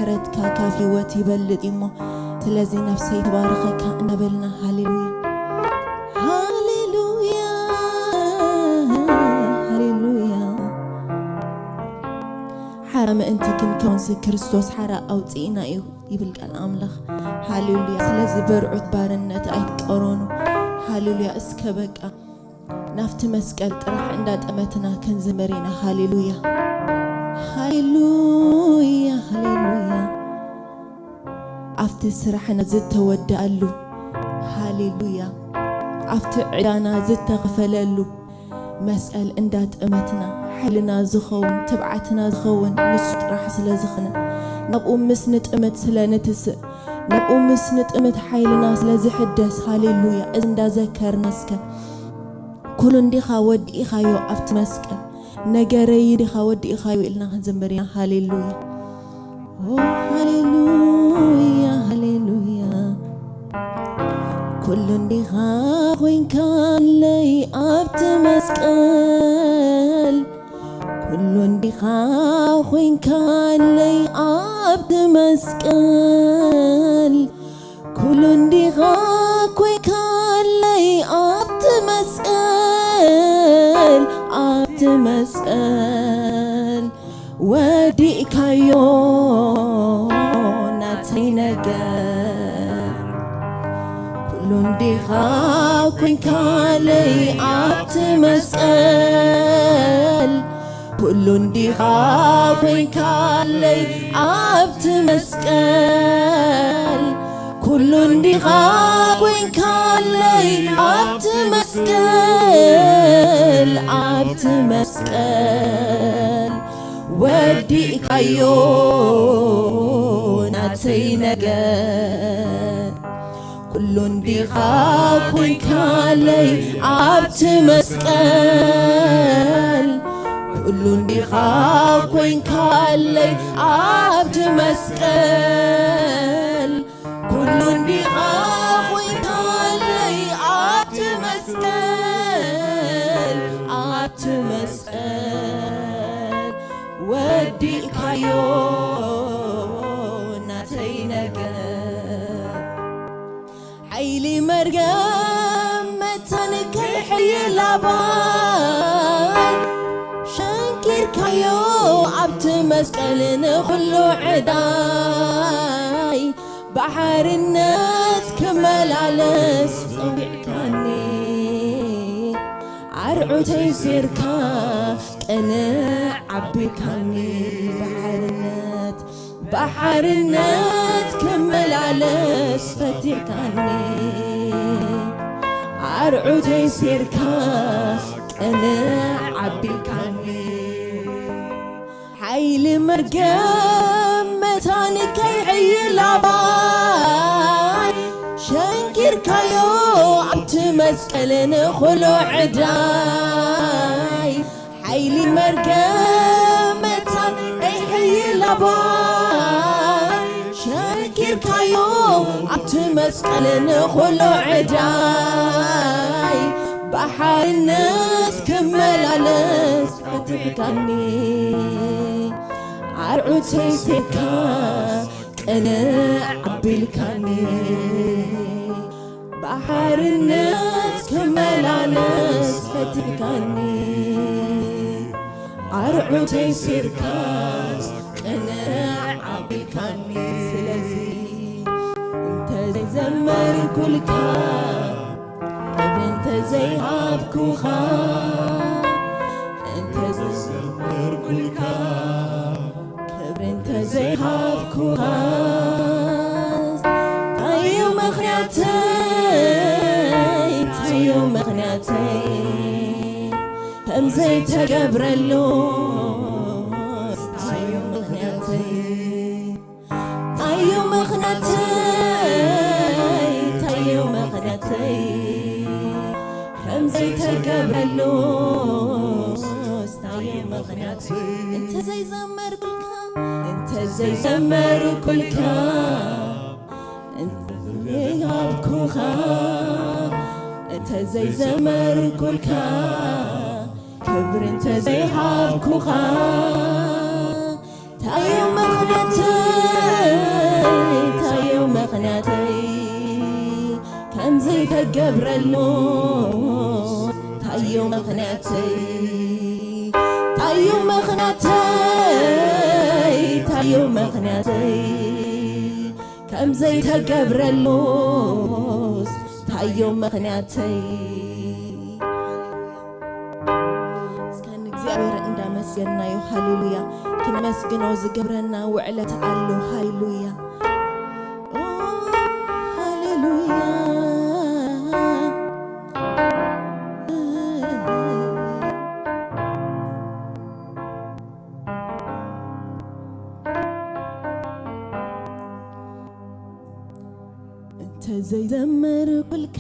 ምሕረትካ ካብ ህይወት ይበልጥ እዩ እሞ፣ ስለዚ ነፍሰይ ትባርኸካ እናበልና፣ ሃሌሉያ፣ ሃሌሉያ፣ ሃሌሉያ። ሓራ ምእንቲ ክንከውንሲ ክርስቶስ ሓራ ኣውፅእና እዩ ይብል ቃል ኣምላኽ። ሃሌሉያ። ስለዚ በርዑት ባርነት ኣይትቀረኑ። ሃሌሉያ። እስከ በቃ ናብቲ መስቀል ጥራሕ እንዳጠመትና ክንዝምር ኢና። ሃሌሉያ፣ ሃሌሉያ፣ ሃሌሉያ። ኣብቲ ስራሕና ዝተወደኣሉ፣ ሃሌሉያ፣ ኣብቲ ዕዳና ዝተኸፈለሉ መስቀል እንዳጠመትና ሓይልና ዝኸውን፣ ትብዓትና ዝኸውን ንሱ ጥራሕ ስለ ዝኾነ፣ ናብኡ ምስ ንጥምት ስለ ንትስእ፣ ናብኡ ምስ ንጥምት ሓይልና ስለ ዝሕደስ፣ ሃሌሉያ፣ እዚ እንዳዘከርና እስከ ኩሉ እንዲኻ ወዲእኻዮ ኣብቲ መስቀል፣ ነገረይ እንዲኻ ወዲእኻዮ ኢልና ክንዝምር ኢና። ሃሌሉያ። ኦ፣ ሃሌሉያ፣ ሃሌሉያ። ኩሉ እንዲኻ ኮይንካለይ ኣብቲ መስቀል፣ ኩሉ እንዲኻ ኮይንካለይ ኣብቲ መስቀል፣ ኩሉ እንዲኻ ኮይንካለይ ኣብቲ መስቀል፣ ኣብቲ መስቀል ወዲእካዮ ናተይ ነገር። ኩሉ እንዲኻ ኮይንካለይ ኣብቲ መስቀል፣ ኩሉ እንዲኻ ኮይንካለይ ኣብቲ መስቀል፣ ኩሉ እንዲኻ ኮይንካለይ ኣብቲ መስቀል፣ ኣብቲ መስቀል ወዲእካዮ ናተይ ነገር። ኩሉ እንዲኻ ኮይንካለይ ኣብቲ መስቀል፣ ኩሉ እንዲኻ ኮይንካለይ ኣብቲ መስቀል፣ ኩሉ እንዲኻ ኮይንካለይ ኣብቲ መስቀል፣ ኣብቲ መስቀል ወዲእካዮ ናተይ ነገር። ሓይሊ መርገም መታን ከይሕይል ኣባይ ሸንኪርካዮ ኣብቲ መስቀል ንኹሉ ዕዳይ። ብሓርነት ክመላለስ ጸዊዕካኒ፣ ኣርዑተይ ሴርካ ቅንዕ ኣቢልካኒ። ብሓርነት፣ ብሓርነት ክመላለስ ፈቲሕካኒ፣ ኣርዑተይ ሴርካ ቅንዕ ኣቢልካኒ። ሓይሊ መርገም መታን ከይሕይል ኣባይ ሸንኪርካዮ ኣብቲ መስቀል ንኹሉ ዕዳይ። ሓይሊ መርገም መታን ከይሕይል ኣባይ ሸንኪርካዮ ኣብቲ መስቀል ንኹሉ ዕዳይ። ብሓርነት ክመላለስ ፈቲሕካኒ፣ ኣርዑተይ ሴርካ ቅንዕ ኣቢልካኒ። ብሓርነት ክመላለስ ፈቲሕካኒ፣ ኣርዑተይ ሴርካ ቅንዕ ኣቢልካኒ። ስለዚ እንተዘይዘመርኩልካ፣ ክብሪ እንተዘይሃብኩኻ፣ እንተዘይዘመርኩልካ፣ ክብሪ እንተዘይሃብኩኻ፣ ታዩ ምኽንያተይ፣ ታዩ ምኽንያተይ፣ ከምዘይተገብረሉ፣ ታዩ ምኽንያተይ፣ ታዩ ምኽንያተይ፣ ታዩ ምኽንያተይ፣ ከምዘይተገብረሉ፣ ታዩ ምኽንያተይ፣ እንተዘይዘመርኩልካ፣ እንተዘይዘመርኩልካ፣ እንተዘይሃብኩኻ፣ እንተዘይዘመርኩልካ፣ ክብሪ እንተዘይሃብኩኻ፣ ታዩ ምኽንያተይ፣ ዘይትገብረሉ ታዩ ምኽንያተይ፣ ታዩ ምኽንያተይ፣ ታዩ ምኽንያተይ፣ ከም ዘይተገብረሉስ ታዩ ምኽንያተይ። እስከ ንእግዚኣብሔር እንዳመስገናዮ፣ ሃሌሉያ፣ ክነመስግኖ ዝገብረና ውዕለት ኣሎ። ሃሌሉያ፣ ኦ፣ ሃሌሉያ። እንተ ዘይዘመርኩልካ፣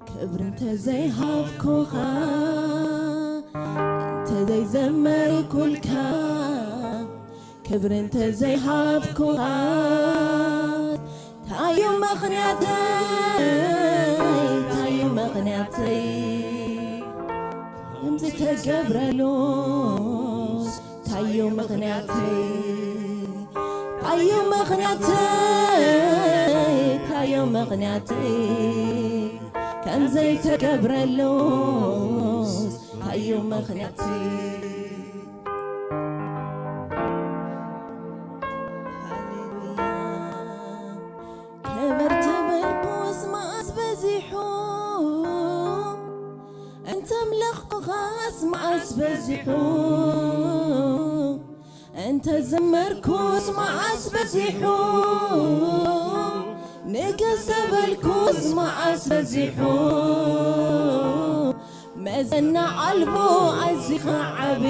ክብሪ እንተ ዘይሃብኩኻ፣ እንተ ዘይዘመርኩልካ፣ ክብሪ እንተ ዘይሃብኩኻ፣ ታዩ ምኽንያተይ፣ ታዩ ምኽንያተይ፣ ከምዚ ተገብረሉስ ታዩ ምኽንያተይ፣ ታዩ ምኽንያተይ፣ ታዩ ምኽንያተይ፣ ከም ዘይተገብረሉስ ታዩ ምኽንያተይ። ሃሌሉያ። ክብር ተበልኩስ መዓስ በዚሑ፣ እንተ ኣምለኽኩኻስ መዓስ በዚሑ፣ እንተ ዘመርኩስ መዓስ በዚሑ፣ ንገስ ተበልኩስ መዓስ በዚሑ፣ መዘና ኣልቦ ኣዚኻ ዓቢ፣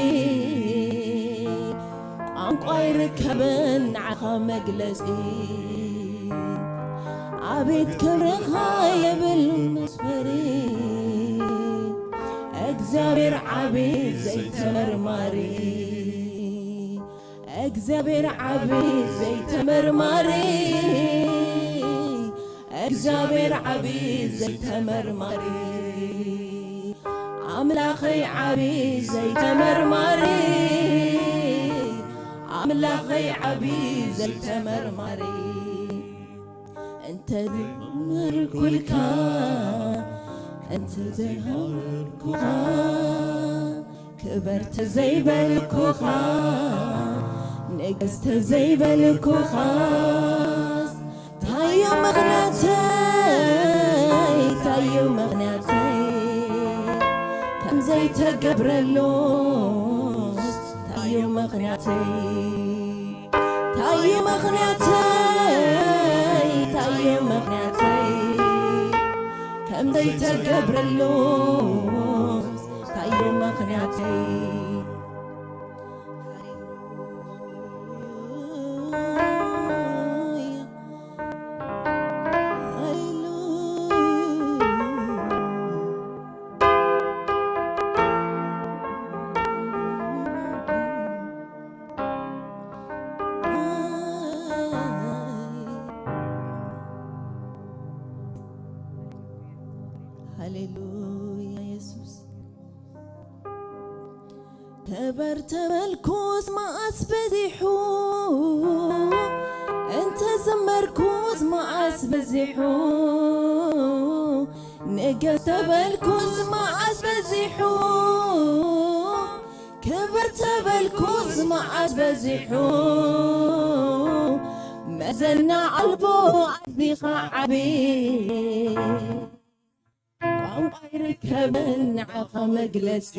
ቋንቋ ኣይርከብን ንዓኻ መግለጺ። ኣቤት ክብርኻ የብል መስፈሪ፣ እግዚኣብሔር ዓቢ ዘይተመርማሪ፣ እግዚኣብሔር ዓቢ ዘይተመርማሪ፣ እግዚኣብሔር ዓቢ ዘይተመርማሪ፣ ኣምላኸይ ዓቢ ዘይተመርማሪ፣ ኣምላኸይ ዓቢ ዘይተመርማሪ። እንተ ዘይመርኩልካ፣ እንተ ዘይሃመልኩኻ፣ ክበር ተዘይበልኩኻ፣ ንገስ ተዘይበልኩኻስ፣ ታዩ ምኽንያተይ፣ ታዩ ምኽንያተይ፣ ከም ዘይተገብረሉስ፣ ታዩ ምኽንያተይ፣ ታዩ ምኽንያተይ፣ ታዩ ምኽንያተይ፣ ከም ዘይተገብረሉስ፣ ታዩ ምኽንያተይ። ሃሌሉያ የሱስ። ክበር ተበልኩስ መዓስ በዚሑ፣ እንተ ዘመርኩስ መዓስ በዚሑ፣ ንገስ ተበልኩስ መዓስ በዚሑ፣ ክብር ተበልኩስ መዓስ በዚሑ፣ መዘና ኣልቦ ኣዚኻ ዓቢ፣ ቋንቋ ኣይርከብን ንዓኻ መግለጺ።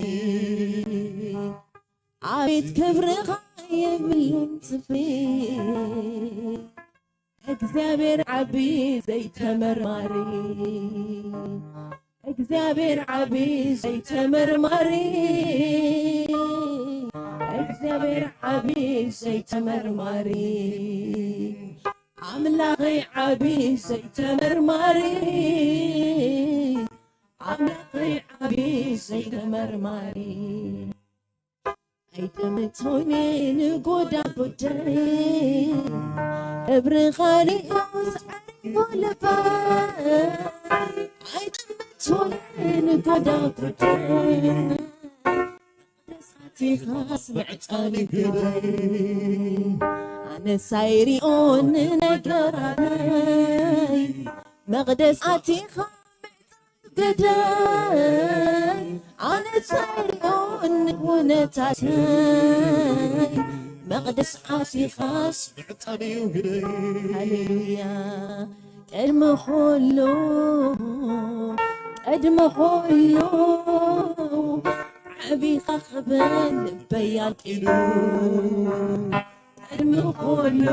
ኣቤት ክብርኻ የብሉን ስፍሪ፣ እግዚኣብሔር ዓቢ ዘይተመርማሪ፣ እግዚኣብሔር ዓቢ ዘይተመርማሪ፣ እግዚኣብሔር ዓቢ ዘይተመርማሪ፣ ኣምላኸይ ዓቢ ዘይተመርማሪ፣ ኣምላኸይ ዓቢ ዘይተመርማሪ። ኣይጠመቶኒ ንጎዳጉደይ፣ እብሪ ኻሊኡስ ዓሪፉ ልበይ። ኣይጠመቶኒ ንጎዳጉደይ፣ ደሳቲኻስ ምዕጣኒ ግደይ። ኣነስ ኣይሪኦን ንነገራተይ፣ መቕደስ ኣቲኻ ገዳይ ኣነጻሪኦን ኩነታተይ መቕደስ ኣቲኻስ ምዕጣን'ዩ ግደይ። ሃሌሉያ። ቅድሚ ኩሉ፣ ቅድሚ ኩሉ ዓቢኻ ክብል ልበይ ኣልቂዱ። ቅድሚ ኩሉ፣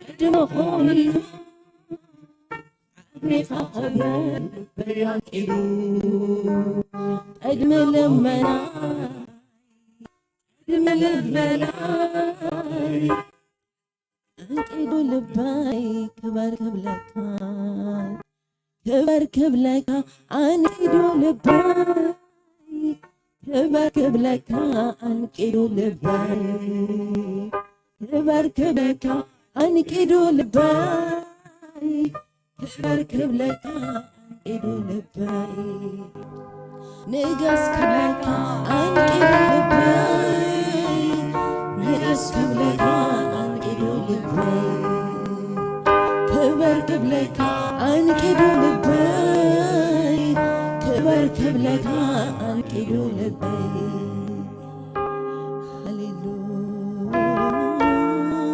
ቅድሚ ኩሉ ዓቢኻ ክብል ልበይ ኣልቂዱ። ቅድሚ ልመና፣ ቅድሚ ልመናይ ኣንቂዱ ልበይ ክበር ክብለካ፣ ክበር ክብለካ ኣንቂዱ ልበይ፣ ክበር ክብለካ ኣንቂዱ ልበይ፣ ክበር ክብለካ ኣንቂዱ ልበይ፣ ክበር ክብለካ ኣንቂዱ ልበይ። ንገስ ክብለካ ኣንቂዱ ልበይ፣ ንገስ ክብለካ ኣንቂዱ ልበይ። ክበር ክብለካ ኣንቂዱ ልበይ፣ ክበር ክብለካ ኣንቂዱ ልበይ። ሃሌሉያ።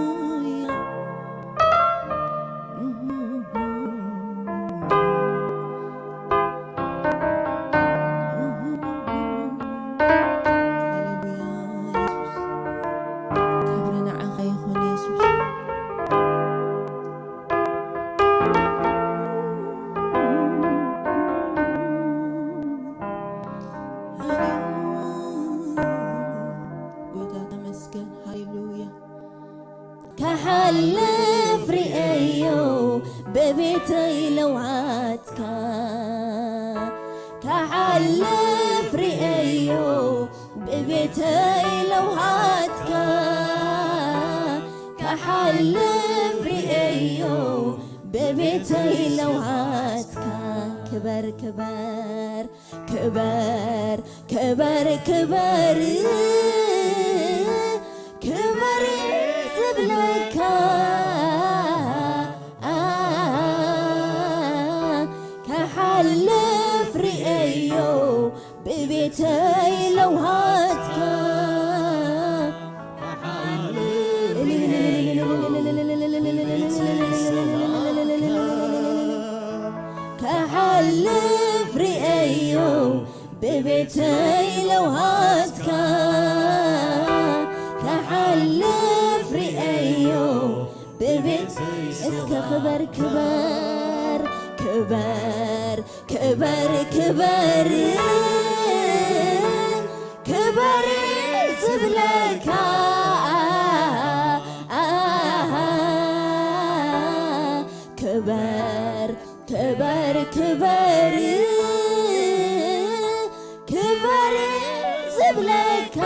ሃሌሉያ ኢየሱስ፣ ክብሪ ንዓኻ ይኹን ኢየሱስ። ጎይታ ተመስገን፣ ሃሌሉያ። ክሓልፍ ርእየዮ ብቤተይ ለውሃትካ፣ ክሓልፍ ርእየዮ ብቤተይ ለውሃትካ፣ ክሓልፍ ርእየዮ ብቤተይ ለውሃትካ። ክበር ክበር ክበር ክበር ክበር ክበር ዝብለካ ክሓልፍ ርእየዮ ብቤተይ ለውሃትካ። ክሓልፍ ርእየዮ ብቤተይ ለውሃትካ፣ ክሓልፍ ርእየዮ ብቤት እስከ ክበር ክበር ክበር ክበር ክበር ክበር ዝብለካ ክበር ክበር ክበር ክበር ዝብለካ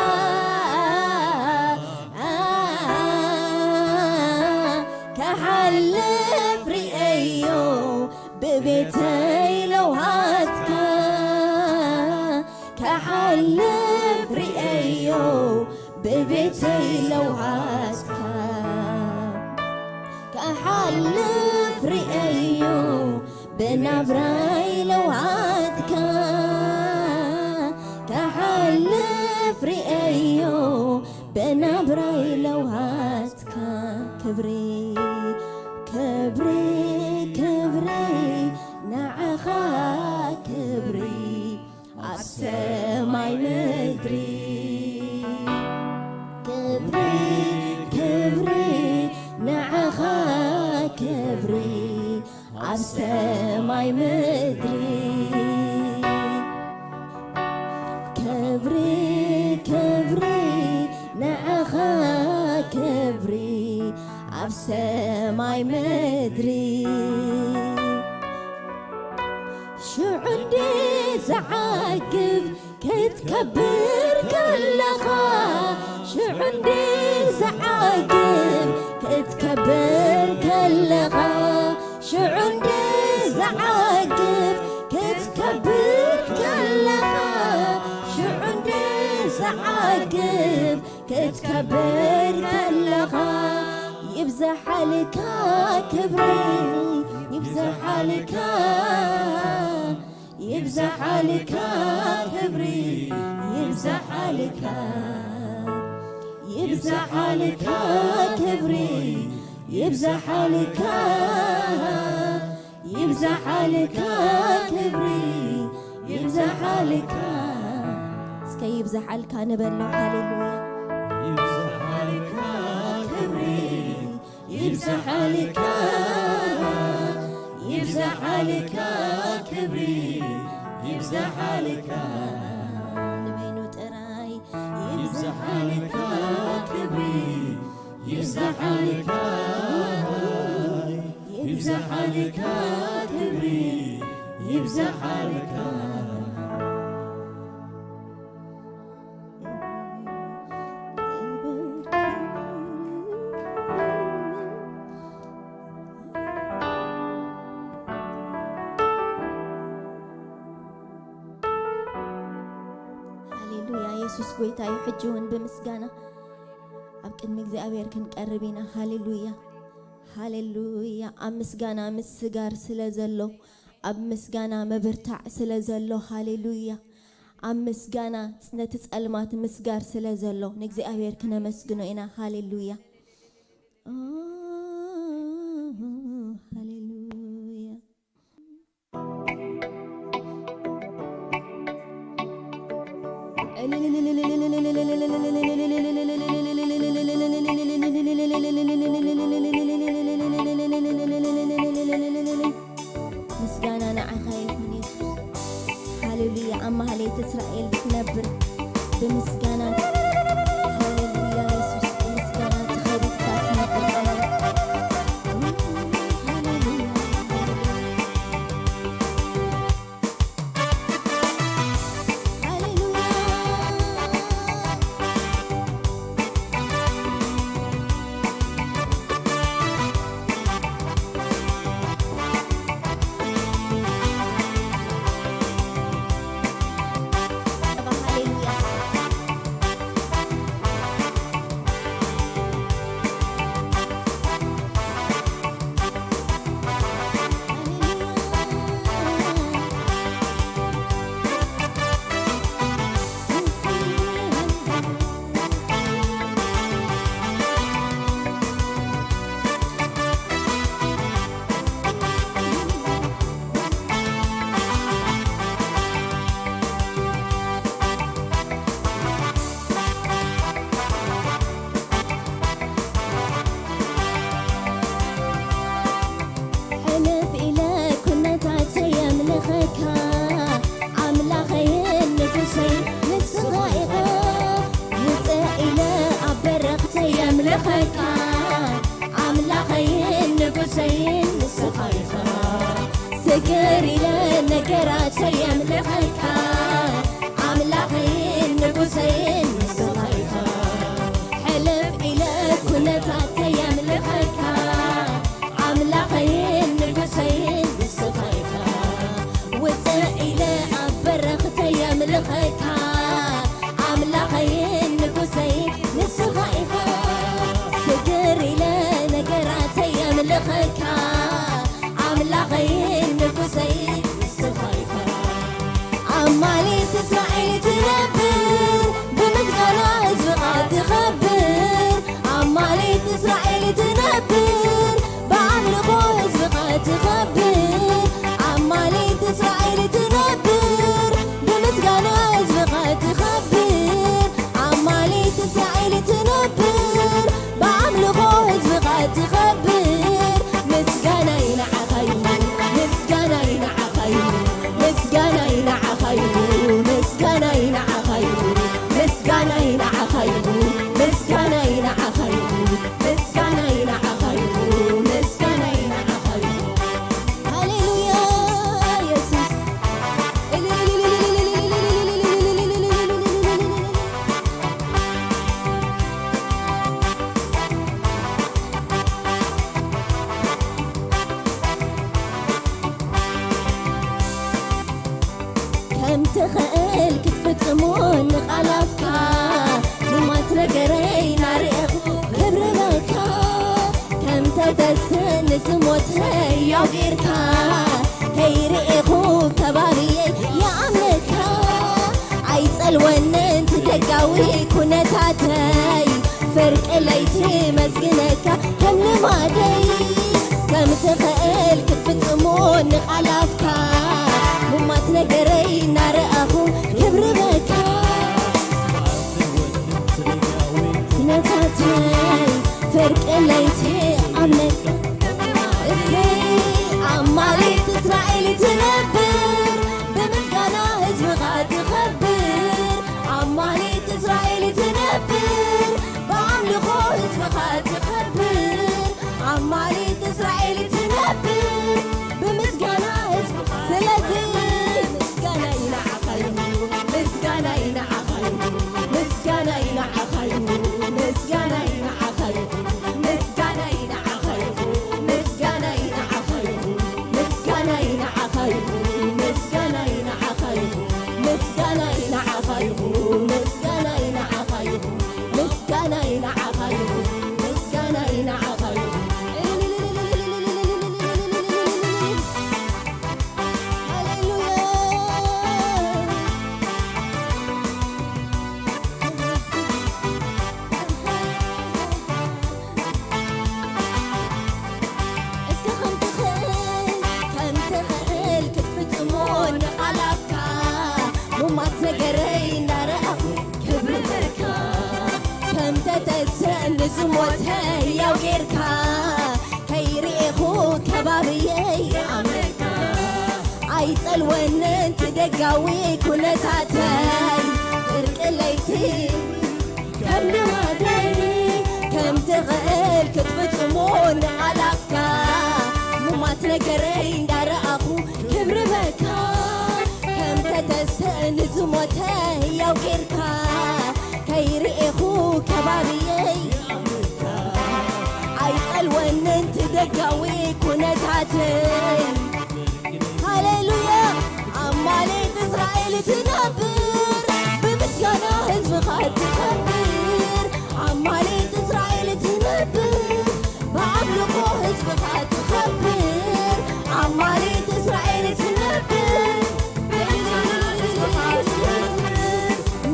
ክሓልፍ ርእየዮ ብቤተይ ለውሃትካ ክሓልፍ ርእየዮ ብቤተይ ለውሃትካ ክሓልፍ ርእየዮ ብናብራይ ለውሃትካ ክሓልፍ ርእየዮ ብናብራይ ለውሃትካ ክብሪ ክብሪ ክብሪ ንዓኻ ክብሪ ኣብ ሰማይ ምድሪ ክብሪ ክብሪ ንዓኻ ክብሪ ኣብ ሰማይ ምድሪ ክብሪ ክብሪ ንዓኻ ክብሪ ኣብ ሰማይ ምድሪ ሽዑ እንዲ ዝዓግብ ክትከብር ከለኻ ሽዑ እንዲ ዝዓግብ ክትከብር ከለኻ ሽዑ እንዲ ዝዓግብ ክትከብር ከለኻ ሽዑ እንዲ ዝዓግብ ክትከብር ከለኻ ይብዛሓልካ ክብሪ፣ ይብዛሓልካ፣ ይብዛሓልካ ክብሪ፣ ይብዛሓልካ፣ ይብዛሓልካ ክብሪ፣ ይብዛሓልካ፣ ይብዛሓልካ ክብሪ፣ ይብዛሓልካ። እስከ ይብዛሓልካ ንበሎ። ሃሌሉያ። ይብዛሓልካ ክብሪ፣ ይብዛሓልካ፣ ይብዛሓልካ ክብሪ፣ ይብዛሓልካ። ንበይኑ ጥራይ። ይብዛሓልካ ክብሪ፣ ይብዛሓልካ፣ ይብዛሓልካ ክብሪ፣ ይብዛሓልካ። ሃሌሉያ፣ የሱስ ጎይታ እዩ። ሕጂ እውን ብምስጋና ኣብ ቅድሚ እግዚኣብሔር ክንቀርብ ኢና። ሃሌሉያ፣ ሃሌሉያ። ኣብ ምስጋና ምስጋር ስለ ዘሎ፣ ኣብ ምስጋና ምብርታዕ ስለ ዘሎ፣ ሃሌሉያ። ኣብ ምስጋና ነቲ ጸልማት ምስጋር ስለ ዘሎ፣ ንእግዚኣብሔር ክነመስግኖ ኢና። ሃሌሉያ፣ ሃሌሉያ። ምስጋና ንዓኻ ይኹን የሱስ። ሃሌሉያ። ኣብ ማህሌት እስራኤል ትነብር ብምስጋና። ሃሌሉያ የሱስ፣ ብምስጋና ተኸቢብካ ትነብር ኣምላኽ። ሃሌሉያ። ሕልፍ ኢለ ኩነታተይ የምልኸካ፣ ኣምላኸይን ንጉሰይ ንስኻ ኢኻ። ውፅእ ኢለ ኣብ በረኽተይ የምልኸካ፣ ኣምላኸይን ንጉሰይን ንስኻ ኢኻ። ስግር ኢለ ነገራተይ የምልኸካ፣ ኣምላኸይን ንጉሰይን ንስኻ ኢኻ። ሕልፍ ኢለ ኩነታተይ የምልኸካ፣ ኣምላኸይን ንጉሰይን ንስኻ ኢኻ። ውፅእ ኢለ ኣብ በረኽተይ የምልኸካ፣ ኣምላኸይን ንጉሰይን ንስኻ ኢኻ። ስግር ኢለ ነገራተይ የምልኸካ፣ ኣምላኸይን ንጉሰይን ንስኻ ኢኻ። ኣብ ማሌት እስራኤል ትነብር፣ ብምስጋና ህዝብኻ ትኸብር። ኣብ ማሌት እስራኤል ትነብር፣ ብኣምልኾ ህዝብኻ ትኸብር። ኣብ ማሌት እስራኤል ትነብር፣ ብምስጋና ህዝብኻ ትኸብር። ኣብ ማሌት እስራኤል ትነብር፣ ብኣምልኾ ህዝብኻ ትኸብር። ምስጋናይ ንዓኻ እዩ፣ ምስጋናይ ንዓኻ እዩ፣ ምስጋናይ ንዓኻ እዩ፣ ምስጋናይ ንዓኻ እዩ፣ ምስጋናይ ንዓኻ እዩ፣ ምስጋናይ ንዓኻ እዩ፣ ምስጋናይ ንዓኻ እዩ፣ ምስጋናይ ንዓኻ እዩ። ሃሌሉያ የሱስ። ከም ትኽእል ክትፍጽሞ ንቓላትካ፣ ንማት ነገረይ ናርኤኹ ክብሪ በልካ። ተስንስ ሞት ሕያው ጌርካ ከይርኤኹ ከባብየይ ይኣምነካ። ኣይጸልወንን እቲ ደጋዊ ኩነታተይ፣ ፍርቂ ለይቲ መስግነካ ከም ልማደይ። ከም ትኽእል ክትፍጽሞ ንቓላፍካ፣ ሙማት ነገረይ እናረኣኹ ክብሪ በካ። ኩነታተይ ፍርቂ ለይቲ ኣምለክ። እሰይ ኣማሌት እስራኤል ትነብር፣ ብምስጋና ህዝብኻ ትኸብር። ኣማሌት እስራኤል ትነብር፣ ብኣምልኾ ህዝብኻ ትኸብር። ኣማሌት እስራኤል ትነብር፣ ብምስጋና ህዝብኻ። ስለዚ ምስጋናይ ንዓኻ ይኹን፣ ምስጋናይ ንዓኻ ይኹን፣ ምስጋናይ ንዓኻ ይኹን፣ ምስጋናይ ንዓኻ ይኹን፣ ምስጋናይ ንዓኻ ይኹን፣ ምስጋናይ ንዓኻ ይኹን፣ ምስጋናይ ንዓኻ ይኹን፣ ምስጋናይ ንዓኻ ይኹን፣ ምስጋናይ ንዓኻ ይኹን፣ ምስጋናይ ንዓኻ ይኹን፣ ምስጋናይ ንዓኻ ይኹን፣ ምስጋናይ ንዓኻ ይኹን። ሃሌሉያ። እስከ ከም ትኽእል፣ ከም ትኽእል ክትፍጽሞ ንቓላትካ፣ ሙማት ነገረይ እንዳረኣኹ ክብሪ በርካ። ከም ተተስእ ንዝሞተ ሕያው ጌርካ፣ ከይርኤኹ ከባብየይ ይኣምነካ። ኣይጸልወንን እቲ ደጋዊ ኩነታተይ፣ ፍርቂ ለይቲ ከም ልማደይ። ከም ትኽእል ክትፍጽሞ ንቓላትካ፣ ሙማት ነገረይ እንዳረኣኹ ክብሪ በካ። ከም ተተስእ ንዝሞተ ሕያው ጌርካ፣ ከይርኤኹ ከባብየይ ኣይጸልወንን እቲ ደጋዊ ኩነታተይ። ሃሌሉያ። ኣማሌት እስራኤል ትነብር፣ ብምስጋና ህዝብኻ ትኸብር። ኣማሌት እስራኤል ትነብር፣ ብኣምልኾ ህዝብኻ ትኸብር። ኣማሌት እስራኤል ትነብር፣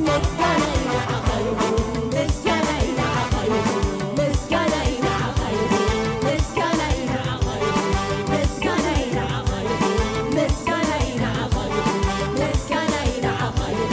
ምስጋናይ ንዓኻ ይኹን፣ ምስጋናይ ንዓኻ ይኹን፣ ምስጋናይ ንዓኻ ይኹን፣ ምስጋናይ ንዓኻ ይኹን፣ ምስጋናይ ንዓኻ ይኹን፣ ምስጋናይ ንዓኻ ይኹን፣ ምስጋናይ ንዓኻ ይኹን።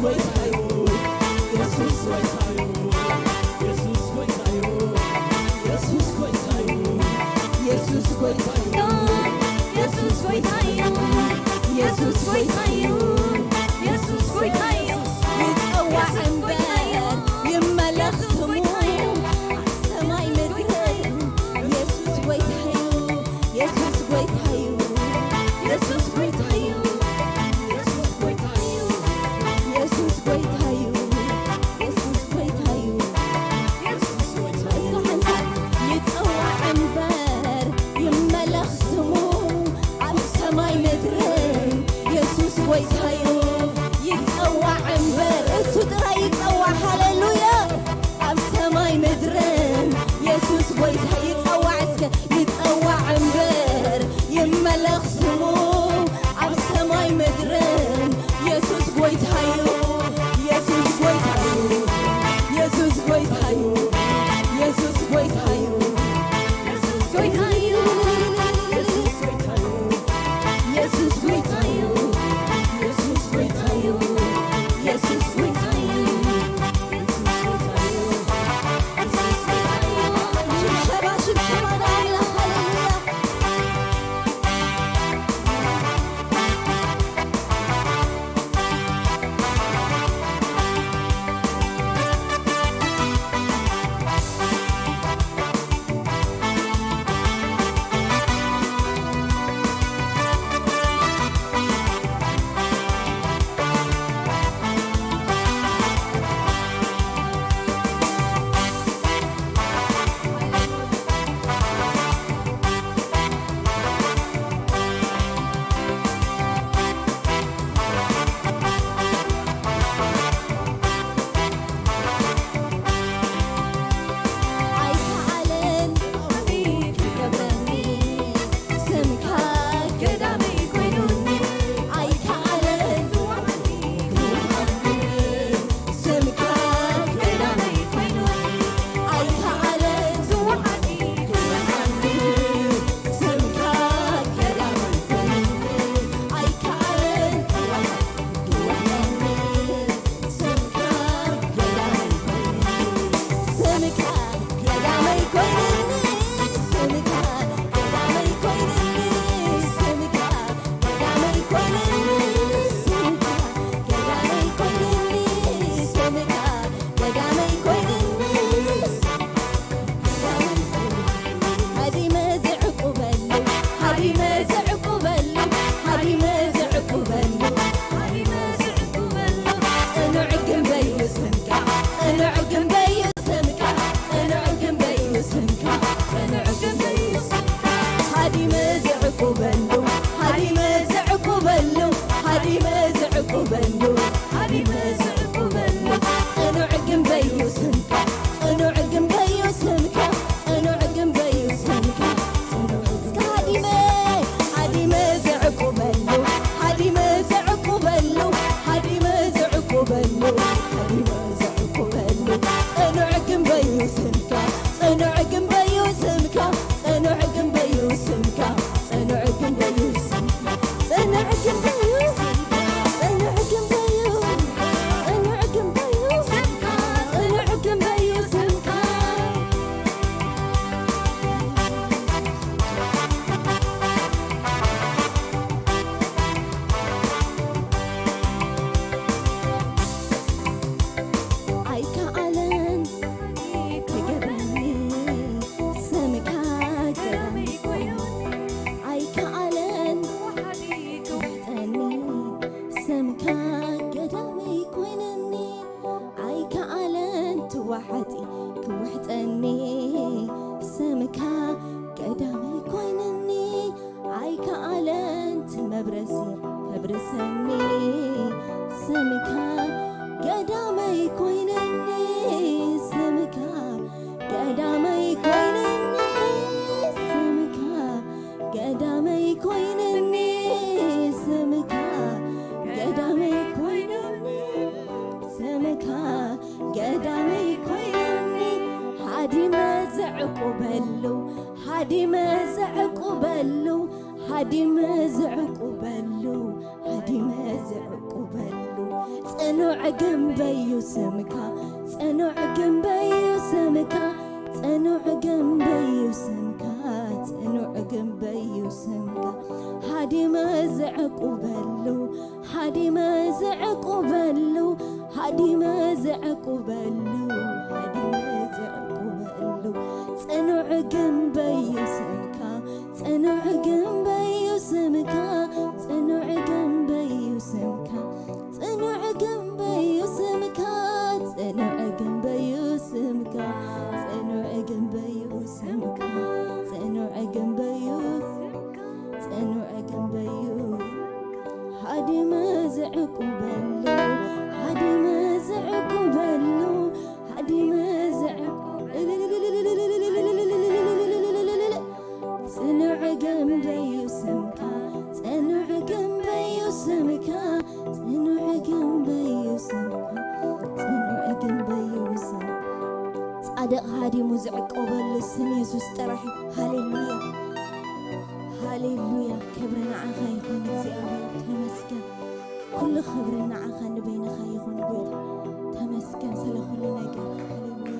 ጎይታዩ፣ የሱስ ጎይታዩ፣ የሱስ ጎይታዩ፣ የሱስ ጎይታዩ፣ የሱስ ጎይታዩ፣ የሱስ ጎይታዩ፣ የሱስ ጎይታዩ፣ የሱስ ጎይታዩ፣ ይጸዋዕ እምበር ይመለኽ ስሙ፣ ኣብ ሰማይ ምድርን የሱስ ጎይታዩ። የሱስ ጎይታዩ፣ የሱስ ጎይታዩ፣ የሱስ ጎይታዩ፣ የሱስ ጎይታዩ፣ የሱስ ጎይታዩ፣ የሱስ ጎይታዩ። እስከ ሓንሳብ ይጸዋዕ እምበር ይመለኽ ስሙ፣ ኣብ ሰማይ ምድርን የሱስ ጎይታዩ። ይጸዋዕ እምበር እሱ ጥራይ ይጸዋዕ። ሃሌሉያ! ኣብ ሰማይ ምድርን የሱስ ጎይታ ይጸዋዕ። እስከ ይጸዋዕ እምበር ይመለኽ ስሙ፣ ኣብ ሰማይ ምድርን የሱስ ጎይታዩ፣ የሱስ ጎይታዩ፣ የሱስ ጎይታዩ፣ የሱስ ጎይታዩ፣ የሱስ ጎይታዩ፣ የሱስ ጎይታዩ፣ የሱስ ጎይታዩ፣ የሱስ ጎይታዩ፣ የሱስ ጎይታዩ። ሽብሸባ፣ ሽብሸባ ንኣምላኽ፣ ሃሌሉያ። ኣይከኣለን ክገብረኒ ስምካ ገዳመይ ኮይኑኒ። ኣይከኣለን ስምካ ገዳመይ ኮይኑኒ። ኣይከኣለን ስምካ ገዳመይ ኮይኑኒ። ኣይከኣለን ሃዲመ ዝዕቁበሉ፣ ሃዲመ ዝዕቁበሉ፣ ሃዲመ ዝዕቁበሉ፣ ሃዲመ ዝዕቁበሉ፣ ጽኑዕ ግንበዩ ስምካ፣ ጽኑዕ ግንበዩ ስምካ፣ ጽኑዕ ግንበዩ ስምካ፣ ጽኑዕ ግንበዩ ስምካ። ሃዲመ ዝዕቁበሉ፣ ሃዲመ ዝዕቁበሉ፣ ሃዲመ ዝዕቁበሉ፣ ሃዲመ ዝዕቁበሉ፣ ጽኑዕ ግንበዩ ስምካ፣ ጽኑዕ ግንበዩ ስምካ፣ ጽኑዕ ግንበዩ ስምካ፣ ጽኑዕ እስከ ሃዲመ፣ ሃዲመ ዝዕቁበሉ፣ ሃዲመ ዝዕቁበሉ፣ ሃዲመ ዝዕቁበሉ፣ ሃዲመ ዝዕቁበሉ፣ ጽኑዕ ግንበዩ ስምካ፣ ጽኑዕ ግንበዩ ስምካ፣ ጽኑዕ ግንበዩ ስምካ፣ ጽኑዕ ግንበዩ ስምካ፣ ጽኑዕ ግንበዩ ስምካ፣ ጽኑዕ ግንበዩ፣ ጽኑዕ ግንበዩ ስምካ፣ ጽኑዕ ግንበዩ ስምካ። ኣይከኣለን ክገብረኒ ስምካ ገዳመይ ኮይኑ። ኣይከኣለን ክውሕጠኒ ስምካ ገዳመይ ኮይነኒ። ኣይከኣለን ትዋሓጢ ክውሕጠኒ ስምካ ገዳመይ ኮይነኒ። ኣይከኣለን ትመብረሲ ከብርሰኒ ስምካ ገዳመይ ኮይነኒ። ስምካ ገዳመይ ኮይነኒ። ስምካ ገዳመይ ኮይነኒ። ስምካ ገዳመይ ኮይነኒ። ስምካ ገዳመይ ኮይነኒ። ሃዲመ ዘዕቁበሉ፣ ሃዲመ ዘዕቁበሉ፣ ሃዲመ ዘዕቁበሉ፣ ሃዲመ ዘዕቁበሉ። ጽኑዕ ግንበዩ ስምካ፣ ጽኑዕ ግንበዩ ስምካ፣ ጽኑዕ ግንበዩ ስምካ፣ ጽኑዕ ግንበዩ ስምካ። ሃዲመ ዝዕቁበሉ፣ ሃዲመ ዝዕቁበሉ፣ ሃዲመ ዝዕቁበሉ፣ ሃዲመ ዝዕቁበሉ። ጽኑዕ ግንበዩ ስምካ፣ ጽኑዕ ግንበዩ ስምካ፣ ጽኑዕ ግንበዩ ስምካ፣ ጽኑዕ ግንበዩ ስምካ፣ ጽኑዕ ግንበዩ ስምካ፣ ጽኑዕ ግንበዩ ስምካ፣ ጽኑዕ ግንበዩ፣ ጽኑዕ ግንበዩ። ሃዲመ ዝዕቁበሉ፣ ሃዲመ ዝዕቁበሉ፣ ሃዲመ ዝዕቁ-፣ ጽኑዕ ግንበዩ ስምካ፣ ጽኑዕ ግንበዩ ስምካ፣ ጽኑዕ ግንበዩ ስምካ፣ ጽኑዕ ግንበዩ ስምካ። ጻድቕ ሃዲሙ ዝዕቆበሉ ስም የሱስ ጥራሕ እዩ። ሃሌሉያ፣ ሃሌሉያ። ክብሪ ንዓኻ ይኹን እግዚኣብሔር፣ ተመስገን። ኩሉ ክብሪ ንዓኻ ንበይንኻ ይኹን ጎይታ፣ ተመስገን ስለ ኩሉ ነገር። ሃሌሉያ።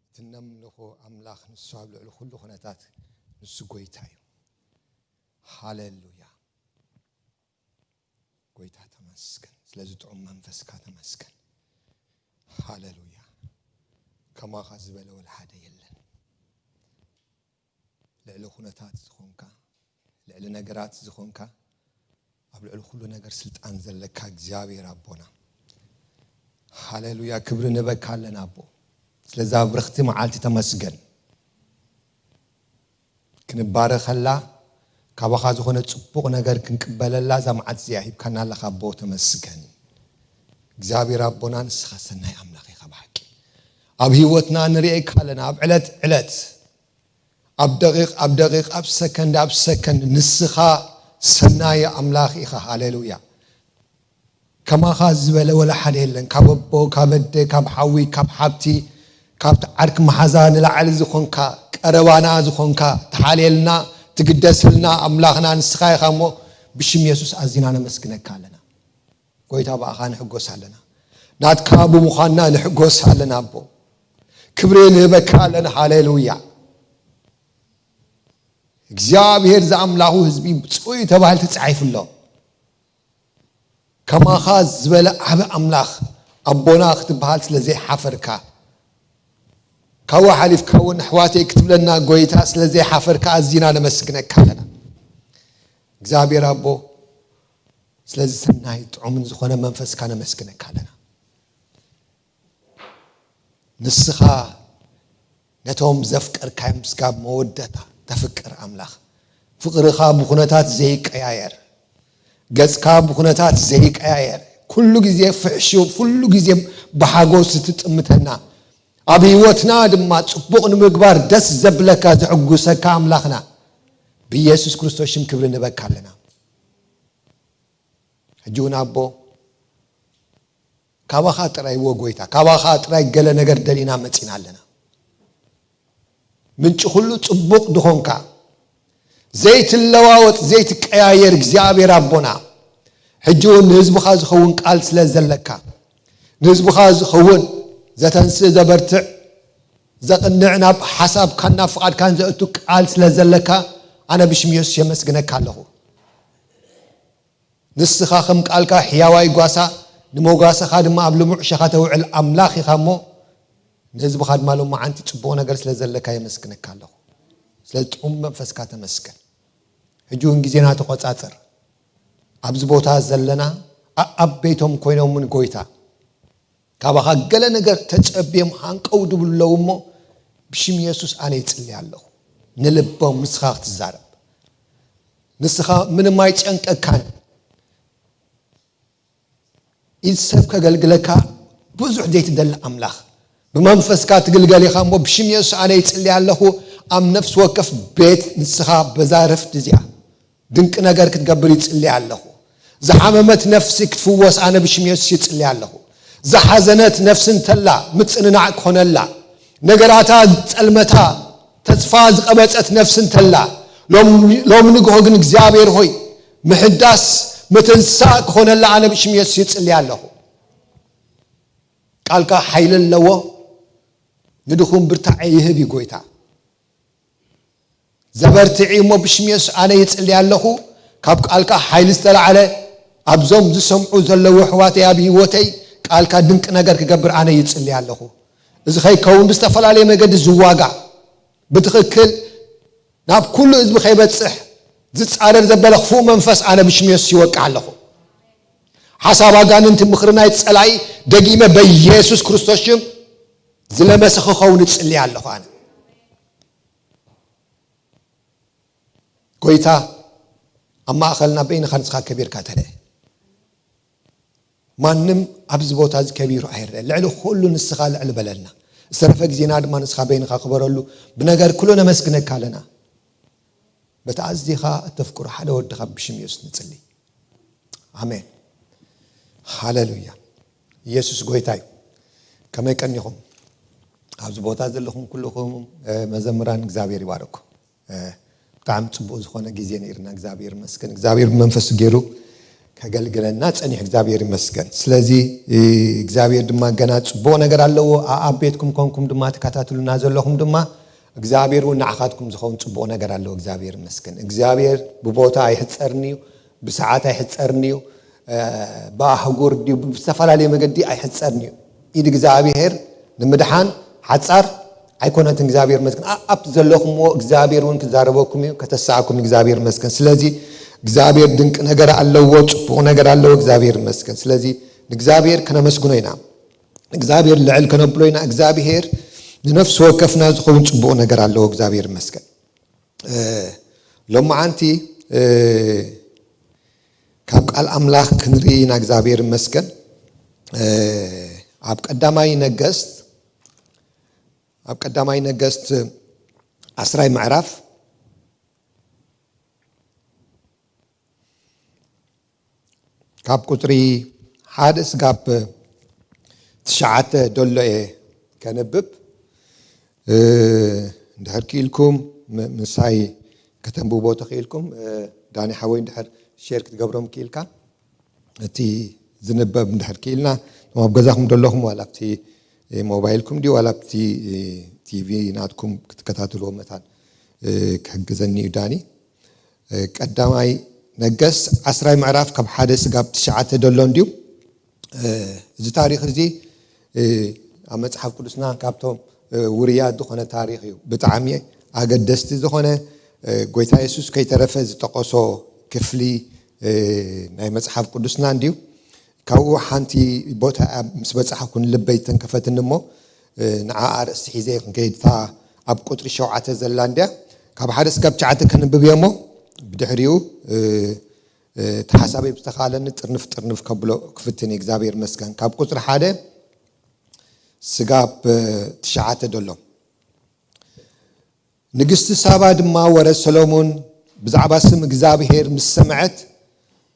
እቲ ነምልኾ ኣምላኽ ንሱ ኣብ ልዕሊ ኩሉ ኩነታት ንሱ ጎይታ እዩ። ሃሌሉያ። ጎይታ ተመስገን። ስለዚ ጥዑም መንፈስካ ተመስገን። ሃሌሉያ። ከማኻ ዝበለ ወላ ሓደ የለን። ልዕሊ ኩነታት ዝኾንካ፣ ልዕሊ ነገራት ዝኾንካ፣ ኣብ ልዕሊ ኩሉ ነገር ስልጣን ዘለካ እግዚኣብሔር ኣቦና። ሃሌሉያ። ክብሪ ንበካ ኣለና ኣቦ። ስለዛ ብርኽቲ መዓልቲ ተመስገን። ክንባረኸላ፣ ካባኻ ዝኾነ ጽቡቕ ነገር ክንቅበለላ እዛ መዓልቲ እዚኣ ሂብካና ኣለኻ ኣቦ ተመስገን። እግዚኣብሔር ኣቦና ንስኻ ሰናይ ኣምላኽ ኢኻ ብሓቂ። ኣብ ህይወትና ንርእየካ ኣለና፣ ኣብ ዕለት ዕለት፣ ኣብ ደቂቕ ኣብ ደቂቕ፣ ኣብ ሰከንድ ኣብ ሰከንድ ንስኻ ሰናይ ኣምላኽ ኢኻ። ሃሌሉያ። ከማኻ ዝበለ ወላ ሓደ የለን። ካብ ኣቦ፣ ካብ ኣደ፣ ካብ ሓዊ፣ ካብ ሓብቲ፣ ካብቲ ዓርኪ መሓዛ ንላዕሊ ዝኾንካ፣ ቀረባና ዝኾንካ፣ ትሓልየልና፣ ትግደሰልና ኣምላኽና ንስኻ ኢኻ እሞ ብሽም የሱስ ኣዚና ነመስግነካ ኣለና። ጎይታ ብኣኻ ንሕጎስ ኣለና። ናትካ ብምዃንና ንሕጎስ ኣለና ኣቦ። ክብሪ ንህበካ ኣለና። ሃሌሉያ። እግዚኣብሔር ዝኣምላኹ ህዝቢ ብፁዕ እዩ ተባሂሉ ተጻሒፉ ኣሎ። ከማኻ ዝበለ ዓቢ ኣምላኽ ኣቦና ክትበሃል ስለ ዘይሓፈርካ፣ ካብኡ ሓሊፍካ እውን ኣሕዋተይ ክትብለና ጎይታ ስለ ዘይሓፈርካ ኣዚና ነመስግነካ ኣለና። እግዚኣብሔር ኣቦ ስለዚ ሰናይ ጥዑምን ዝኾነ መንፈስካ ነመስግነካ ኣለና። ንስኻ ነቶም ዘፍቀርካዮም ስጋብ መወዳእታ ተፍቅር ኣምላኽ፣ ፍቕርኻ ብኹነታት ዘይቀያየር፣ ገጽካ ብኹነታት ዘይቀያየር፣ ኩሉ ግዜ ፍሕሹ፣ ኩሉ ግዜ ብሓጎስ እትጥምተና፣ ኣብ ህይወትና ድማ ጽቡቕ ንምግባር ደስ ዘብለካ፣ ዘሕጉሰካ ኣምላኽና፣ ብኢየሱስ ክርስቶስ ሽም ክብሪ ንበካ ኣለና። ሕጂ እውን ኣቦ፣ ካባኻ ጥራይ እወ ጎይታ፣ ካባኻ ጥራይ ገለ ነገር ደሊና መጺና ኣለና። ምንጪ ኩሉ ጽቡቕ ድኾንካ፣ ዘይትለዋወጥ፣ ዘይትቀያየር እግዚኣብሔር ኣቦና፣ ሕጂ እውን ንህዝብኻ ዝኸውን ቃል ስለ ዘለካ፣ ንህዝብኻ ዝኸውን ዘተንስእ፣ ዘበርትዕ፣ ዘቕንዕ፣ ናብ ሓሳብካን ናብ ፍቓድካን ዘእቱ ቃል ስለ ዘለካ፣ ኣነ ብሽም የሱስ የመስግነካ ኣለኹ። ንስኻ ከም ቃልካ ሕያዋይ ጓሳ፣ ንመጓሰኻ ድማ ኣብ ልሙዕ ሸኻ ተውዕል ኣምላኽ ኢኻ እሞ፣ ንህዝብኻ ድማ ሎማዓንቲ ጽቡቕ ነገር ስለ ዘለካ የመስግነካ ኣለኹ። ስለዚ ጥዑም መንፈስካ ተመስገን። ሕጂ እውን ግዜና ተቖጻጸር። ኣብዚ ቦታ ዘለና ኣኣብ ቤቶም ኮይኖም እውን ጎይታ፣ ካባኻ ገለ ነገር ተጸብዮም ሃንቀው ድብሉ ኣለዉ እሞ፣ ብሽም የሱስ ኣነ ይጽሊ ኣለኹ። ንልቦም ንስኻ ክትዛረብ። ንስኻ ምንም ኣይጨንቀካን። ኢድ ሰብ ከገልግለካ ብዙሕ ዘይትደሊ ኣምላኽ፣ ብመንፈስካ ትግልገል ኢኻ እሞ፣ ብሽም የሱስ ኣነ ይጽሊ ኣለኹ። ኣብ ነፍሲ ወከፍ ቤት ንስኻ በዛ ረፍቲ እዚኣ ድንቂ ነገር ክትገብር ይጽሊ ኣለኹ። ዝሓመመት ነፍሲ ክትፍወስ ኣነ ብሽም የሱስ ይጽሊ ኣለኹ። ዝሓዘነት ነፍሲ እንተላ ምጽንናዕ ክኾነላ፣ ነገራታ ዝጸልመታ ተስፋ ዝቐበጸት ነፍሲ እንተላ፣ ሎም-፣ ሎም ንግሆ ግን እግዚኣብሔር ሆይ፣ ምሕዳስ ምትንሳእ ክኾነላ ኣነ ብሽም የሱስ ይጽሊ ኣለኹ። ቃልካ ሓይሊ ኣለዎ፣ ንድኹም ብርታዐ ይህብ እዩ ጎይታ። ዘበርትዒ እሞ ብሽም የሱስ ኣነ ይጽሊ ኣለኹ። ካብ ቃልካ ሓይሊ ዝተላዕለ ኣብዞም ዝሰምዑ ዘለዉ ኣሕዋተይ ኣብ ህይወተይ ቃልካ ድንቂ ነገር ክገብር ኣነ ይጽሊ ኣለኹ። እዚ ከይከውን ብዝተፈላለየ መገዲ ዝዋጋ ብትኽክል ናብ ኩሉ ህዝቢ ከይበጽሕ ዝጻረር ዘበለ ክፉእ መንፈስ ኣነ ብሽም የሱስ ይወቅዕ ኣለኹ። ሓሳብ ኣጋንንቲ ምኽሪ ናይ ጸላኢ ደጊመ በኢየሱስ ክርስቶስ ሽም ዝለመሰ ክኸውን እጽሊ ኣለኹ ኣነ። ጎይታ ኣብ ማእኸልና በይንኻ ንስኻ ከቢርካ ተረአ። ማንም ኣብዚ ቦታ እዚ ከቢሩ ኣይረአ። ልዕሊ ኩሉ ንስኻ ልዕሊ በለልና። ዝተረፈ ግዜና ድማ ንስኻ በይንኻ ክበረሉ ብነገር ኩሉ ነመስግነካ ኣለና። በቲ ኣዝኻ እተፍቅሮ ሓደ ወድኻ ብሽም የሱስ ንጽሊ። ኣሜን። ሃሌሉያ። ኢየሱስ ጎይታ እዩ። ከመይ ቀኒኹም? ኣብዚ ቦታ ዘለኹም ኩልኹም፣ እ፣ መዘምራን እግዚኣብሔር ይባረኩም። እ፣ ብጣዕሚ ጽቡቕ ዝኾነ ግዜ ነይርና። እግዚኣብሔር ይመስገን። እግዚኣብሔር ብመንፈሱ ገይሩ ከገልግለና ጸኒሑ። እግዚኣብሔር ይመስገን። ስለዚ፣ እ፣ እግዚኣብሔር ድማ ገና ጽቡቕ ነገር ኣለዎ። ኣኣብ ቤትኩም ኮንኩም ድማ ተከታትሉና ዘለኹም ድማ እግዚኣብሔር እውን ንዓኻትኩም ዝኸውን ጽቡቕ ነገር ኣለዎ። እግዚኣብሔር ይመስገን። እግዚኣብሔር ብቦታ ኣይሕጸርን እዩ፣ ብሰዓት ኣይሕጸርን እዩ፣ እ፣ ብኣህጉር ድዩ ብዝተፈላለየ መገዲ ኣይሕጸርን እዩ። ኢድ እግዚኣብሔር ንምድሓን ሓጻር ኣይኮነትን። እግዚኣብሔር ይመስገን። ኣ-፣ ኣብቲ ዘለኹምዎ እግዚኣብሔር እውን ክዛረበኩም እዩ፣ ከተሳኣኩም እዩ። እግዚኣብሔር ይመስገን። ስለዚ እግዚኣብሔር ድንቂ ነገር ኣለዎ፣ ጽቡቕ ነገር ኣለዎ። እግዚኣብሔር ይመስገን። ስለዚ ንእግዚኣብሔር ከነመስግኖ ኢና፣ ንእግዚኣብሔር ልዕል ከነብሎ ኢና። እግዚኣብሔር ንነፍሲ ወከፍና ዝኸውን ጽቡቕ ነገር ኣለዎ። እግዚኣብሔር ይመስገን። እ፣ ሎማዓንቲ፣ እ፣ ካብ ቃል ኣምላኽ ክንርኢ ኢና። እግዚኣብሔር ይመስገን። እ፣ ኣብ ቀዳማይ ነገስት፣ ኣብ ቀዳማይ ነገስት ዓስራይ ምዕራፍ ካብ ቁጽሪ ሓደ ስጋብ ትሽዓተ ደሎ እየ ከንብብ። እ፣ እንድሕር ክኢልኩም ም-፣ ምሳይ ከተንብቦ ተኽኢልኩም፣ እ፣ ዳኒ ሓወይ እንድሕር ሼር ክትገብሮም ክኢልካ፣ እቲ ዝንበብ እንድሕር ክኢልና፣ እቶም ኣብ ገዛኹም ደለኹም ዋላ ኣብቲ፣ እ፣ ሞባይልኩም ድዩ ዋላ ኣብቲ፣ እ፣ ቲቪ ናትኩም ክትከታተልዎ መታን፣ እ፣ ክሕግዘኒ እዩ ዳኒ። እ፣ ቀዳማይ ነገስት ዓስራይ ምዕራፍ ካብ ሓደ ስጋብ ትሽዓተ ደሎ እንድዩ። እ፣ እዚ ታሪኽ እዚ፣ እ፣ ኣብ መጽሓፍ ቅዱስና ካብቶም፣ እ፣ ውርያት ዝኾነ ታሪኽ እዩ። ብጣዕሚ ኣገደስቲ ዝኾነ፣ እ፣ ጎይታ የሱስ ከይተረፈ ዝጠቐሶ ክፍሊ፣ እ፣ ናይ መጽሓፍ ቅዱስና እንድዩ። ካብኡ ሓንቲ ቦታ ምስ በጻሕኩ ንልበይ ተንከፈትኒ እሞ፣ እ፣ ንዓ ኣርእስቲ ሒዘ ክንከይድ፣ እታ ኣብ ቁጽሪ ሸውዓተ ዘላ እንድያ። ካብ ሓደ ስጋብ ትሽዓተ ከንብብ እየ እሞ፣ ብድሕሪኡ፣ እ፣ እቲ ሓሳበይ ብዝተኻለኒ ጥርንፍ ጥርንፍ ከብሎ ክፍትን እየ። እግዚኣብሔር ይመስገን። ካብ ቁፅሪ ሓደ ስጋብ ትሽዓተ ደሎ። ንግስቲ ሳባ ድማ ወረ ሰሎሞን ብዛዕባ ስም እግዚኣብሔር ምስ ሰምዐት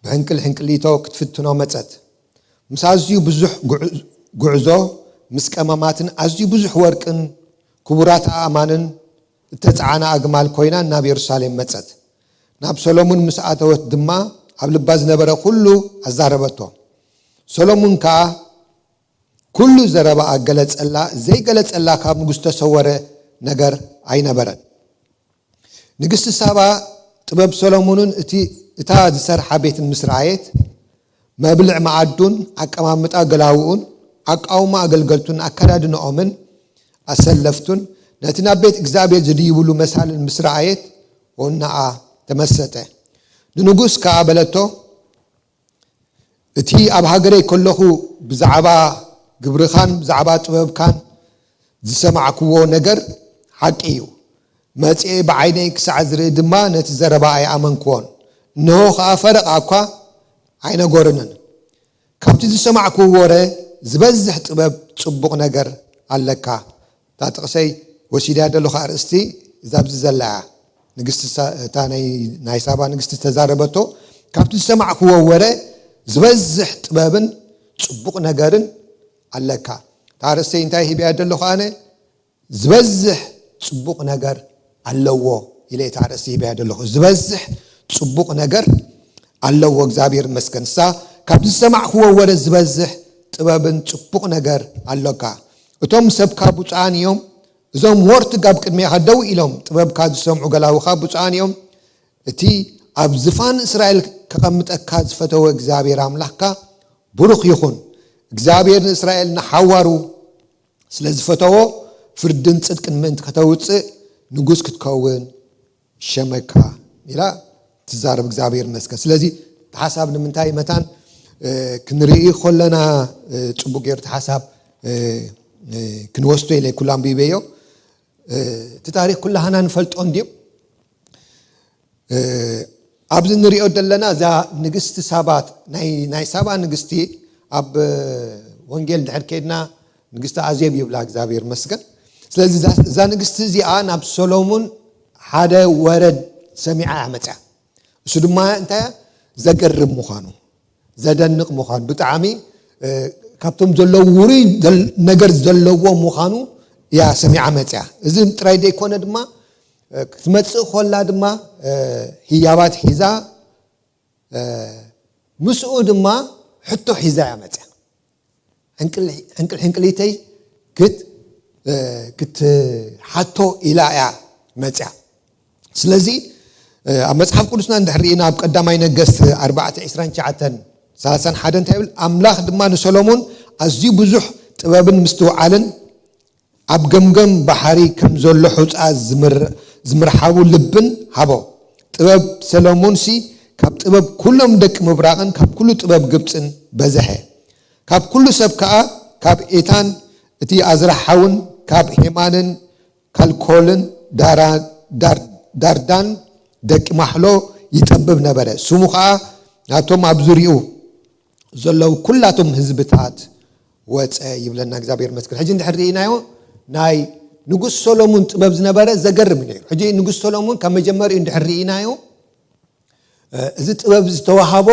ብሕንቅል ሕንቅሊቶ ክትፍትኖ መጸት። ምስ ኣዝዩ ብዙሕ ጉዕዞ፣ ምስ ቀመማትን ኣዝዩ ብዙሕ ወርቅን ክቡራት ኣእማንን እተጸዓና ኣግማል ኮይና ናብ የሩሳሌም መጸት። ናብ ሰሎሞን ምስ ኣተወት ድማ ኣብ ልባ ዝነበረ ኩሉ ኣዛረበቶ። ሰሎሞን ከኣ ኩሉ ዘረባኣ ገለጸላ፣ ዘይገለጸላ ካብ ንጉስ ተሰወረ ነገር ኣይነበረን። ንግስቲ ሳባ ጥበብ ሰሎሞንን እቲ እታ ዝሰርሓ ቤትን ምስ ረኣየት፣ መብልዕ መኣዱን ኣቀማምጣ ገላውኡን ኣቃውማ ኣገልገልቱን ኣከዳድንኦምን ኣሰለፍቱን ነቲ ናብ ቤት እግዚኣብሔር ዝድይብሉ መሳልን ምስ ረኣየት ወናኣ ተመሰጠ። ንንጉስ ከኣ በለቶ፣ እቲ ኣብ ሃገረይ ከለኹ ብዛዕባ ግብርኻን ብዛዕባ ጥበብካን ዝሰማዕክዎ ነገር ሓቂ እዩ። መጺኤ ብዓይነይ ክሳዕ ዝርኢ ድማ ነቲ ዘረባ ኣይኣመንክዎን። እንሆ ኸኣ ፈረቓ እኳ ኣይነገሩንን። ካብቲ ዝሰማዕክዎ ወረ ዝበዝሕ ጥበብ ጽቡቕ ነገር ኣለካ። እታ ጥቕሰይ ወሲድያ ዘለኹ ኣርእስቲ እዛ ኣብዚ ዘላ እያ። ንግስቲ ሳ-፣ እታ ናይ፣ ናይ ሳባ ንግስቲ ዝተዛረበቶ፣ ካብቲ ዝሰማዕክዎ ወረ ዝበዝሕ ጥበብን ጽቡቕ ነገርን ኣለካ። እታ ኣርእስተይ እንታይ ሂብያ ዘለኹ ኣነ? ዝበዝሕ ጽቡቕ ነገር ኣለዎ ኢለ እታ ኣርእስቲ ሂብያ ዘለኹ። ዝበዝሕ ጽቡቕ ነገር ኣለዎ፣ እግዚኣብሔር ይመስገን። እሳ ካብቲ ዝሰማዕክዎ ወረ ዝበዝሕ ጥበብን ጽቡቕ ነገር ኣሎካ። እቶም ሰብካ ብፁዓን እዮም፣ እዞም ወርትግ ኣብ ቅድሜኻ ደው ኢሎም ጥበብካ ዝሰምዑ ገላውኻ ብፁዓን እዮም። እቲ ኣብ ዝፋን እስራኤል ከቐምጠካ ዝፈተወ እግዚኣብሔር ኣምላኽካ ብሩኽ ይኹን። እግዚኣብሔር ንእስራኤል ንሓዋሩ ስለ ዝፈተዎ ፍርድን ጽድቅን ምእንቲ ከተውጽእ ንጉስ ክትከውን ሸመካ ኢላ ትዛረብ። እግዚኣብሔር ይመስገን። ስለዚ እቲ ሓሳብ ንምንታይ መታን፣ እ፣ ክንርኢ ከለና፣ እ፣ ጽቡቅ ገይሩ እቲ ሓሳብ፣ እ፣ እ፣ ክንወስዶ ኢለ ኩሉ ኣንቢበዮ። እ፣ እቲ ታሪኽ ኩላህና ንፈልጦ እንድዩ። እ፣ ኣብዚ ንሪኦ ዘለና እዛ ንግስቲ ሳባት፣ ናይ፣ ናይ ሳባ ንግስቲ ኣብ፣ እ፣ ወንጌል ድሕር ከይድና ንግስቲ ኣዜብ ይብላ፣ እግዚኣብሔር ይመስገን። ስለዚ እዛ፣ እዛ ንግስቲ እዚኣ ናብ ሰሎሙን ሓደ ወረ ሰሚዓ እያ መፅያ። እሱ ድማ እንታይ እያ? ዘገርም ምዃኑ፣ ዘደንቕ ምዃኑ፣ ብጣዕሚ፣ እ፣ ካብቶም ዘለዉ ውሩይ ዘል-፣ ነገር ዘለዎ ምዃኑ እያ ሰሚዓ መፅያ። እዚ ጥራይ ዘይኮነ ድማ፣ እ፣ ክትመፅእ ከላ ድማ፣ እ፣ ህያባት ሒዛ፣ እ፣ ምስኡ ድማ ሕቶ ሒዛ እያ መፅያ። ሕንቅል-፣ ሕንቅል-፣ ሕንቅሊተይ ክት-፣ እ፣ ክትሓቶ ኢላ እያ መፅያ። ስለዚ፣ እ፣ ኣብ መጽሓፍ ቅዱስና እንድሕር ርኢና ኣብ ቀዳማይ ነገስት ኣርባዕተ ዕስራን ትሽዓተን ሰላሳን ሓደን እንታይ ይብል? ኣምላኽ ድማ ንሰሎሞን ኣዝዩ ብዙሕ ጥበብን ምስትውዓልን ኣብ ገምገም ባሕሪ ከም ዘሎ ሑጻ ዝምር-፣ ዝምርሓቡ ልብን ሃቦ። ጥበብ ሰሎሞንሲ ካብ ጥበብ ኩሎም ደቂ ምብራቕን ካብ ኩሉ ጥበብ ግብጽን በዝሐ። ካብ ኩሉ ሰብ ከኣ ካብ ኤታን እቲ ኣዝራሓውን ካብ ሄማንን ካልኮልን ዳራ-፣ ዳር-፣ ዳርዳን ደቂ ማሕሎ ይጠብብ ነበረ። ስሙ ኸኣ ናብቶም ኣብ ዙርያኡ ዘለዉ ኩላቶም ህዝብታት ወፀ ይብለና። እግዚኣብሔር ይመስገን። ሕጂ እንድሕር ርኢናዮ ናይ ንጉስ ሰሎሙን ጥበብ ዝነበረ ዘገርም እዩ ነይሩ። ሕጂ ንጉስ ሰሎሙን ካብ መጀመሪኡ እንድሕር ርኢናዮ፣ እ፣ እዚ ጥበብ ዝተዋሃቦ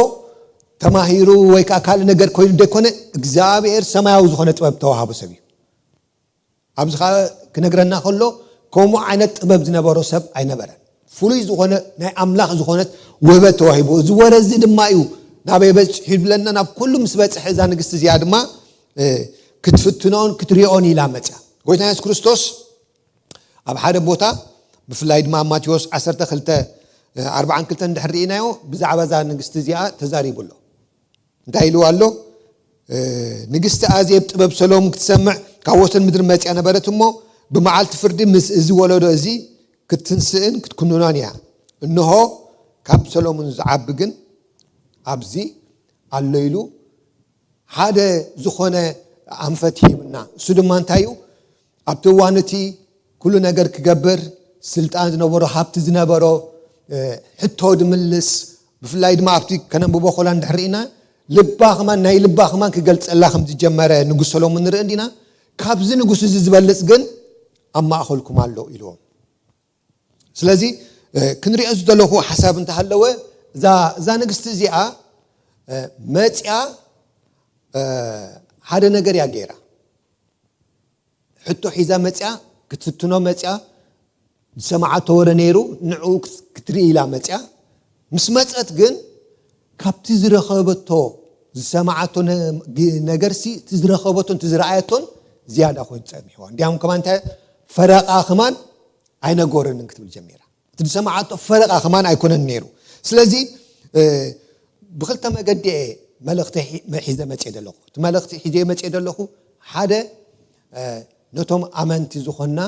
ተማሂሩ ወይ ከዓ ካልእ ነገር ኮይኑ ዘይኮነ እግዚኣብሔር ሰማያዊ ዝኾነ ጥበብ ተዋሃቦ ሰብ እዩ። ኣብዚ ኸዓ ክነግረና ከሎ ከምኡ ዓይነት ጥበብ ዝነበሮ ሰብ ኣይነበረን። ፍሉይ ዝኾነ ናይ ኣምላኽ ዝኾነት ውህበት ተዋሂቡ። እዚ ወረ እዚ ድማ እዩ ናበይ በፂሑ ይብለና። ናብ ኩሉ ምስ በፅሐ እዛ ንግስቲ እዚኣ ድማ፣ እ፣ ክትፍትኖን ክትሪኦን ኢላ መፅያ። ጎይታ የሱስ ክርስቶስ ኣብ ሓደ ቦታ ብፍላይ ድማ ኣብ ማቴዎስ ዓሰርተ ክልተ ኣርባዓን ክልተን እንድሕር ርኢናዮ ብዛዕባ እዛ ንግስቲ እዚኣ ተዛሪቡ ኣሎ። እንታይ ኢልዋ ኣሎ? እ፣ ንግስቲ ኣዜብ ጥበብ ሰሎሞን ክትሰምዕ ካብ ወሰን ምድሪ መጽያ ነበረት እሞ ብመዓልቲ ፍርዲ ምስ እዚ ወለዶ እዚ ክትትንስእን ክትኩንኖን እያ። እንሆ ካብ ሰሎሞን ዝዓቢ ግን ኣብዚ ኣሎ ኢሉ ሓደ ዝኾነ ኣንፈት ሂብና። እሱ ድማ እንታይ እዩ? ኣብቲ እዋን እቲ ኩሉ ነገር ክገብር ስልጣን ዝነበሮ፣ ሃብቲ ዝነበሮ፣ እ፣ ሕቶ ድምልስ፣ ብፍላይ ድማ ኣብቲ ከነንብቦ ኮላ እንድሕር ርኢና ልባ ከማን ናይ ልባ ከማን ክገልጸላ ከም ዝጀመረ ንጉስ ሰሎሞን ንርኢ እንዲና። ካብዚ ንጉስ እዚ ዝበልጽ ግን ኣብ ማእኸልኩም ኣሎ ኢልዎም። ስለዚ ክንሪኦ ዝደለኹ ሓሳብ እንተሃለወ እዛ ንግስቲ እዚኣ መፅያ ሓደ ነገር እያ ገይራ። ሕቶ ሒዛ መፅያ፣ ክትፍትኖ መፅያ፣ ዝሰማዓቶ ወረ ነይሩ፣ ንዕኡ ክትርኢ ኢላ መፅያ። ምስ መፀት ግን ካብቲ ዝረኸበቶ ዝሰማዓቶ ነገርሲ እቲ ዝረኸበቶን እቲ ዝረኣየቶን ዝያዳ ኮይኑ ፀሚሕዋ። እንዲያም ከማን እንታይ ፈረቓ ከማን ኣይነገረንን ክትብል ጀሚራ። እቲ ዝሰማዓቶ ፈረቓ ከማን ኣይኮነን ነይሩ። ስለዚ ብክልተ መገዲ እየ መልእኽቲ ሒዘ መፅየ ዘለኹ። እቲ መልእኽቲ ሒዘ መፅየ ዘለኹ ሓደ ነቶም ኣመንቲ ዝኾንና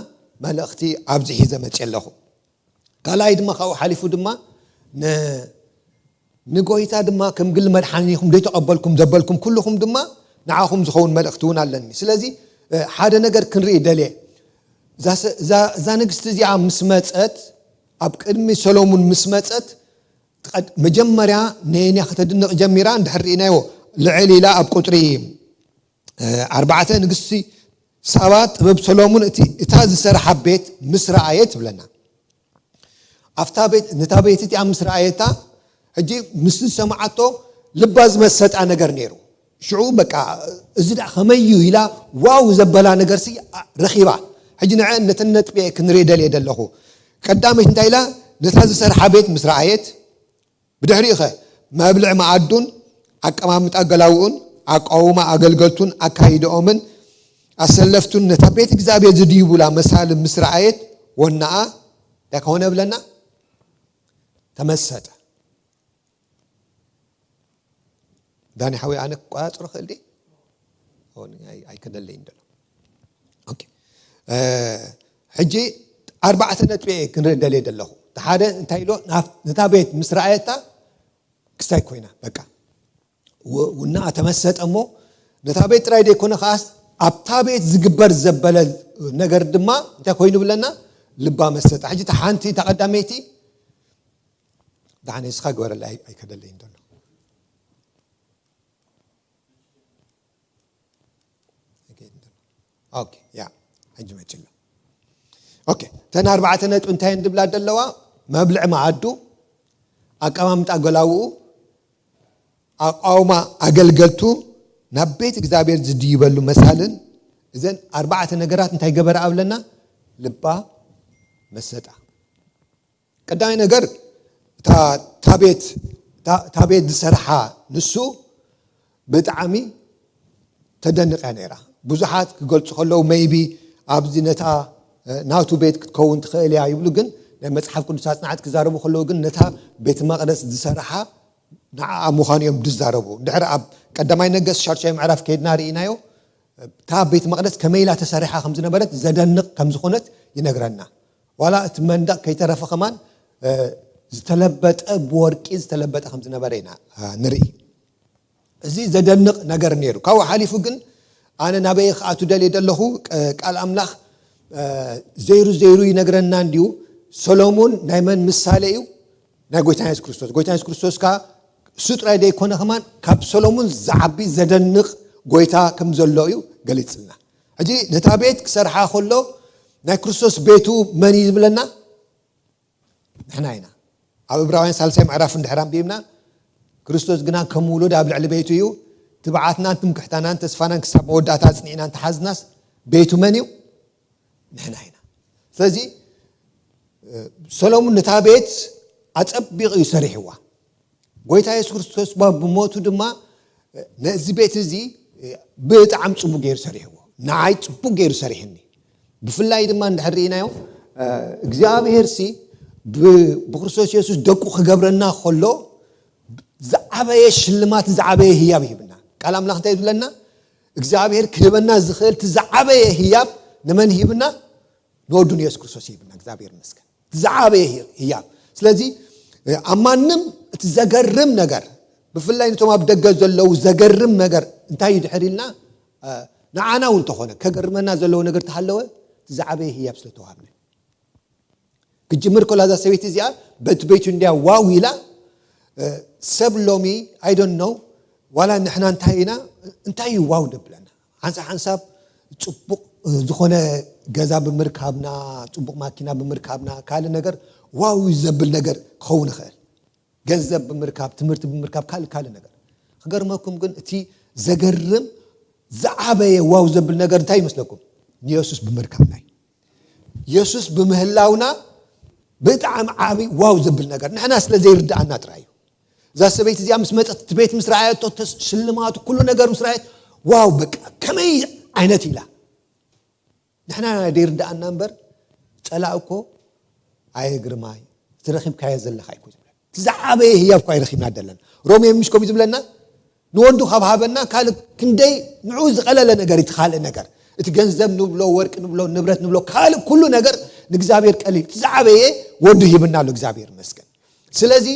መልእኽቲ ኣብዚ ሒዘ መፅየ ኣለኹ። ካልኣይ ድማ ካብኡ ሓሊፉ ድማ ንጎይታ ድማ ከም ግሊ መድሓኒ ኢኹም ዘይተቐበልኩም ዘበልኩም ኩልኹም ድማ ንዓኹም ዝኸውን መልእኽቲ እውን ኣለኒ። ስለዚ ሓደ ነገር ክንርኢ ደልየ። እዛ ንግስቲ እዚኣ ምስ መፀት፣ ኣብ ቅድሚ ሰሎሙን ምስ መፀት መጀመርያ ነየንያ ከተድንቕ ጀሚራ እንድሕር ርኢናዮ ልዕል ኢላ ኣብ ቁፅሪ ኣርባዕተ ንግስቲ ሳባ ጥበብ ሰሎሙን እታ ዝሰርሓ ቤት ምስ ረኣየት ትብለና። ኣብታ ቤት ነታ ቤት እቲኣ ምስ ረኣየታ ሕጂ ምስ ዝሰማዓቶ ልባ ዝመሰጣ ነገር ነይሩ። ሽዑ በቃ እዚ ደኣ ከመይ እዩ ኢላ ዋው ዘበላ ነገርሲ ረኺባ። ሕጂ ንዐ ነተን ነጥቢ ክንርኢ ደልየ ዘለኹ። ቀዳመይት እንታይ ኢላ? ነታ ዝሰርሓ ቤት ምስ ረኣየት ብድሕሪኡ ኸ መብልዕ መኣዱን ኣቀማምጣ ገላውኡን ኣቃውማ ኣገልገልቱን ኣካይደኦምን ኣሰለፍቱን ነታ ቤት እግዚኣብሔር ዝድይቡላ መሳሊ ምስ ረኣየት ወናኣ እንታይ ከሆነ ብለና ተመሰጠ። ዳኒ ሓወይ ኣነ ክቆፃፅሮ ክእል ድየ? ኣይከደለይን ደሎ። ሕጂ ኣርባዕተ ነጥቢ እየ ክንርኢ ደልየ ዘለኹ። ሓደ እንታይ ኢሎ ነታ ቤት ምስ ረኣየታ ክስታይ ኮይና በቃ ውና ተመሰጠ እሞ ነታ ቤት ጥራይ ዘይኮነ ከዓስ ኣብታ ቤት ዝግበር ዘበለ ነገር ድማ እንታይ ኮይኑ ብለና ልባ መሰጠ። ሕጂ ሓንቲ ተቐዳመይቲ ዳሕነ ንስኻ ግበረላ ኣይከደለይን ደሎ። ኦኬ ያ ሕጂ መጭሎ። ኦኬ እተን ኣርባዕተ ነጥቢ እንታይ እንድብላ ደለዋ? መብልዕ መኣዱ፣ ኣቀማምጣ ገላውኡ፣ ኣቃውማ ኣገልገልቱ፣ ናብ ቤት እግዚኣብሔር ዝድይበሉ መሳልን እዘን ኣርባዕተ ነገራት እንታይ ገበረ ኣብለና? ልባ መሰጣ። ቀዳማይ ነገር እታ ቤት ዝሰርሓ ንሱ ብጣዕሚ ተደንቕ እያ ነይራ። ብዙሓት ክገልፁ ከለዉ maybe ኣብዚ ነታ ናቱ ቤት ክትከውን ትኽእል እያ ይብሉ፣ ግን ናይ መፅሓፍ ቅዱስ ኣፅናዕት ክዛረቡ ከለዉ ግን ነታ ቤት መቕደስ ዝሰርሓ ንዓኣ ምዃኑ እዮም ዝዛረቡ። ድሕሪ ኣብ ቀዳማይ ነገስት ሻድሻይ ምዕራፍ ከይድና ርኢናዮ። እታ ቤት መቕደስ ከመይ ኢላ ተሰሪሓ ከም ዝነበረት ዘደንቕ ከም ዝኾነት ይነግረና። ዋላ እቲ መንደቕ ከይተረፈ ከማን ዝተለበጠ ብወርቂ ዝተለበጠ ከም ዝነበረ ኢና ንርኢ። እዚ ዘደንቕ ነገር ነይሩ። ካብኡ ሓሊፉ ግን ኣነ ናበይ ክኣቱ ደልየ ዘለኹ ቃል ኣምላኽ ዘይሩ ዘይሩ ይነግረና እንዲዩ። ሰሎሙን ናይ መን ምሳሌ እዩ? ናይ ጎይታ የሱስ ክርስቶስ። ጎይታ የሱስ ክርስቶስ ከኣ እሱ ጥራይ ዘይኮነ ከማን ካብ ሰሎሙን ዝዓቢ ዘደንቕ ጎይታ ከም ዘሎ እዩ ገሊጽልና። ሕጂ ነታ ቤት ክሰርሓ ከሎ ናይ ክርስቶስ ቤቱ መን እዩ ዝብለና? ንሕና ኢና። ኣብ እብራውያን ሳልሳይ ምዕራፍ እንድሕር ኣንቢብና ክርስቶስ ግና ከም ውሉድ ኣብ ልዕሊ ቤቱ እዩ። ትብዓትናን ትምክሕታናን ተስፋናን ክሳብ መወዳእታ ኣጽኒዕና እንተሓዝናስ ቤቱ መን እዩ? ንሕና ኢና። ስለዚ ሰሎሙን ነታ ቤት ኣጸቢቑ እዩ ሰሪሕዋ። ጎይታ የሱስ ክርስቶስ ባ ብሞቱ ድማ ነዚ ቤት እዚ ብጣዕሚ ጽቡቅ ገይሩ ሰሪሕዎ። ንዓይ ጽቡቅ ገይሩ ሰሪሕኒ። ብፍላይ ድማ እንድሕር ርኢናዮ እግዚኣብሔር ሲ ብክርስቶስ የሱስ ደቁ ክገብረና ከሎ ዝዓበየ ሽልማት ዝዓበየ ህያብ ይህብና። ቃል ኣምላኽ እንታይ ዝብለና? እግዚኣብሔር ክህበና ዝኽእል እቲ ዝዓበየ ህያብ ንመን ሂብና? ንወዱ ንየሱስ ክርስቶስ ሂብና። እግዚኣብሔር ይመስገን። እቲ ዝዓበየ ህያብ። ስለዚ ኣብ ማንም እቲ ዘገርም ነገር ብፍላይ ነቶም ኣብ ደገ ዘለዉ ዘገርም ነገር እንታይ እዩ ድሕር ኢልና ንዓና እውን እንተኾነ ከገርመና ዘለዎ ነገር ተሃለወ እቲ ዝዓበየ ህያብ ስለተዋሃብና። ክጅምር ከሎ እዛ ሰበይቲ እዚኣ በቲ ቤቱ እንዲያ ዋው ኢላ ሰብ ሎሚ I don't know ዋላ ንሕና እንታይ ኢና እንታይ እዩ ዋው ደብለና ሓንሳብ ሓንሳብ ፅቡቕ ዝኾነ ገዛ ብምርካብና ፅቡቕ ማኪና ብምርካብና ካልእ ነገር ዋው እዩ ዘብል ነገር ክኸውን ይኽእል ገንዘብ ብምርካብ ትምህርቲ ብምርካብ ካልእ ካልእ ነገር ክገርመኩም ግን እቲ ዘገርም ዝዓበየ ዋው ዘብል ነገር እንታይ ይመስለኩም ንየሱስ ብምርካብና እዩ የሱስ ብምህላውና ብጣዕሚ ዓብይ ዋው ዘብል ነገር ንሕና ስለ ዘይርድኣና ጥራይ እዩ እዛ ሰበይቲ እዚኣ ምስ መፀት እቲ ቤት ምስ ረኣየቶ ሽልማቱ ኩሉ ነገር ምስ ረኣየት ዋው በቃ ከመይ ዓይነት ኢላ ንሕና ናይ ዘይርድኣና እምበር ፀላእ እኮ ኣየ ግርማይ እቲ ረኺብካዮ ዘለካ ኣይኮ ዝብለ እቲ ዝዓበየ ህያብ እኳ ይረኪብና ደለና ሮሜ ምሽ ከምኡ ዝብለና ንወዱ ካብ ሃበና ካልእ ክንደይ ንዑ ዝቐለለ ነገር እቲ ካልእ ነገር እቲ ገንዘብ ንብሎ ወርቂ ንብሎ ንብረት ንብሎ ካልእ ኩሉ ነገር ንእግዚኣብሔር ቀሊል እቲ ዝዓበየ ወዱ ሂብና ኣሎ እግዚኣብሔር ይመስገን ስለዚ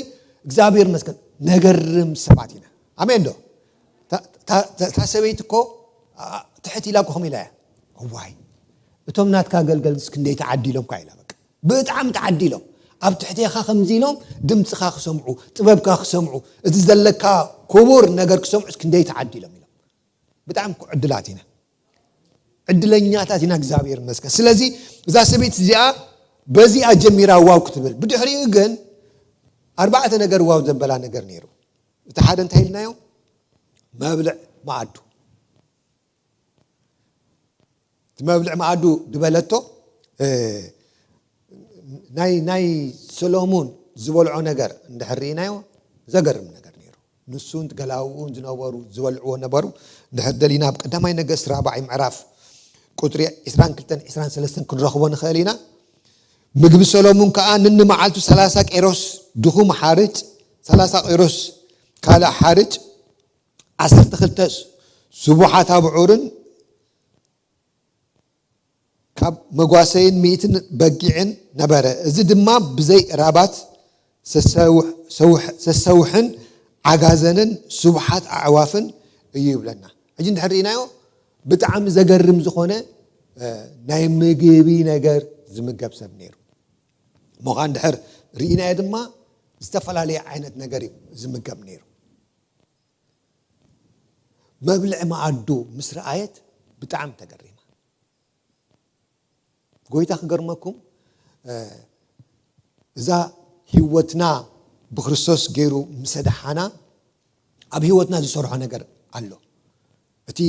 እግዚኣብሔር ይመስገን ነገርም ሰባት ኢና ኣሜን ዶ እታ ሰበይቲ እኮ ትሕት ኢላ ኮም ኢላ እያ እዋይ እቶም ናትካ ኣገልገልስ ክንደይ ተዓዲሎም ኳ ኢላ በቃ ብጣዕሚ ተዓዲሎም ኣብ ትሕቴኻ ከምዚ ኢሎም ድምፅኻ ክሰምዑ ጥበብካ ክሰምዑ እቲ ዘለካ ክቡር ነገር ክሰምዑ ክንደይ ተዓዲሎም ኢሎም ብጣዕሚ ዕድላት ኢና ዕድለኛታት ኢና እግዚኣብሔር መስከ ስለዚ እዛ ሰበይት እዚኣ በዚኣ ጀሚራ ዋው ክትብል ብድሕሪኡ ግን ኣርባዕተ ነገር ዋው ዘበላ ነገር ነይሩ እቲ ሓደ እንታይ ኢልናዮ መብልዕ መኣዱ እቲ መብልዕ መኣዱ ዝበለቶ ናይ ናይ ሰሎሙን ዝበልዖ ነገር እንድሕር ርኢናዮ ዘገርም ነገር ነይሩ ንሱን ገላውኡን ዝነበሩ ዝበልዕዎ ነበሩ እንድሕር ደሊና ኣብ ቀዳማይ ነገስት ራባዓይ ምዕራፍ ቁፅሪ 22 23 ክንረኽቦ ንኽእል ኢና ምግቢ ሰሎሙን ከዓ ንንመዓልቱ 30 ቄሮስ ድኹም ሓርጭ 30 ቄሮስ ካልእ ሓርጭ ዓሰርተ ክልተ ስቡሓት ኣብዑርን ካብ መጓሰይን ሚእትን በጊዕን ነበረ። እዚ ድማ ብዘይ ራባት ሰሰውሕን ዓጋዘንን ስቡሓት ኣዕዋፍን እዩ ይብለና። ሕጂ እንድሕር ርኢናዮ ብጣዕሚ ዘገርም ዝኾነ ናይ ምግቢ ነገር ዝምገብ ሰብ ነይሩ። እሞ ከዓ እንድሕር ርኢናዮ ድማ ዝተፈላለየ ዓይነት ነገር እዩ ዝምገብ ነይሩ። መብልዒ መኣዱ ምስ ረኣየት ብጣዕሚ ተገሪማ። ጎይታ ክገርመኩም እዛ ህይወትና ብክርስቶስ ገይሩ ምስ ኣድሓና ኣብ ህይወትና ዝሰርሖ ነገር ኣሎ። እቲ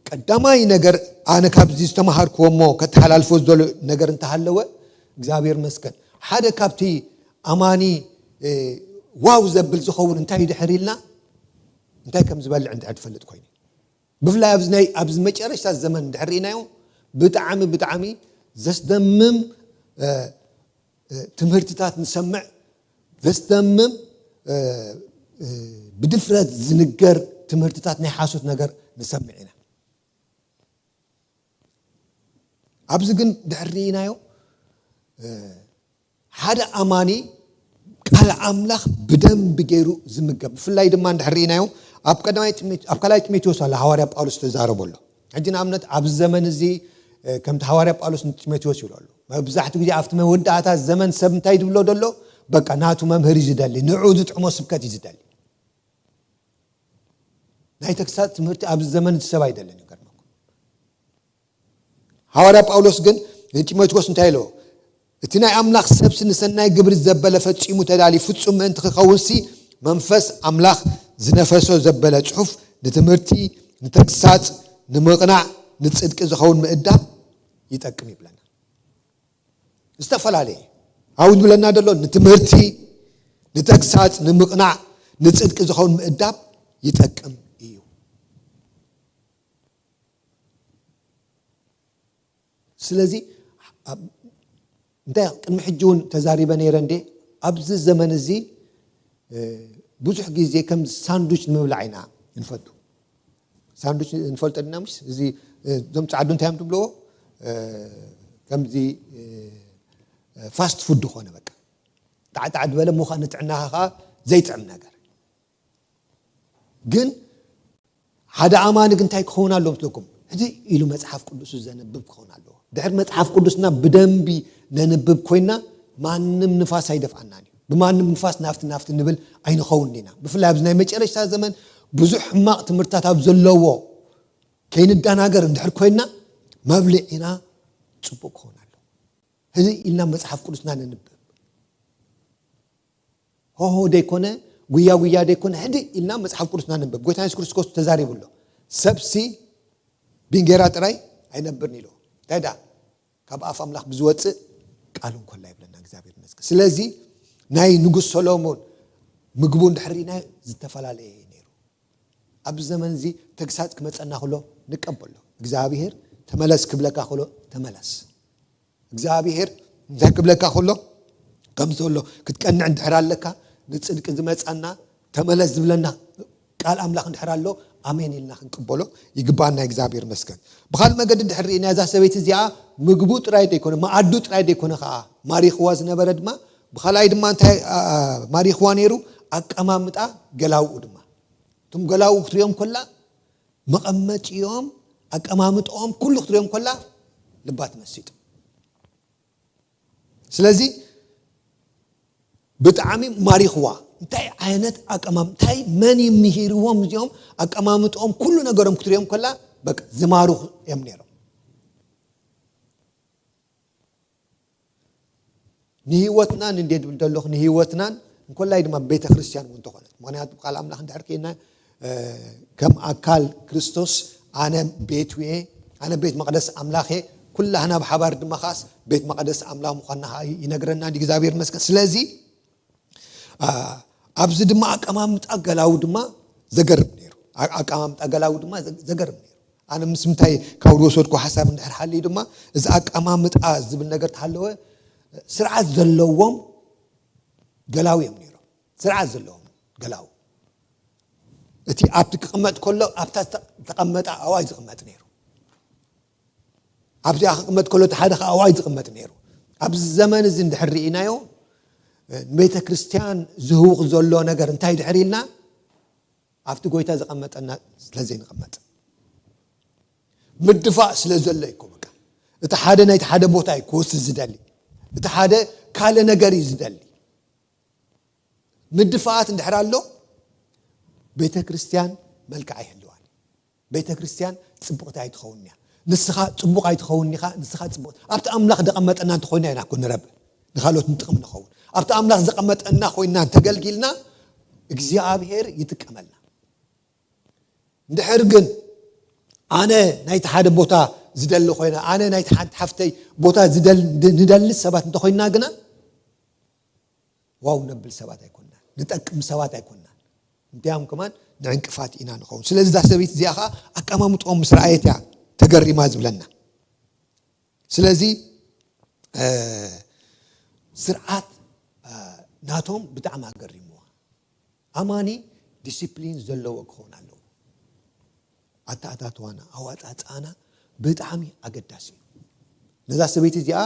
ቀዳማይ ነገር ኣነ ካብዚ ዝተምሃርክዎ እሞ ከተሓላልፎ ዝደልዮ ነገር እንተሃለወ እግዚኣብሔር መስገን ሓደ ካብቲ ኣማኒ ዋው ዘብል ዝኸውን እንታይ ድሕር ኢልና እንታይ ከም ዝበልዕ እንድሕር ትፈልጥ ኮይኑ ብፍላይ ኣብዚ ናይ ኣብዚ መጨረሽታ ዘመን እንድሕር ርኢናዮ ብጣዕሚ ብጣዕሚ ዘስደምም ትምህርትታት ንሰምዕ ዘስደምም ብድፍረት ዝንገር ትምህርትታት ናይ ሓሶት ነገር ንሰምዕ ኢና ኣብዚ ግን ድሕር ርኢናዮ ሓደ ኣማኒ ቃል ኣምላኽ ብደንቢ ገይሩ ዝምገብ ብፍላይ ድማ እንድሕር ርኢናዮ ኣብ ቀዳማይ ኣብ ካልኣይ ጢሞቴዎስ ኣሎ ሃዋርያ ጳውሎስ ተዛረቦ ኣሎ ሕጂ ንኣብነት ኣብዚ ዘመን እዚ ከምቲ ሃዋርያ ጳውሎስ ንጢሞቴዎስ ይብሎ ኣሎ መብዛሕትኡ ግዜ ኣብቲ መወዳእታ ዘመን ሰብ እንታይ ዝብሎ ዘሎ በቃ ናቱ መምህር እዩ ዝደሊ ንዑ ዝጥዕሞ ስብከት እዩ ዝደሊ ናይ ተግሳጽ ትምህርቲ ኣብዚ ዘመን እዚ ሰብ ኣይደልን ይገርመኩም ሃዋርያ ጳውሎስ ግን ንጢሞቴዎስ እንታይ ኢለዎ እቲ ናይ ኣምላኽ ሰብሲ ንሰናይ ግብሪ ዘበለ ፈጺሙ ተዳልዩ ፍጹም ምእንቲ ክኸውንሲ መንፈስ ኣምላኽ ዝነፈሶ ዘበለ ጽሑፍ ንትምህርቲ ንተግሳጽ ንምቕናዕ ንጽድቂ ዝኸውን ምእዳብ ይጠቅም ይብለና ዝተፈላለየ ኣብኡ ዝብለና ዘሎ ንትምህርቲ ንተግሳጽ ንምቕናዕ ንጽድቂ ዝኸውን ምእዳብ ይጠቅም እዩ ስለዚ እንታይ ቅድሚ ሕጂ እውን ተዛሪበ ነይረ እንዴ ኣብዚ ዘመን እዚ ብዙሕ ግዜ ከም ሳንዱች ንምብላዕ ኢና ንፈቱ ሳንዱች ንፈልጦ ድና ምሽ እዚ እዞም ፃዕዱ እንታይ እዮም ትብልዎ ከምዚ ፋስት ፉድ ዝኾነ በቃ ጣዕጣዕ ዝበለ ምዃን ንጥዕናኻ ከዓ ዘይጥዕም ነገር ግን ሓደ ኣማኒ ግን እንታይ ክኸውን ኣለዎ ምስለኩም ሕዚ ኢሉ መፅሓፍ ቅዱሱ ዘንብብ ክኸውን ኣለዎ ድሕር መፅሓፍ ቅዱስና ብደንቢ ነንብብ ኮይና ማንም ንፋስ ኣይደፍኣናን እዩ ብማንም ንፋስ ናፍቲ ናፍቲ ንብል ኣይንኸውን ኢና። ብፍላይ ኣብዚ ናይ መጨረሽታ ዘመን ብዙሕ ሕማቕ ትምህርትታት ኣብ ዘለዎ ከይንደናገር እንድሕር ኮይና፣ መብልዒና ጽቡቕ ክኸውን ኣሎ። ህድእ ኢልና መጽሓፍ ቅዱስና ነንብብ። ሆሆ ደይኮነ፣ ጉያ ጉያ ደይኮነ፣ ህድእ ኢልና መጽሓፍ ቅዱስና ነንብብ። ጎይታ የሱስ ክርስቶስ ተዛሪቡ ኣሎ። ሰብሲ ብእንጌራ ጥራይ ኣይነብርን ኢሉ። እንታይ ደኣ? ካብ ኣፍ ኣምላኽ ብዝወጽእ ቃል እንኮላ ይብለና እግዚኣብሔር ይመስገን። ስለዚ ናይ ንጉስ ሰሎሞን ምግቡ እንድሕር ርኢናዮ ዝተፈላለየ እዩ ነይሩ። ኣብዚ ዘመን እዚ ተግሳጽ ክመጸና ከሎ ንቀበሎ። እግዚኣብሔር ተመለስ ክብለካ ከሎ ተመለስ። እግዚኣብሔር እንታይ ክብለካ ከሎ ከም ዘሎ ክትቀንዕ እንድሕር ኣለካ፣ ንጽድቂ ዝመጸና ተመለስ ዝብለና ቃል ኣምላኽ እንድሕር ኣሎ ኣሜን ኢልና ክንቅበሎ ይግባና። እግዚኣብሔር መስገን። ብኻልእ መገዲ እንድሕር ርኢና እዛ ሰበይቲ እዚኣ ምግቡ ጥራይ ደይኮነ፣ መኣዱ ጥራይ ደይኮነ ከዓ ማሪኽዋ ዝነበረ ድማ ብኻልኣይ ድማ እንታይ ኣ- ኣ- ማሪኽዋ ነይሩ? ኣቀማምጣ ገላውኡ ድማ። እቶም ገላውኡ ክትሪኦም ከላ መቐመጢኦም ኣቀማምጥኦም ኩሉ ክትሪኦም ከላ ልባ ትመሲጡ። ስለዚ ብጣዕሚ ማሪኽዋ። እንታይ ዓይነት ኣቀማም እንታይ መን እዩ ምሂርዎም እዚኦም ኣቀማምጥኦም ኩሉ ነገሮም ክትሪኦም ከላ በቃ ዝማርኹ እዮም ነይሮም። ንህይወትናን እንዴ ድብል ዘለኹ ንህይወትናን እንኮላይ ድማ ቤተ ክርስቲያን እውን ተኾነት። ምክንያቱ ቃል ኣምላኽ እንድሕር ከይና ከም ኣካል ክርስቶስ ኣነ ቤቱ እየ፣ ኣነ ቤት መቕደስ ኣምላኽ እየ። ኩላህና ብሓባር ድማ ኻስ ቤት መቕደስ ኣምላኽ ምዃንና ኸዓ ይነግረና እንዲ እግዚኣብሔር ይመስገን። ስለዚ ኣብዚ ድማ ኣቀማምጣ ገላዊ ድማ ዘገርም ነይሩ። ኣቀማምጣ ገላዊ ድማ ዘገርም ነይሩ። ኣነ ምስ ምንታይ ካብ ዝወሰድኩ ሓሳብ እንድሕር ሓልዩ ድማ እዚ ኣቀማምጣ ዝብል ነገር ተሃለወ ስርዓት ዘለዎም ገላዊ እዮም ነይሮም። ስርዓት ዘለዎም ገላዊ። እቲ ኣብቲ ክቕመጥ ከሎ ኣብታ ዝተቐመጠ ኣዋይ ዝቕመጥ ነይሩ። ኣብዚኣ ክቕመጥ ከሎ እቲ ሓደ ከዓ ኣዋይ ዝቕመጥ ነይሩ። ኣብዚ ዘመን እዚ እንድሕር ርኢናዮ ንቤተ ክርስቲያን ዝህውኽ ዘሎ ነገር እንታይ ድሕር ኢልና ኣብቲ ጎይታ ዘቐመጠና ስለ ዘይንቐመጥ ምድፋእ ስለ ዘሎ ይኮ በቃ እቲ ሓደ ናይቲ ሓደ ቦታ እዩ ክወስድ ዝደሊ። እቲ ሓደ ካልእ ነገር እዩ ዝደሊ። ምድፋኣት እንድሕር ኣሎ ቤተ ክርስቲያን መልክዕ ኣይህልዋን። ቤተ ክርስቲያን ጽቡቕቲ ኣይትኸውን እያ። ንስኻ ጽቡቕ ኣይትኸውን ኢኻ። ንስኻ ጽቡቕ ኣብቲ ኣምላኽ ዘቐመጠና እንተኾይና ኢና እኮ ንረብ ንኻልኦት ንጥቕም ንኸውን። ኣብቲ ኣምላኽ ዘቐመጠና ኮይና እንተገልጊልና እግዚኣብሔር ይጥቀመልና። እንድሕር ግን ኣነ ናይቲ ሓደ ቦታ ዝደሊ ኮይና ኣነ ናይቲ ሓንቲ ሓፍተይ ቦታ ዝደል- ንደሊ ሰባት እንተኮይና ግና ዋው ነብል ሰባት ኣይኮንና፣ ንጠቅም ሰባት ኣይኮንና። እንዲያም ከማን ንዕንቅፋት ኢና ንኸውን። ስለዚ እዛ ሰበይቲ እዚኣ ከዓ ኣቀማምጦም ምስ ረኣየት እያ ተገሪማ ዝብለና። ስለዚ ስርዓት ናቶም ብጣዕሚ ኣገሪምዋ። ኣማኒ ዲሲፕሊን ዘለዎ ክኸውን ኣለዎ። ኣተኣታትዋና ኣዋፃፅኣና ብጣዕሚ ኣገዳሲ እዩ። ነዛ ሰበይቲ እዚኣ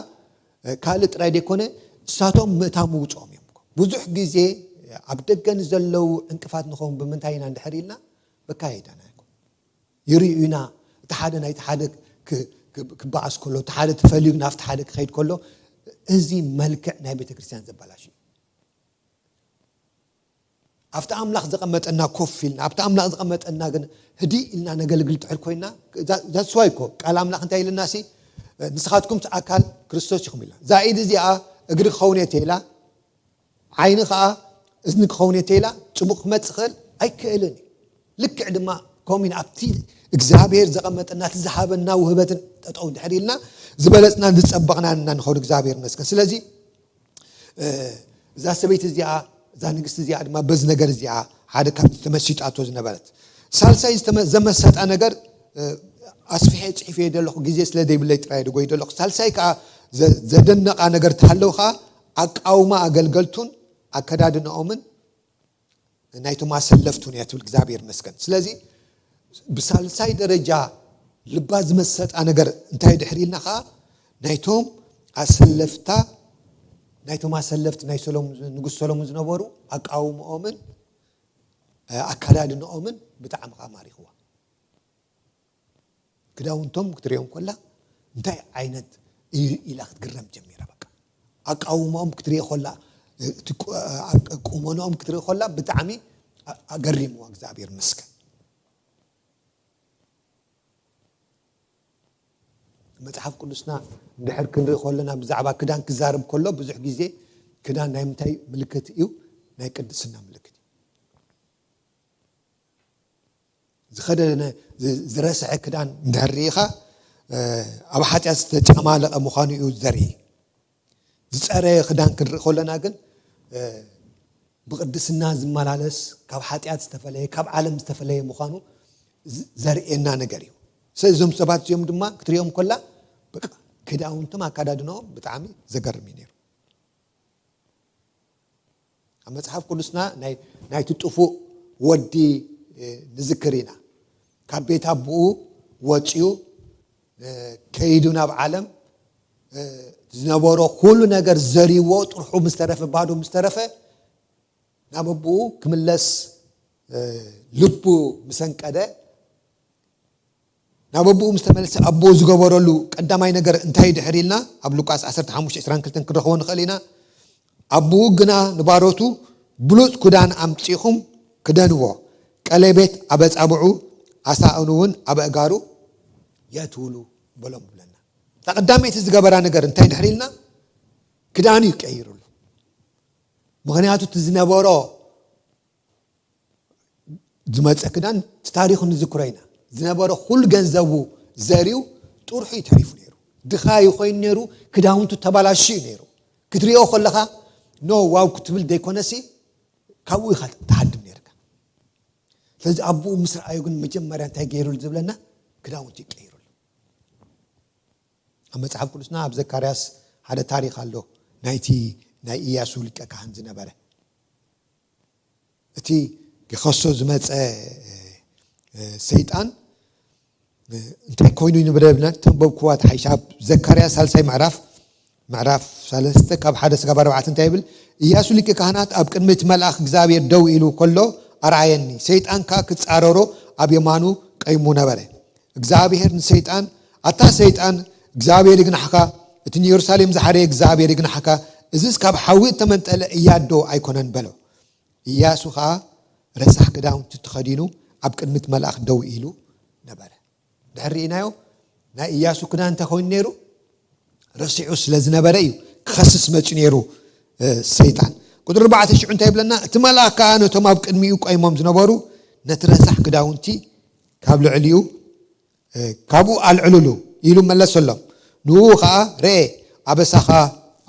ካልእ ጥራይ ደይኮነ እሳቶም ምእታው ምውፅኦም እዮም። ብዙሕ ግዜ ኣብ ደገ ንዘለዉ ዕንቅፋት ንኸውን ብምንታይ ኢና እንድሕር ኢልና በካየዳና ይኮን ይርእዩና። እቲ ሓደ ናይቲ ሓደ ክበኣስ ከሎ እቲ ሓደ ተፈልዩ ናብቲ ሓደ ክኸይድ ከሎ እዚ መልክዕ ናይ ቤተ ክርስቲያን ዘበላሽ እዩ። ኣብቲ ኣምላኽ ዘቐመጠና ኮፍ ኢልና ኣብቲ ኣምላኽ ዘቐመጠና ግን ህዲ ኢልና ነገልግል ትሕር ኮይና ዛስዋይ እኮ ቃል ኣምላኽ እንታይ ኢልና ሲ ንስኻትኩም ኣካል ክርስቶስ ኢኹም ኢላ። እዛ ኢድ እዚኣ እግሪ ክኸውን እየ ተኢላ፣ ዓይኒ ከዓ እዝኒ ክኸውን እየ ተኢላ ጽቡቕ ክመጽእ ክእል ኣይክእልን እዩ። ልክዕ ድማ ከምኡ ኢና ኣብቲ እግዚኣብሔር ዘቐመጠና እቲ ዝሃበና ውህበትን ጠጠው ድሕር ኢልና ዝበለጽናን ዝጸበቕናን ኢና ንኸውን። እግዚኣብሔር ይመስገን። ስለዚ እዛ ሰበይቲ እዚኣ እዛ ንግስቲ እዚኣ ድማ በዚ ነገር እዚኣ ሓደ ካብ ተመሲጣቶ ዝነበረት ሳልሳይ ዝተመ- ዘመሰጣ ነገር ኣስፊሐ ፅሒፈ ዘለኹ ግዜ ስለ ዘይብለይ ጥራይ ድጎይ ዘለኹ። ሳልሳይ ከዓ ዘ- ዘደነቃ ነገር ተሃለው ከዓ ኣቃውማ ኣገልገልቱን ኣከዳድንኦምን ናይቶም ኣሰለፍቱን እያ ትብል። እግዚኣብሔር መስገን። ስለዚ ብሳልሳይ ደረጃ ልባ ዝመሰጣ ነገር እንታይ ድሕር ኢልና ከዓ ናይቶም ኣሰለፍታ ናይቶም ኣሰለፍቲ ናይ ሰሎሙን ንጉስ ሰሎሙን ዝነበሩ ኣቃውምኦምን ኣካዳድንኦምን ብጣዕሚ ከዓ ማሪኽዋ። ክዳውንቶም ክትሪኦም ኮላ እንታይ ዓይነት እዩ ኢላ ክትግረም ጀሚራ። በቃ ኣቃውማኦም ክትሪኦ ኮላ እቲ ቁ- ቁመንኦም ክትርኢ ከላ ብጣዕሚ ኣገሪምዎ እግዚኣብሔር ይመስገን። መፅሓፍ ቅዱስና እንድሕር ክንርኢ ከለና ብዛዕባ ክዳን ክዛረብ ከሎ ብዙሕ ግዜ ክዳን ናይ ምንታይ ምልክት እዩ? ናይ ቅድስና ምልክት እዩ። ዝኸደነ ዝረስሐ ክዳን እንድሕር ርኢኻ ኣብ ሓጢኣት ዝተጨማለቐ ምዃኑ እዩ ዘርኢ። ዝፀረየ ክዳን ክንርኢ ከለና ግን ብቅድስና ዝመላለስ ካብ ሓጢኣት ዝተፈለየ ካብ ዓለም ዝተፈለየ ምዃኑ ዘርእየና ነገር እዩ። ስለዚ እዞም ሰባት እዚኦም ድማ ክትሪኦም ከላ በቃ ክዳውንቶም ኣካዳድናኦም ብጣዕሚ ዘገርም እዩ ነይሩ። ኣብ መፅሓፍ ቅዱስና ናይ ናይቲ ጥፉእ ወዲ ንዝክር ኢና። ካብ ቤት ኣቦኡ ወፂኡ ከይዱ ናብ ዓለም ዝነበሮ ኩሉ ነገር ዘሪዎ ጥርሑ ምስ ተረፈ ባዶ ምስ ተረፈ ናብ ኣቦኡ ክምለስ ልቡ ምስ ኣንቀደ ናብ ኣቦኡ ምስ ተመለሰ ኣቦኡ ዝገበረሉ ቀዳማይ ነገር እንታይ ድሕር ኢልና ኣብ ሉቃስ ዓሰርተ ሓሙሽተ ዕስራን ክልተን ክንረኽቦ ንኽእል ኢና። ኣቦኡ ግና ንባሮቱ ብሉፅ ክዳን ኣምፂኹም ክደንዎ፣ ቀለቤት ኣብ ኣፃብዑ ኣሳእኑ እውን ኣብ ኣእጋሩ የትውሉ በሎም ብለና። እታ ቀዳመይቲ ዝገበራ ነገር እንታይ ድሕር ኢልና ክዳኑ እዩ ቀይሩሉ። ምኽንያቱ እቲ ዝነበሮ ዝመፀ ክዳን እቲ ታሪኹ ንዝክሮ ኢና። ዝነበረ ኩሉ ገንዘቡ ዘርዩ ጥርሑ እዩ ተሪፉ ነይሩ። ድኻ እዩ ኮይኑ ነይሩ። ክዳውንቱ ተባላሹ እዩ ነይሩ። ክትሪኦ ከለኻ ኖ ዋው ክትብል ዘይኮነሲ ካብኡ ኢኻ ትሃድም ነይርካ። ስለዚ ኣቦኡ ምስ ረኣዩ ግን መጀመርያ እንታይ ገይሩሉ ዝብለና ክዳውንቱ ይቀይሩሉ። ኣብ መፅሓፍ ቅዱስና ኣብ ዘካርያስ ሓደ ታሪክ ኣሎ ናይቲ ናይ ኢያሱ ሊቀ ካህን ዝነበረ እቲ ክኸሶ ዝመፀ ሰይጣን እንታይ ኮይኑ ንብረብና ተንበብክዋ ተሓይሻ ኣብ ዘካርያስ ሳልሳይ ምዕራፍ ምዕራፍ ሰለስተ ካብ ሓደ ስጋብ ኣርባዕተ እንታይ ይብል? ኢያሱ ሊቀ ካህናት ኣብ ቅድሚ እቲ መልኣኽ እግዚኣብሔር ደው ኢሉ ከሎ ኣርኣየኒ። ሰይጣን ከኣ ክጻረሮ ኣብ የማኑ ቀይሙ ነበረ። እግዚኣብሔር ንሰይጣን ኣታ ሰይጣን እግዚኣብሔር ይግናሕካ፣ እቲ ንየሩሳሌም ዝሓረየ እግዚኣብሔር ይግናሕካ፣ እዝስ ካብ ሓዊ እተመንጠለ እያዶ ኣይኮነን በሎ። ኢያሱ ኸዓ ረሳሕ ክዳውንቲ ተኸዲኑ ኣብ ቅድሚ እቲ መልኣኽ ደው ኢሉ ነበረ። ድሕር ርኢናዮ ናይ ኢያሱ ክዳን እንታይ ኮይኑ ነይሩ? ረሲዑ ስለ ዝነበረ እዩ ክኸስስ መፂኡ ነይሩ ሰይጣን። ቁፅሪ ኣርባዕተ ሽዑ እንታይ ይብለና? እቲ መልኣክ ከዓ ነቶም ኣብ ቅድሚኡ ቆይሞም ዝነበሩ ነቲ ረሳሕ ክዳውንቲ ካብ ልዕሊኡ ካብኡ ኣልዕሉሉ ኢሉ መለሰሎም። ንኡ ከዓ ርኤ ኣበሳኻ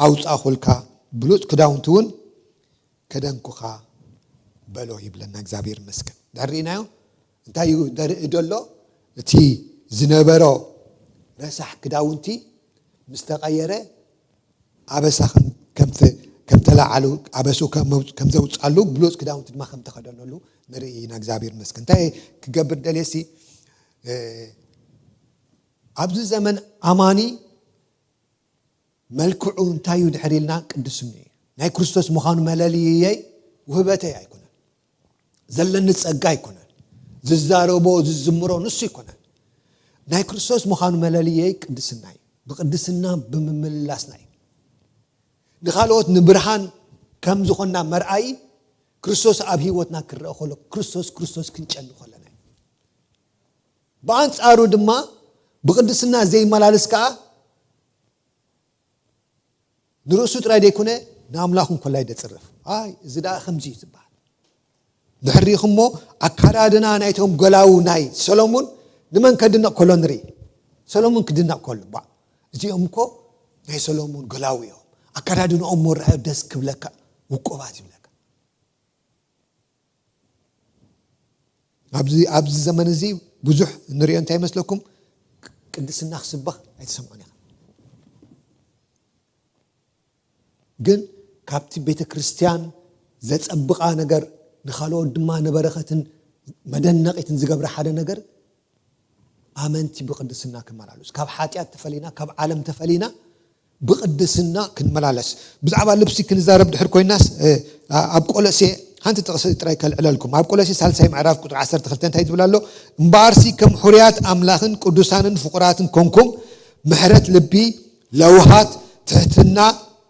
ኣውፃእኹልካ ብሉፅ ክዳውንቲ እውን ከደንኩኻ በሎ ይብለና እግዚኣብሔር ይመስገን። ድሕር ርኢናዮ እንታይ እዩ ደርኢ ደሎ? እቲ ዝነበሮ ረሳሕ ክዳውንቲ ምስ ተቐየረ ኣበሳ ከም ተለዓሉ ኣበሱ ከም ዘውፃሉ ብሉፅ ክዳውንቲ ድማ ከም ተኸደነሉ ንርኢ ኢና። እግዚኣብሔር ይመስገን። እንታይ ክገብር ደልየሲ ኣብዚ ዘመን ኣማኒ መልክዑ እንታይ እዩ ድሕር ኢልና ቅድስና እዩ። ናይ ክርስቶስ ምዃኑ መለልየይ ውህበተይ ኣይኮነን። ዘለኒ ጸጋ ኣይኮነን። ዝዛረቦ ዝዝምሮ ንሱ ኣይኮነን። ናይ ክርስቶስ ምዃኑ መለልየይ ቅድስና እዩ። ብቅድስና ብምምላስና እዩ። ንኻልኦት ንብርሃን ከም ዝኾንና መርኣይ ክርስቶስ ኣብ ህይወትና ክረአ ከሎ ክርስቶስ ክርስቶስ ክንጨኑ ከለና እዩ። ብኣንጻሩ ድማ ብቅድስና ዘይመላለስ ከኣ ንርእሱ ጥራይ ዘይኮነ ንኣምላኹ እንኮላይ ደጽርፍ። ኣይ እዚ ደኣ ከምዚ እዩ ዝበሃል። ድሕሪኹሞ ኣካዳድና ናይቶም ገላዉ ናይ ሰሎሙን ንመን ከድነቕ ከሎ ንርኢ። ሰሎሙን ክድነቕ ከሎ ባ እዚኦም እኮ ናይ ሰሎሙን ገላዉ እዮም። ኣካዳድንኦም መርኣዮ ደስ ክብለካ ውቁባት ይብለካ። ኣብዚ ኣብዚ ዘመን እዚ ብዙሕ እንሪኦ እንታይ ይመስለኩም? ቅድስና ክስበኽ ኣይትሰምዑን ኢኻ። ግን ካብቲ ቤተ ክርስቲያን ዘጸብቓ ነገር ንኻልኦት ድማ ንበረኸትን መደነቒትን ዝገብረ ሓደ ነገር ኣመንቲ ብቅድስና ክመላለሱ ካብ ሓጢኣት ተፈሊና ካብ ዓለም ተፈሊና ብቅድስና ክንመላለስ። ብዛዕባ ልብሲ ክንዛረብ ድሕር ኮይናስ ኣብ ቆሎሴ ሓንቲ ጥቕሲ ጥራይ ከልዕለልኩም። ኣብ ቆሎሴ ሳልሳይ ምዕራፍ ቁጥሪ ዓሰርተ ክልተ እንታይ ትብል ኣሎ? እምበኣርሲ ከም ሕሩያት ኣምላኽን ቅዱሳንን ፍቑራትን ኮንኩም ምሕረት ልቢ፣ ለውሃት፣ ትሕትና፣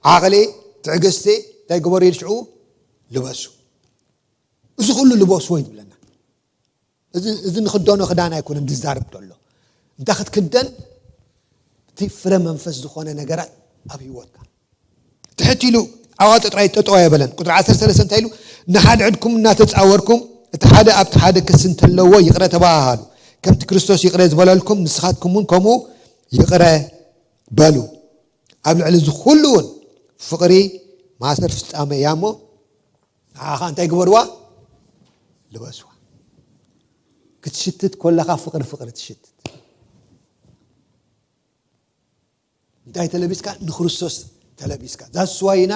ዓቕሊ፣ ትዕግስቲ፣ እንታይ ግበሩ ኢሉ ሽዑ? ልበሱ። እዚ ኩሉ ልበስዎ እዩ ዝብለና። እዚ ንክደኖ ክዳን ኣይኮነን ዝዛረብ ዘሎ። እንታይ ክትክደን? እቲ ፍረ መንፈስ ዝኾነ ነገራት ኣብ ህይወትካ ትሕት ኢሉ ዓዋጠ ጥራይ ጠጠው ኣይበለን። ቁጥሪ ዓሰርተ ሰለስተ እንታይ ኢሉ? ንሓድሕድኩም እናተፃወርኩም እቲ ሓደ ኣብቲ ሓደ ክሲ እንተለዎ ይቕረ ተባሃሃሉ። ከምቲ ክርስቶስ ይቕረ ዝበለልኩም ንስኻትኩም እውን ከምኡ ይቕረ በሉ። ኣብ ልዕሊ እዚ ኩሉ እውን ፍቕሪ ማእሰር ፍጻመ እያ እሞ ንዓኻ እንታይ ግበርዋ? ልበስዋ። ክትሽትት ኮለኻ ፍቕሪ ፍቕሪ ትሽትት። እንታይ ተለቢስካ? ንክርስቶስ ተለቢስካ። ዛስዋይና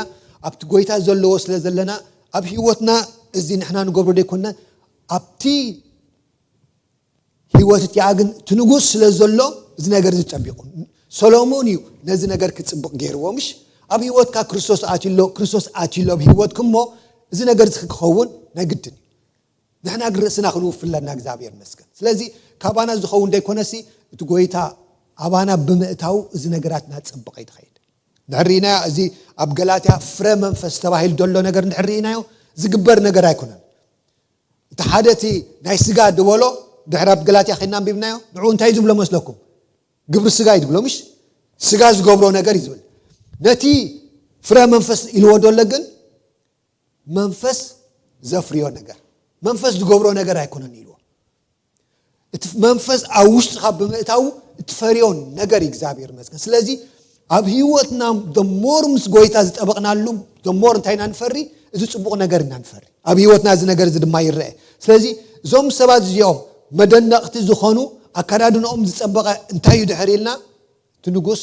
ኣብቲ ጎይታ ዘለዎ ስለ ዘለና ኣብ ህይወትና እዚ ንሕና ንገብሮ ደይኮንና ኣብቲ ህይወት እቲኣ ግን እቲ ንጉስ ስለ ዘሎ እዚ ነገር እዚ ጸቢቑ። ሰሎሞን እዩ ነዚ ነገር ክጽብቕ ገይርዎ። ምሽ ኣብ ህይወትካ ክርስቶስ ኣትሎ፣ ክርስቶስ ኣትሎ ኣብ ህይወትኩም እሞ እዚ ነገር እዚ ክኸውን ናይ ግድን እዩ። ንሕና ግን ርእስና ክንውፍለና እግዚኣብሔር መስገን። ስለዚ ካባና ዝኸውን ደይኮነሲ እቲ ጎይታ ኣባና ብምእታው እዚ ነገራትና ጽብቕ ይትኸይድ። ንሕሪና እዚ ኣብ ገላትያ ፍረ መንፈስ ተባሂሉ ዘሎ ነገር ንሕሪናዮ ዝግበር ነገር ኣይኮነን። እቲ ሓደ እቲ ናይ ስጋ ዝበሎ ድሕሪ ኣብ ገላትያ ከይና ኣንቢብናዮ። ንዑ እንታይ ዝብሎ መስለኩም? ግብሪ ስጋ እዩ ዝብሎ ምሽ? ስጋ ዝገብሮ ነገር እዩ ዝብል። ነቲ ፍረ መንፈስ ኢልዎ ደሎ ግን መንፈስ ዘፍርዮ ነገር መንፈስ ዝገብሮ ነገር ኣይኮነን ኢልዎ። እቲ መንፈስ ኣብ ውሽጥኻ ብምእታው እትፈርዮ ነገር እዩ እግዚኣብሔር መስገን። ስለዚ ኣብ ህይወትና ደሞር ምስ ጎይታ ዝጠበቕናሉ ደሞር እንታይ ኢና ንፈሪ? እዚ ጽቡቕ ነገር ኢና ንፈሪ። ኣብ ህይወትና እዚ ነገር እዚ ድማ ይረአ። ስለዚ እዞም ሰባት እዚኦም መደነቕቲ ዝኾኑ ኣከዳድንኦም ዝጸበቐ እንታይ እዩ ድሕር ኢልና እቲ ንጉስ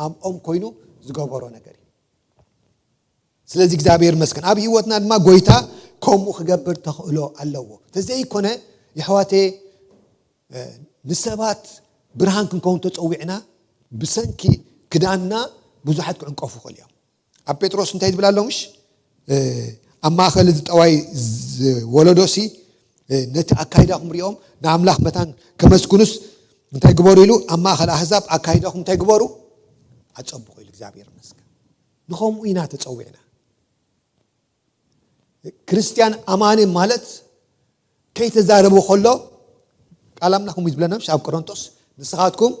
ኣብኦም ኮይኑ ዝገበሮ ነገር እዩ። ስለዚ እግዚኣብሔር መስገን ኣብ ህይወትና ድማ ጎይታ ከምኡ ክገብር ተኽእሎ ኣለዎ። ተዘይኮነ የሕዋቴ ንሰባት ብርሃን ክንከውን ተጸዊዕና ብሰንኪ ክዳንና ብዙሓት ክዕንቀፉ ይኽእሉ እዮም። ኣብ ጴጥሮስ እንታይ ዝብል ኣሎ ምሽ ኣብ ማእኸል እዚ ጠዋይ ወለዶሲ ነቲ ኣካይዳኹም ሪኦም ንኣምላኽ መታን ከመስግኑስ እንታይ ግበሩ ኢሉ ኣብ ማእኸል ኣህዛብ ኣካይዳኹም እንታይ ግበሩ ኣጸብቑ ኢሉ እግዚኣብሔር መስገን። ንኸምኡ ኢና ተጸዊዕና። ክርስትያን ኣማኒ ማለት ከይተዛረቡ ከሎ ቃል ኣምላኽ ከምኡ እዩ ዝብለና ምሽ ኣብ ቆሮንቶስ ንስኻትኩም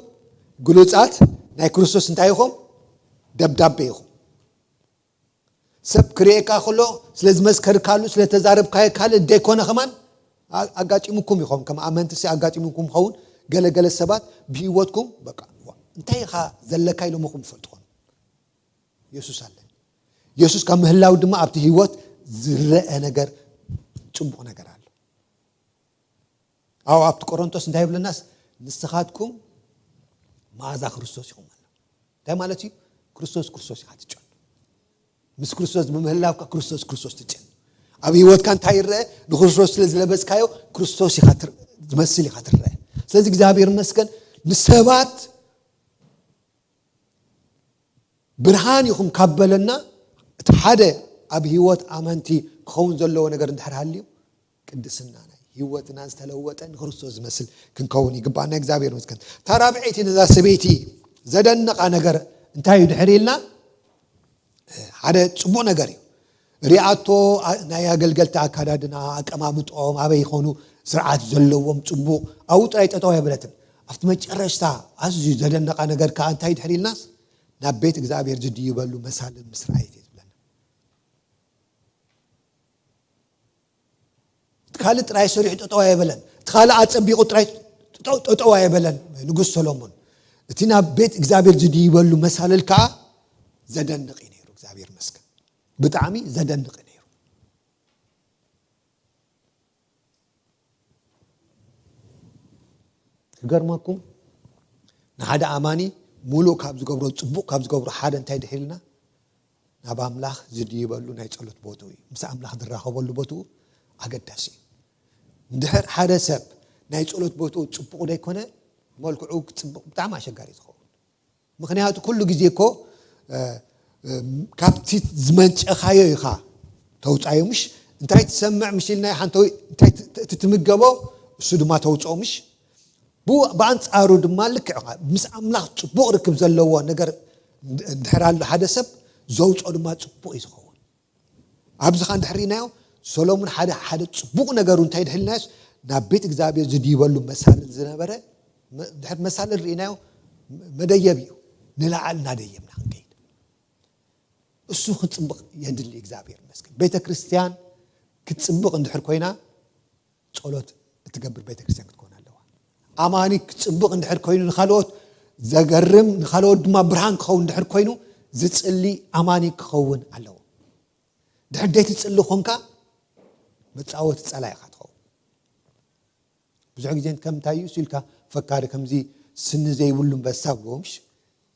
ግሉጻት ናይ ክርስቶስ እንታይ ኢኹም? ደብዳቤ ኢኹም። ሰብ ክርእየካ ከሎ ስለ ዝመስከርካሉ ስለ ተዛረብካዮ ካልእ ደይኮነ ከማን ኣጋጢሙኩም ይኸውን። ከም ኣመንትሲ ኣጋጢሙኩም ይኸውን። ገለገለ ሰባት ብህይወትኩም በቃ እንታይ ኢኻ ዘለካ ኢሎምኹም ይፈልጡ ኾኑ። የሱስ ኣለ። የሱስ ካብ ምህላው ድማ ኣብቲ ህይወት ዝረአ ነገር ጽቡቕ ነገር ኣሎ። ኣብ ኣብቲ ቆሮንቶስ እንታይ ይብለናስ ንስኻትኩም መኣዛ ክርስቶስ ኢኹም ኣሎ። እንታይ ማለት እዩ? ክርስቶስ ክርስቶስ ኢኻ ትጨኑ። ምስ ክርስቶስ ብምህላውካ ክርስቶስ ክርስቶስ ትጨኑ። ኣብ ህይወትካ እንታይ ይረአ? ንክርስቶስ ስለ ዝለበስካዮ ክርስቶስ ኢኻ ትር- ዝመስል ኢኻ ትረአ። ስለዚ እግዚኣብሔር ይመስገን ንሰባት ብርሃን ኢኹም ካብ በለና እቲ ሓደ ኣብ ህይወት ኣመንቲ ክኸውን ዘለዎ ነገር እንድሕር ሃልዩ ቅድስና ናይ ህይወትና ዝተለወጠ ንክርስቶስ ዝመስል ክንከውን ይግባና። እግዚኣብሔር ይመስገን። እታ ራብዐይቲ ነዛ ሰበይቲ ዘደነቓ ነገር እንታይ እዩ ድሕር ኢልና ሓደ ጽቡቕ ነገር እዩ። ሪኣቶ ናይ ኣገልገልቲ ኣካዳድና ኣቀማምጦም ኣበይ ይኾኑ ስርዓት ዘለዎም ጽቡቕ ኣብኡ ጥራይ ጠጠው ኣይበለትን። ኣብቲ መጨረሽታ ኣዝዩ ዘደነቓ ነገር ከዓ እንታይ ድሕር ኢልናስ ናብ ቤት እግዚኣብሔር ዝድይበሉ መሳልል ምስ ረኣየት እየ ዝብለና። እቲ ካልእ ጥራይ ሰሪሑ ጠጠው ኣይበለን። እቲ ካልእ ኣጸቢቑ ጥራይ ጠጠው ኣይበለን ንጉስ ሰሎሞን። እቲ ናብ ቤት እግዚኣብሔር ዝድይበሉ መሳልል ከዓ ዘደንቕ እዩ ነይሩ። እግዚኣብሔር ይመስገን። ብጣዕሚ ዘደንቕ እዩ ነይሩ። ክገርመኩም ንሓደ ኣማኒ ሙሉእ ካብ ዝገብሮ ጽቡቕ ካብ ዝገብሮ ሓደ እንታይ ድሒልና ናብ ኣምላኽ ዝድይበሉ ናይ ጸሎት ቦትኡ እዩ። ምስ ኣምላኽ ዝራኸበሉ ቦትኡ ኣገዳሲ እዩ። እንድሕር ሓደ ሰብ ናይ ጸሎት ቦትኡ ጽቡቕ ዘይኮነ መልክዑ ክጽብቕ ብጣዕሚ ኣሸጋሪ ዝኸውን። ምኽንያቱ ኩሉ ግዜ እኮ ካብቲ ዝመንጨኻዮ ኢኻ ተውፃዮ ምሽ እንታይ ትሰምዕ ምሽ ኢልና ሓንተ እቲ ትምገቦ እሱ ድማ ተውፅኦ ምሽ ብኣንፃሩ ድማ ልክዕ ምስ ኣምላኽ ፅቡቕ ርክብ ዘለዎ ነገር እንድሕር ኣሎ ሓደ ሰብ ዘውፅኦ ድማ ፅቡቕ እዩ ዝኸውን። ኣብዚ ኸዓ እንድሕር ርኢናዮ፣ ሰሎሞን ሓደ ሓደ ጽቡቕ ነገሩ እንታይ ድሕልናዮስ፣ ናብ ቤት እግዚኣብሔር ዝድይበሉ መሳልል ዝነበረ፣ መ- ድሕር መሳልል ርኢናዮ፣ መደየብ እዩ። ንላዕሊ እናደየብና ክንከይድ፣ እሱ ክጽብቕ የድሊ። እግዚኣብሔር ይመስገን። ቤተ ክርስቲያን ክትጽብቕ እንድሕር ኮይና፣ ጸሎት እትገብር ቤተ ክርስቲያን ክትኮን ኣለዋ። ኣማኒ ክጽብቕ እንድሕር ኮይኑ፣ ንኻልኦት ዘገርም፣ ንኻልኦት ድማ ብርሃን ክኸውን እንድሕር ኮይኑ፣ ዝጽሊ ኣማኒ ክኸውን ኣለዎ። ድሕር ደይትጽሊ ኮንካ፣ መጻወቲ ጸላኢኻ ትኸውን። ብዙሕ ግዜ ከምታይ እዩ ኢልካ፣ ፈካሪ ከምዚ ስኒ ዘይብሉ እንበሳ ብሎምሽ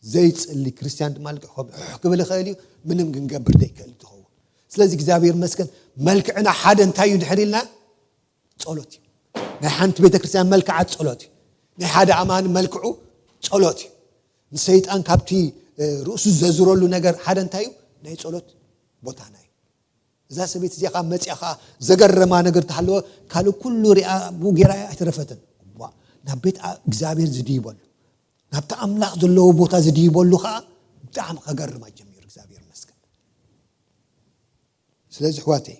ዘይጽሊ ክርስቲያን ድማ ልክዕ ከም ሕሕ ክብል ይኽእል እዩ፣ ምንም ክንገብር ዘይክእል ትኸውን። ስለዚ እግዚኣብሔር ይመስገን፣ መልክዕና ሓደ እንታይ እዩ ድሕር ኢልና? ጸሎት እዩ። ናይ ሓንቲ ቤተ ክርስቲያን መልክዓ ጸሎት እዩ። ናይ ሓደ ኣማኒ መልክዑ ጸሎት እዩ። ንሰይጣን ካብቲ እ፣ ርእሱ ዘዝረሉ ነገር ሓደ እንታይ እዩ? ናይ ጸሎት ቦታና እዩ። እዛ ሰበይቲ እዚኣ ካብ መፅኣ ከዓ ዘገረማ ነገር ተሃለወ፣ ካልእ ኩሉ ሪኣ ብኡ ገይራ ኣይተረፈትን። ዋ፣ ናብ ቤት እግዚኣብሔር ዝድይበሉ፣ ናብቲ ኣምላኽ ዘለዎ ቦታ ዝድይበሉ ከዓ ብጣዕሚ ከገርማ ጀሚሩ። እግዚኣብሔር ይመስገን። ስለዚ ኣሕዋተይ፣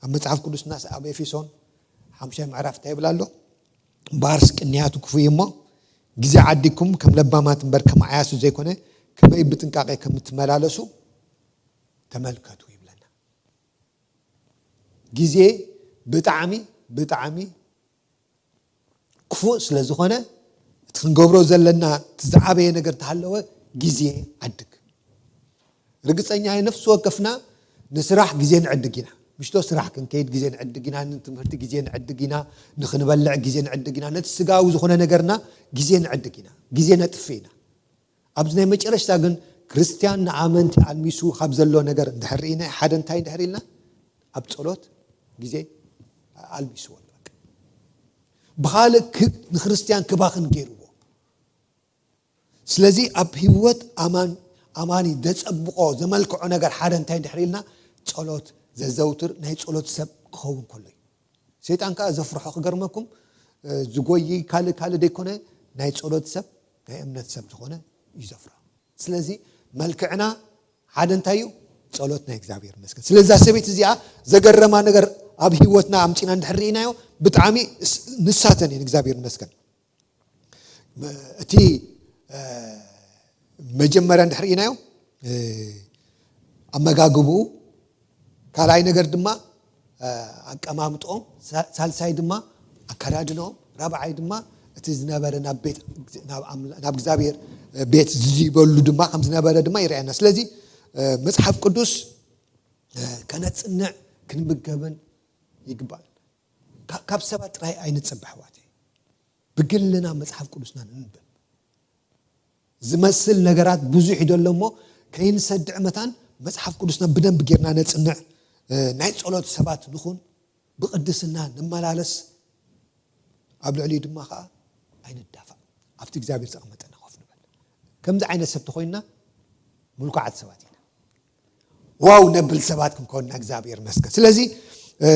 ኣብ መጽሓፍ ቅዱስና ኣብ ኤፌሶን ሓሙሻይ ምዕራፍ እንታይ ይብል ኣሎ? እምበኣርስ ቅንያቱ ክፉእ እዩ እሞ፣ ግዜ ዓዲግኩም ከም ለባማት እምበር ከም ዓያሱ ዘይኮነ፣ ከመይ ብጥንቃቄ ከም እትመላለሱ ተመልከቱ ይብለና። ግዜ ብጣዕሚ ብጣዕሚ ክፉእ ስለ ዝኾነ፣ እቲ ክንገብሮ ዘለና እቲ ዝዓበየ ነገር ተሃለወ፣ ግዜ ዓድግ። ርግጸኛ እየ፣ ነፍሲ ወከፍና ንስራሕ ግዜ ንዕድግ ኢና። ምሽቶ ስራሕ ክንከይድ ግዜ ንዕድግ ኢና፣ ንትምህርቲ ግዜ ንዕድግ ኢና፣ ንኽንበልዕ ግዜ ንዕድግ ኢና፣ ነቲ ስጋዊ ዝኾነ ነገርና ግዜ ንዕድግ ኢና፣ ግዜ ነጥፍእ ኢና። ኣብዚ ናይ መጨረሽታ ግን ክርስትያን ንኣመንቲ ኣልሚሱ ካብ ዘሎ ነገር እንድሕር ርኢና፣ ሓደ እንታይ እንድሕር ኢልና፣ ኣብ ጸሎት ግዜ ኣልሚስዎ ኣሎ። በቃ ብኻልእ ክ- ንክርስትያን ክባኽን ገይርዎ። ስለዚ ኣብ ህይወት ኣማን ኣማኒ ዘጸብቆ ዘመልክዖ ነገር ሓደ እንታይ እንድሕር ኢልና፣ ጸሎት ዘዘውትር ናይ ጸሎት ሰብ ክኸውን ከሎ እዩ። ሰይጣን ከዓ ዘፍርሖ ክገርመኩም፣ እ፣ ዝጎይ ካልእ ካልእ ደይኮነ፣ ናይ ጸሎት ሰብ፣ ናይ እምነት ሰብ ዝኾነ እዩ ዘፍርሖ። ስለዚ መልክዕና ሓደ እንታይ እዩ? ጸሎት ናይ እግዚኣብሔር ይመስገን። ስለዚ እዛ ሰበይቲ እዚኣ ዘገረማ ነገር ኣብ ህይወትና ኣምጺና እንድሕር ርኢናዮ፣ ብጣዕሚ ስ- ንሳተን እየን። እግዚኣብሔር ይመስገን። እቲ እ፣ መጀመርያ እንድሕር ርኢናዮ፣ እ፣ ኣመጋግብኡ፣ ካልኣይ ነገር ድማ እ፣ ኣቀማምጥኦም፣ ሳ- ሳልሳይ ድማ ኣከዳድንኦም፣ ራብዓይ ድማ እቲ ዝነበረ ናብ ቤት ናብ ኣምላ- ናብ እግዚኣብሔር ቤት ዝድይበሉ ድማ ከም ዝነበረ ድማ ይረኣየና። ስለዚ እ፣ መጽሓፍ ቅዱስ እ፣ ከነጽንዕ ክንምገብን ይግባእ። ካ- ካብ ሰባት ጥራይ ኣይንጸበ ኣሕዋተይ፣ ብግልና መጽሓፍ ቅዱስና ንንብብ። ዝመስል ነገራት ብዙሕ ይደሎ እሞ፣ ከይንሰድዕ መታን መጽሓፍ ቅዱስና ብደንብ ጌርና ነጽንዕ። እ፣ ናይ ጸሎት ሰባት ንኹን፣ ብቕድስና ንመላለስ፣ ኣብ ልዕሊኡ ድማ ኸዓ ኣይንዳፋእ። ኣብቲ እግዚኣብሔር ዘቐመጠና ኮፍ ንበል። ከምዚ ዓይነት ሰብ ተኾይንና ምልኩዓት ሰባት ኢና። ዋው ነብል ሰባት ክንኮንና እግዚኣብሔር መስገን። ስለዚ እ፣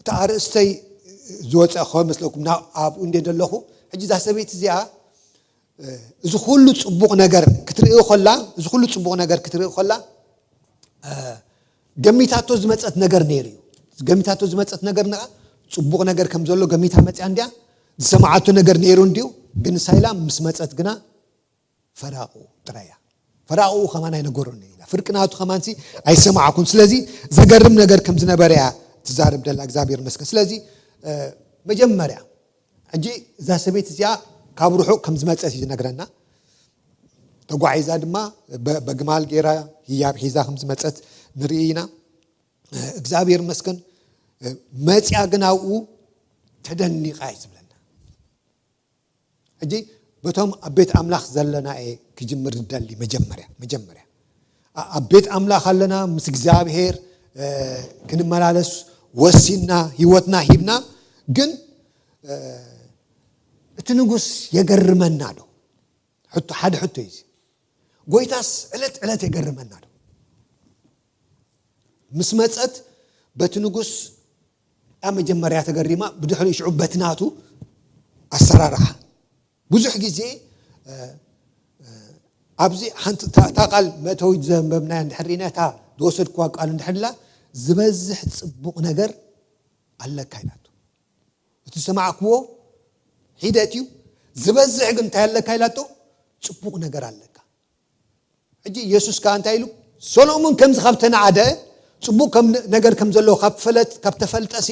እቲ ኣርእስተይ ዝወፀ ክኸውን መስለኩም፣ ናብ ኣብኡ እንደ ዘለኹ፣ ሕጂ እዛ ሰበይቲ እዚኣ እ፣ እዚ ኩሉ ጽቡቕ ነገር ክትርኢ ከላ፣ እዚ ኩሉ ጽቡቕ ነገር ክትርኢ ከላ እ፣ ገሚታቶ ዝመጸት ነገር ነይሩ እዩ። ገሚታቶ ዝመጸት ነገር ንኣ ጽቡቕ ነገር ከም ዘሎ ገሚታ መጽያ እንድያ። ዝሰማዓቶ ነገር ነይሩ እንድዩ፣ ግን ሳይላ ምስ መጸት ግና ፈራቑ ጥራይ እያ። ፈራቑ ከማን ኣይነገሮን ኢና። ፍርቂ ናቱ ከማንሲ ኣይሰማዕኩን። ስለዚ ዘገርም ነገር ከም ዝነበረ እያ ትዛረብ ደላ። እግዚኣብሔር ይመስገን። ስለዚ እ፣ መጀመርያ ሕጂ እዛ ሰበይቲ እዚኣ ካብ ርሑቕ ከም ዝመጸት እዩ ዝነግረና። ተጓዒዛ ድማ በ- በግማል ገይራ ህያብ ሒዛ ከም ዝመጸት ንርኢ ኢና። እ፣ እግዚኣብሔር ይመስገን። እ፣ መጽያ ግን ኣብኡ ተደኒቓ እዩ ዝብለና። ሕጂ በቶም ኣብ ቤት ኣምላኽ ዘለና እየ ክጅምር ዝደሊ። መጀመርያ መጀመርያ ኣ- ኣብ ቤት ኣምላኽ ኣለና፣ ምስ እግዚኣብሔር እ፣ ክንመላለስ ወሲንና፣ ህይወትና ሂብና። ግን እ፣ እቲ ንጉስ የገርመና ዶ? ሕቶ፣ ሓደ ሕቶ እዩ እዚ። ጎይታስ ዕለት ዕለት የገርመና ዶ? ምስ መጸት በቲ ንጉስ ኣብ መጀመርያ ተገሪማ፣ ብድሕሪኡ ሽዑ በቲ ናቱ ኣሰራርሓ። ብዙሕ ግዜ እ፣ እ፣ ኣብዚ ሓንቲ እታ ቃል መእተዊት ዘንበብናያ እንድሕር ርኢና፣ እታ ዝወሰድክዋ ቃል እንድሕር ላ ዝበዝሕ ጽቡቕ ነገር ኣለካ ኢላቶ። እቲ ዝሰማዕክዎ ሒደት እዩ። ዝበዝሕ ግን እንታይ ኣለካ ኢላቶ? ጽቡቕ ነገር ኣለካ። ሕጂ ኢየሱስ ከኣ እንታይ ኢሉ? ሰሎሞን ከምዚ ካብ ተናኣደ፣ ጽቡቕ ከም ነገር ከም ዘለዎ ካብ ፈለጥ ካብ ተፈልጠሲ፣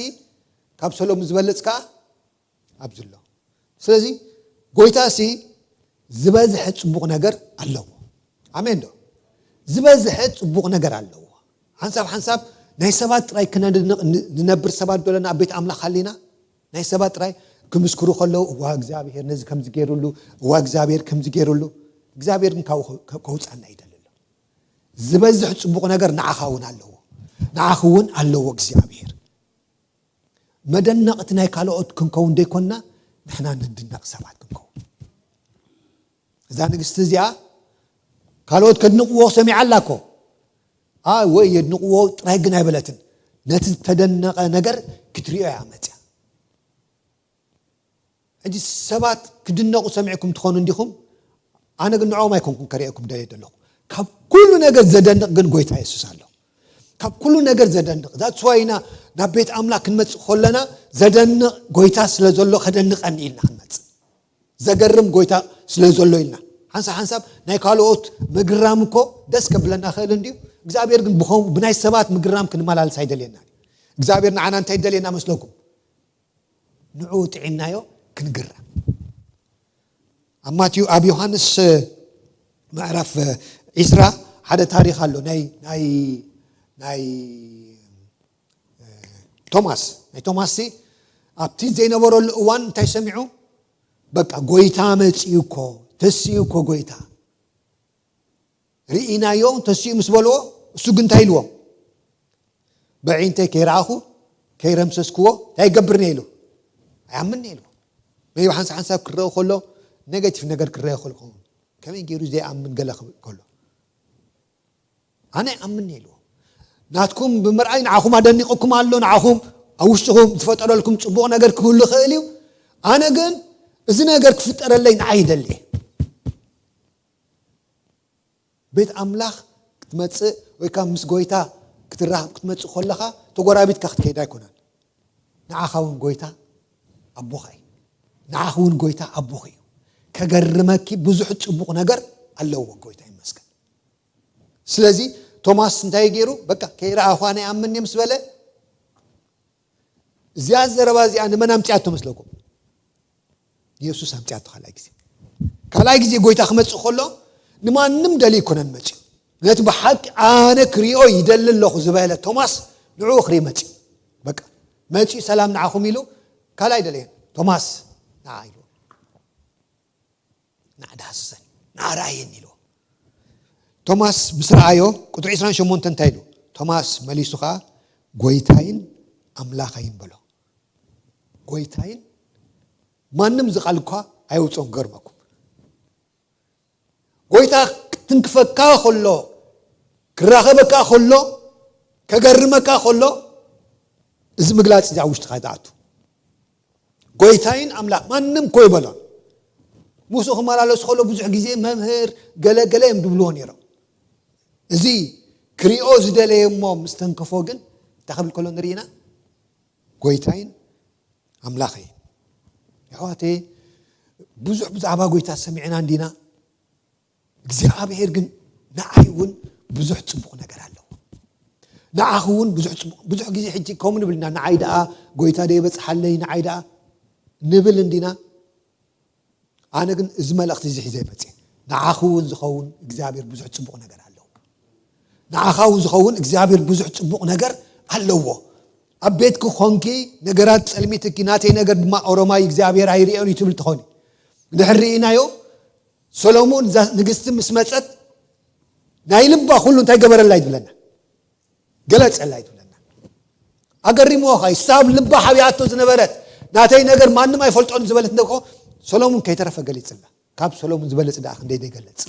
ካብ ሰሎሞን ዝበልጽ ከኣ ኣብዚ ኣሎ። ስለዚ ጎይታሲ ዝበዝሐ ጽቡቕ ነገር ኣለዎ። ኣሜን ዶ? ዝበዝሐ ጽቡቕ ነገር ኣለዎ። ሓንሳብ ሓንሳብ ናይ ሰባት ጥራይ ክነድንቕ ን- ንነብር ሰባት ዶ ኣለና ኣብ ቤት ኣምላኽ ሃሊና? ናይ ሰባት ጥራይ ክምስክሩ ከለዉ፣ "እዋ እግዚኣብሔር ነዚ ከምዚ ገይሩሉ፣ እዋ እግዚኣብሔር ከምዚ ገይሩሉ"፣ እግዚኣብሔር ግን ካብኡ ከ- ከውጻና ይደሊ ኣሎ። ዝበዝሕ ጽቡቕ ነገር ንዓኻ እውን ኣለዎ። ንዓኺ እውን ኣለዎ እግዚኣብሔር። መደነቕቲ ናይ ካልኦት ክንከውን ዘይኮንና፣ ንሕና ንድነቕ ሰባት ክንከውን። እዛ ንግስቲ እዚኣ ካልኦት ከድንቕዎ ሰሚዓ ኣላ እኮ። ኣይ ወይ የድንቕዎ ጥራይ ግን ኣይበለትን። ነቲ ዝተደነቐ ነገር ክትሪኦ እያ መፅያ። ሕጂ ሰባት ክድነቑ ሰሚዕኩም ትኾኑ እንዲኹም። ኣነ ግን ንዕኦም ኣይኮንኩም ከርእየኩም ደልየ ዘለኹ። ካብ ኩሉ ነገር ዘደንቕ ግን ጎይታ የሱስ ኣሎ። ካብ ኩሉ ነገር ዘደንቕ። ዛትስ ዋይ ኢና ናብ ቤት ኣምላኽ ክንመጽእ ከለና ዘደንቕ ጎይታ ስለ ዘሎ ከደንቐኒ ኢልና ክንመጽእ። ዘገርም ጎይታ ስለ ዘሎ ኢልና። ሓንሳብ ሓንሳብ ናይ ካልኦት ምግራም እኮ ደስ ከብለና ኽእል እንድዩ። እግዚኣብሔር ግን ብኸም- ብናይ ሰባት ምግራም ክንመላልስ ኣይደልየና። እግዚኣብሔር ንዓና እንታይ ይደልየና መስለኩም? ንዑ ጥዒናዮ ክንግረም። ኣብ ማቴዎ ኣብ ዮሃንስ ምዕራፍ ዒስራ ሓደ ታሪኽ ኣሎ። ናይ ናይ ናይ ቶማስ ናይ ቶማስ ሲ ኣብቲ ዘይነበረሉ እዋን እንታይ ሰሚዑ? በቃ ጎይታ መጺኡ እኮ፣ ተሲኡ እኮ ጎይታ ርኢናዮ ተሲኡ ምስ በልዎ፣ እሱ ግን እንታይ ኢልዎም? በዒንተይ ከይረኣኹ ከይረምሰስክዎ እንታይ ይገብር እየ ኢሉ? ኣይኣምን እየ ኢልዎ። መይቢ ሓንሳብ ሓንሳብ ክረአ ከሎ ኔጋቲቭ ነገር ክረአ ከሎ ክኸውን፣ ከመይ ገይሩ ዘይኣምን ገለ ክብል ከሎ ኣነ ኣይኣምን እየ ኢልዎ። ናትኩም ብምርኣይ ንዓኹም ኣደኒቕኩም ኣሎ። ንዓኹም ኣብ ውሽጥኹም ዝፈጠረልኩም ጽቡቕ ነገር ክህሉ ይኽእል እዩ። ኣነ ግን እዚ ነገር ክፍጠረለይ ንዓይ ይደሊ እየ። ቤት ኣምላኽ ክትመጽእ ወይ ካብ ምስ ጎይታ ክትራኸብ ክትመጽእ ከለኻ ተጎራቢትካ ክትከይድ ኣይኮነን። ንዓኻ እውን ጎይታ ኣቦኻ እዩ። ንዓኺ እውን ጎይታ ኣቦኺ እዩ። ከገርመኪ ብዙሕ ጽቡቕ ነገር ኣለዎ። ጎይታ ይመስገን። ስለዚ ቶማስ እንታይ ገይሩ? በቃ ከይረኣኹ ኣነ ይኣምን እየ ምስ በለ፣ እዚኣ ዘረባ እዚኣ ንመን ኣምጺኣቶ መስለኩም? ንየሱስ ኣምጺኣቶ። ካልኣይ ግዜ ካልኣይ ግዜ ጎይታ ክመጽእ ከሎ ንማንም ደልዩ ኣይኮነን መጽዩ። ነቲ ብሓቂ ኣነ ክሪኦ ይደሊ ኣለኹ ዝበለ ቶማስ ንዕኡ ክርኢ መጽዩ። በቃ መጽዩ ሰላም ንዓኹም ኢሉ ካልኣይ ደለየን። ቶማስ ንዓ ኢሉ ንዓ ዳህስሰን ንዓ ረኣየን ኢሉ። ቶማስ ምስ ረኣዮ ቁጽሪ ዕስራን ሸሞንተን እንታይ ኢሉ? ቶማስ መሊሱ ኸኣ ጎይታይን ኣምላኸይን በሎ። ጎይታይን ማንም እዚ ቃል እኳ ኣየውፅኦን ክገርመኩም። ጎይታ ክትንክፈካ ከሎ ክራኸበካ ከሎ ከገርመካ ከሎ እዚ ምግላፅ እዚ ኣብ ውሽጥኻ ይትኣቱ። ጎይታይን ኣምላኽ ማንም ኮ ይበሎን። ምስኡ ክመላለሱ ከሎ ብዙሕ ግዜ መምህር ገለ ገለ እዮም ዝብልዎ ነይሮም። እዚ ክሪኦ ዝደለየ እሞ ምስ ተንከፎ ግን እንታይ ክብል ከሎ ንርኢና? ጎይታይን ኣምላኸይ። ኣሕዋተይ ብዙሕ ብዛዕባ ጎይታ ሰሚዕና እንዲና? እግዚኣብሔር ግን ንዓይ እውን ብዙሕ ፅቡቕ ነገር ኣለዎ። ንዓኺ እውን ብዙሕ ፅቡቕ ብዙሕ ግዜ ሕጂ ከምኡ ንብል ኢና ንዓይ ደኣ ጎይታ ዶ ይበፅሓለይ ንዓይ ደኣ ንብል እንዲና? ኣነ ግን እዚ መልእኽቲ እዚ ሒዘ ይመፅእ። ንዓኺ እውን ዝኸውን እግዚኣብሔር ብዙሕ ፅቡቕ ነገር ኣለዎ። ንዓኻ እውን ዝኸውን እግዚኣብሔር ብዙሕ ፅቡቕ ነገር ኣለዎ። ኣብ ቤትኪ ኾንኪ ነገራት ፀልሚትኪ ናተይ ነገር ድማ ኦሮማይ እግዚኣብሔር ኣይርእዮን እዩ ትብል ትኾኒ። ድሕር ርኢናዮ ሰሎሞን እዛ ንግስቲ ምስ መፀት ናይ ልባ ኩሉ እንታይ ገበረላ ይትብለና? ገለፀላ ይትብለና። ኣገሪምዎ ኸ ሳብ ልባ ሓቢኣቶ ዝነበረት ናተይ ነገር ማንም ኣይፈልጦን ዝበለት እንደኮ ሰሎሞን ከይተረፈ ገሊፅላ። ካብ ሰሎሞን ዝበለፅ ደኣ ክንደይ ዘይገለፅ።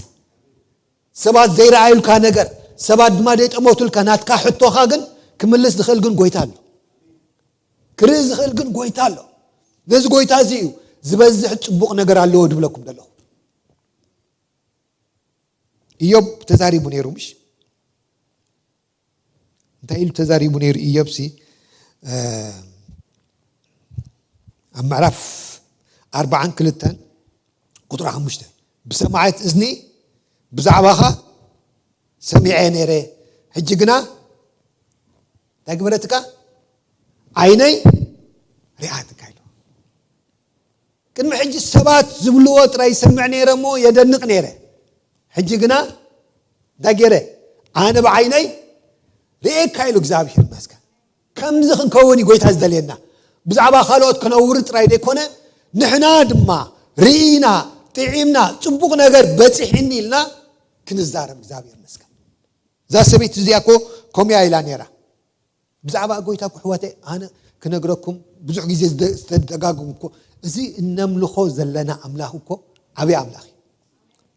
ሰባት ዘይረኣዩልካ ነገር ሰባት ድማ ዘይጠመቱልካ ናትካ ሕቶኻ ግን ክምልስ ዝኽእል ግን ጎይታ ኣሎ። ክርኢ ዝኽእል ግን ጎይታ ኣሎ። ነዚ ጎይታ እዚ እዩ ዝበዝሕ ፅቡቕ ነገር ኣለዎ ድብለኩም ዘለኹ። ኢዮብ ተዛሪቡ ነይሩ፣ ምሽ? እንታይ ኢሉ ተዛሪቡ ነይሩ ኢዮብሲ? ኣብ ምዕራፍ ኣርባዓን ክልተን ቁጥሪ ሓሙሽተ፣ ብሰማዐት እዝኒ ብዛዕባኻ ሰሚዐ ነይረ፣ ሕጂ ግና እንታይ ግበረትካ? ዓይነይ ሪኣትካ ኢሉ። ቅድሚ ሕጂ ሰባት ዝብልዎ ጥራይ ይሰምዕ ነይረ እሞ የደንቕ ነይረ። ሕጂ ግና እንታይ ገይረ? ኣነ ብዓይነይ ርእየካ ኢሉ እግዚኣብሔር ይመስገን። ከምዚ ክንከውን እዩ ጎይታ ዝደልየና። ብዛዕባ ካልኦት ክነውሪ ጥራይ ዘይኮነ፣ ንሕና ድማ ርኢና፣ ጥዒምና፣ ጽቡቕ ነገር በጺሕኒ ኢልና ክንዛረብ እግዚኣብሔር ይመስገን። እዛ ሰበይቲ እዚኣ እኮ ከምኡ እያ ኢላ ነይራ። ብዛዕባ ጎይታ እኮ ኣሕዋተይ ኣነ ክነግረኩም ብዙሕ ግዜ ዝደ-፣ ዝተደጋግም እኮ፣ እዚ እነምልኾ ዘለና ኣምላኽ እኮ ዓብዪ ኣምላኽ እዩ።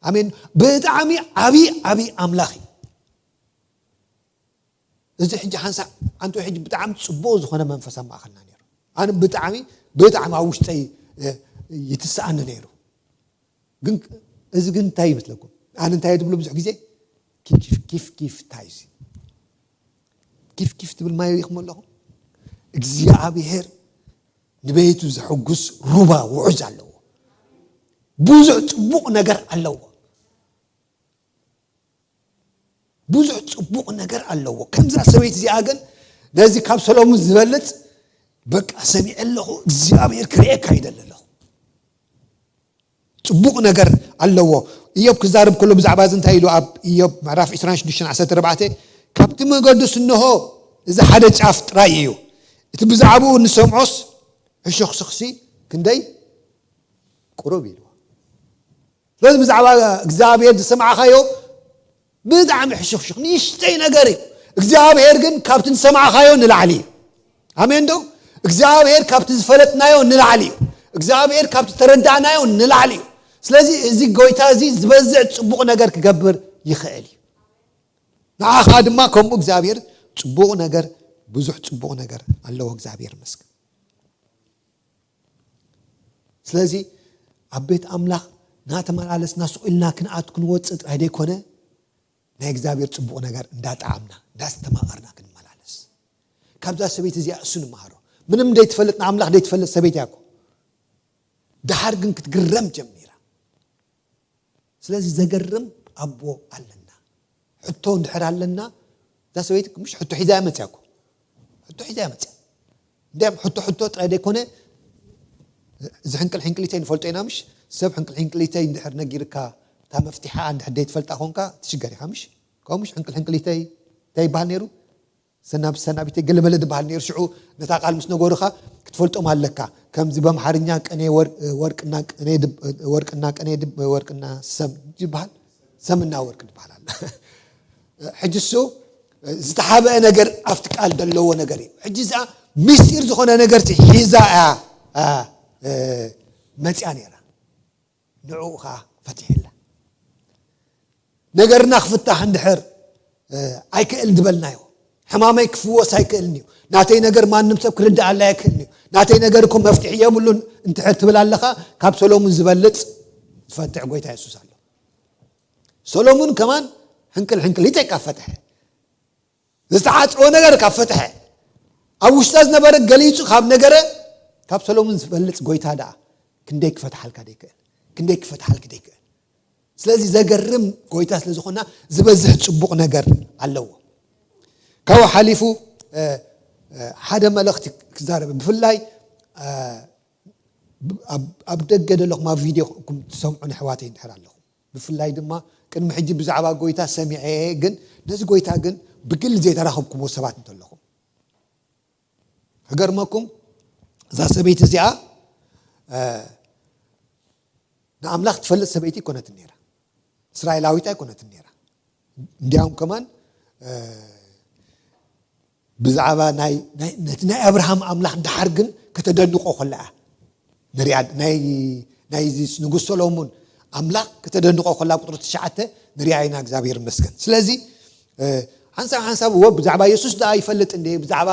ኣሜን። ብጣዕሚ ዓብዪ ዓብዪ ኣምላኽ እዩ። እዚ ሕጂ ሓንሳእ ኣንተ ሕጂ ብጣዕሚ ጽቡቕ ዝኾነ መንፈስ ኣብ ማእኸልና ነይሩ። ኣነ ብጣዕሚ ብጣዕሚ ኣብ ውሽጠይ እ፣ ይትስኣኒ ነይሩ። ግን እዚ ግን እንታይ ይመስለኩም? ኣነ እንታይ እየ ዝብሎ ብዙሕ ግዜ ኪፍ ኪፍ ኪፍ ታይ እዚ ኪፍ ኪፍ ትብል ማይ ሪኢኹም ኣለኹም? እግዚኣብሔር ንቤቱ ዘሐጉስ ሩባ ውዑዝ ኣለዎ። ብዙሕ ጽቡቕ ነገር ኣለዎ። ብዙሕ ጽቡቕ ነገር ኣለዎ። ከምዛ ሰበይቲ እዚኣ ግን ነዚ ካብ ሰሎሙን ዝበልጽ በቃ ሰሚዐ ኣለኹ፣ እግዚኣብሔር ክርእየካ ይደሊ ኣለኹ። ጽቡቕ ነገር ኣለዎ። ኢዮብ ክዛረብ ከሎ ብዛዕባ እዚ እንታይ ኢሉ? ኣብ ኢዮብ ምዕራፍ ዕስራን ሽዱሽተን ዓሰርተ ኣርባዕተ፣ ካብቲ መገዱስ እንሆ እዚ ሓደ ጫፍ ጥራይ እዩ፣ እቲ ብዛዕባኡ እንሰምዖስ ሕሹኽሹኽሲ ክንደይ ቁሩብ ኢልዎ። ስለዚ ብዛዕባ እግዚኣብሔር ዝሰማዕካዮ ብጣዕሚ ሕሹኽሹኽ ንእሽተይ ነገር እዩ። እግዚኣብሔር ግን ካብቲ ዝሰማዕካዮ ንላዕሊ እዩ። ኣሜን ዶ? እግዚኣብሔር ካብቲ ዝፈለጥናዮ ንላዕሊ እዩ። እግዚኣብሔር ካብቲ ተረዳእናዮ ንላዕሊ እዩ። ስለዚ እዚ ጎይታ እዚ ዝበዝሕ ጽቡቕ ነገር ክገብር ይኽእል እዩ። ንዓኻ ድማ ከምኡ እግዚኣብሔር ጽቡቕ ነገር፣ ብዙሕ ጽቡቕ ነገር ኣለዎ። እግዚኣብሔር ይመስገን። ስለዚ ኣብ ቤት ኣምላኽ እናተመላለስና ስቕ ኢልና ክንኣቱ ክንወፅእ ጥራይ ዘይኮነ፣ ናይ እግዚኣብሔር ጽቡቕ ነገር እንዳጠዓምና እንዳስተማቐርና ክንመላለስ። ካብዛ ሰበይቲ እዚኣ እሱ ንመሃሮ። ምንም ደይትፈልጥ ንኣምላኽ ደይትፈልጥ ሰበይቲ እያ እኮ። ደሓር ግን ክትግረም ጀሚራ። ስለዚ ዘገርም ኣቦ ኣለና። ሕቶ እንድሕር ኣለና፣ እዛ ሰበይቲ ምሽ ሕቶ ሒዛ እያ መፅያ እኮ። ሕቶ ሒዛ እያ መፅያ። እንዲያም ሕቶ ሕቶ ጥራይ ዘይኮነ፣ እዚ ሕንቅል ሕንቅሊተይ ንፈልጦ ኢና ምሽ? ሰብ ሕንቅል ሕንቅሊተይ እንድሕር ነጊርካ፣ እታ መፍትሓ እንድሕር ዘይትፈልጣ ኮንካ ትሽገር ኢኻ ምሽ? ከምኡ ምሽ ሕንቅል ሕንቅሊተይ እንታይ ይበሃል ነይሩ? ሰናብ-፣ ሰናቢተይ ገለመለ ዝበሃል ነይሩ። ሽዑ ነታ ቃል ምስ ነገሩኻ ክትፈልጦም ኣለካ። ከምዚ በምሓርኛ ቅኔ ወር-፣ ወርቅና ቅኔ ድብ-፣ ወርቅና ቅኔ ድብ-፣ ወርቅና ሰም ይበሃል፣ ሰምና ወርቅ ዝበሃል ኣሎ። ሕጂ እሱ ዝተሓብአ ነገር ኣብቲ ቃል ዘለዎ ነገር እዩ። ሕጂ እዚኣ ምስጢር ዝኾነ ነገር ሲ ሒዛ እያ፣ እ፣ እ፣ መፅያ ነይራ። ንዕኡ ኸዓ ፈቲሕላ። ነገርና ክፍታሕ እንድሕር፣ እ፣ ኣይክእል ዝበልናዮ፣ ሕማመይ ክፍወስ ኣይክእልን እዩ፣ ናተይ ነገር ማንም ሰብ ክርድኣለይ ኣይክእልን እዩ፣ ናተይ ነገር እኮ መፍትሒ የብሉን እንድሕር ትብል ኣለኻ፣ ካብ ሰሎሙን ዝበልጽ ዝፈትሕ ጎይታ የሱስ ኣሎ። ሰሎሙን ከማን ሕንቅል ሕንቅሊተይ ካብ ፈትሐ፣ ዝተዓጽወ ነገር ካብ ፈትሐ፣ ኣብ ውሽጣ ዝነበረ ገሊጹ ካብ ነገረ፣ ካብ ሰሎሙን ዝበልጽ ጎይታ ደኣ ክንደይ ክፈትሓልካ ደይክእል፣ ክንደይ ክፈትሓልኪ ደይክእል። ስለዚ ዘገርም ጎይታ ስለ ዝኾና ዝበዝሕ ጽቡቕ ነገር ኣለዎ። ካብኡ ሓሊፉ፣ እ፣ እ፣ ሓደ መልእኽቲ ክዛረብ፣ ብፍላይ፣ እ፣ ኣብ፣ ኣብ ደገ ዘለኹም ኣብ ቪድዮ ኩም ትሰምዑ ኣሕዋተይ እንድሕር ኣለኹም፣ ብፍላይ ድማ ቅድሚ ሕጂ ብዛዕባ ጎይታ ሰሚዐ እየ፣ ግን ነዚ ጎይታ ግን ብግሊ ዘይተራኸብኩምዎ ሰባት እንተለኹም፣ ክገርመኩም፣ እዛ ሰበይቲ እዚኣ፣ እ፣ ንኣምላኽ ትፈልጥ ሰበይቲ ኣይኮነትን ነይራ። እስራኤላዊት ኣይኮነትን ነይራ። እንዲያውም ከማን፣ እ፣ ብዛዕባ ናይ፣ ናይ፣ ነቲ ናይ ኣብርሃም ኣምላኽ ደሓር ግን ከተደንቆ ከላ እያ ንሪኣ። ናይ፣ ናይዚ ንጉስ ሰሎሙን ኣምላኽ ከተደንቆ ከላ ኣብ ቁጽሪ ትሽዓተ ንሪኣ ኢና፣ እግዚኣብሔር ይመስገን። ስለዚ፣ እ፣ ሓንሳብ ሓንሳብ እወ ብዛዕባ የሱስ ደኣ ይፈልጥ እንዴ፣ ብዛዕባ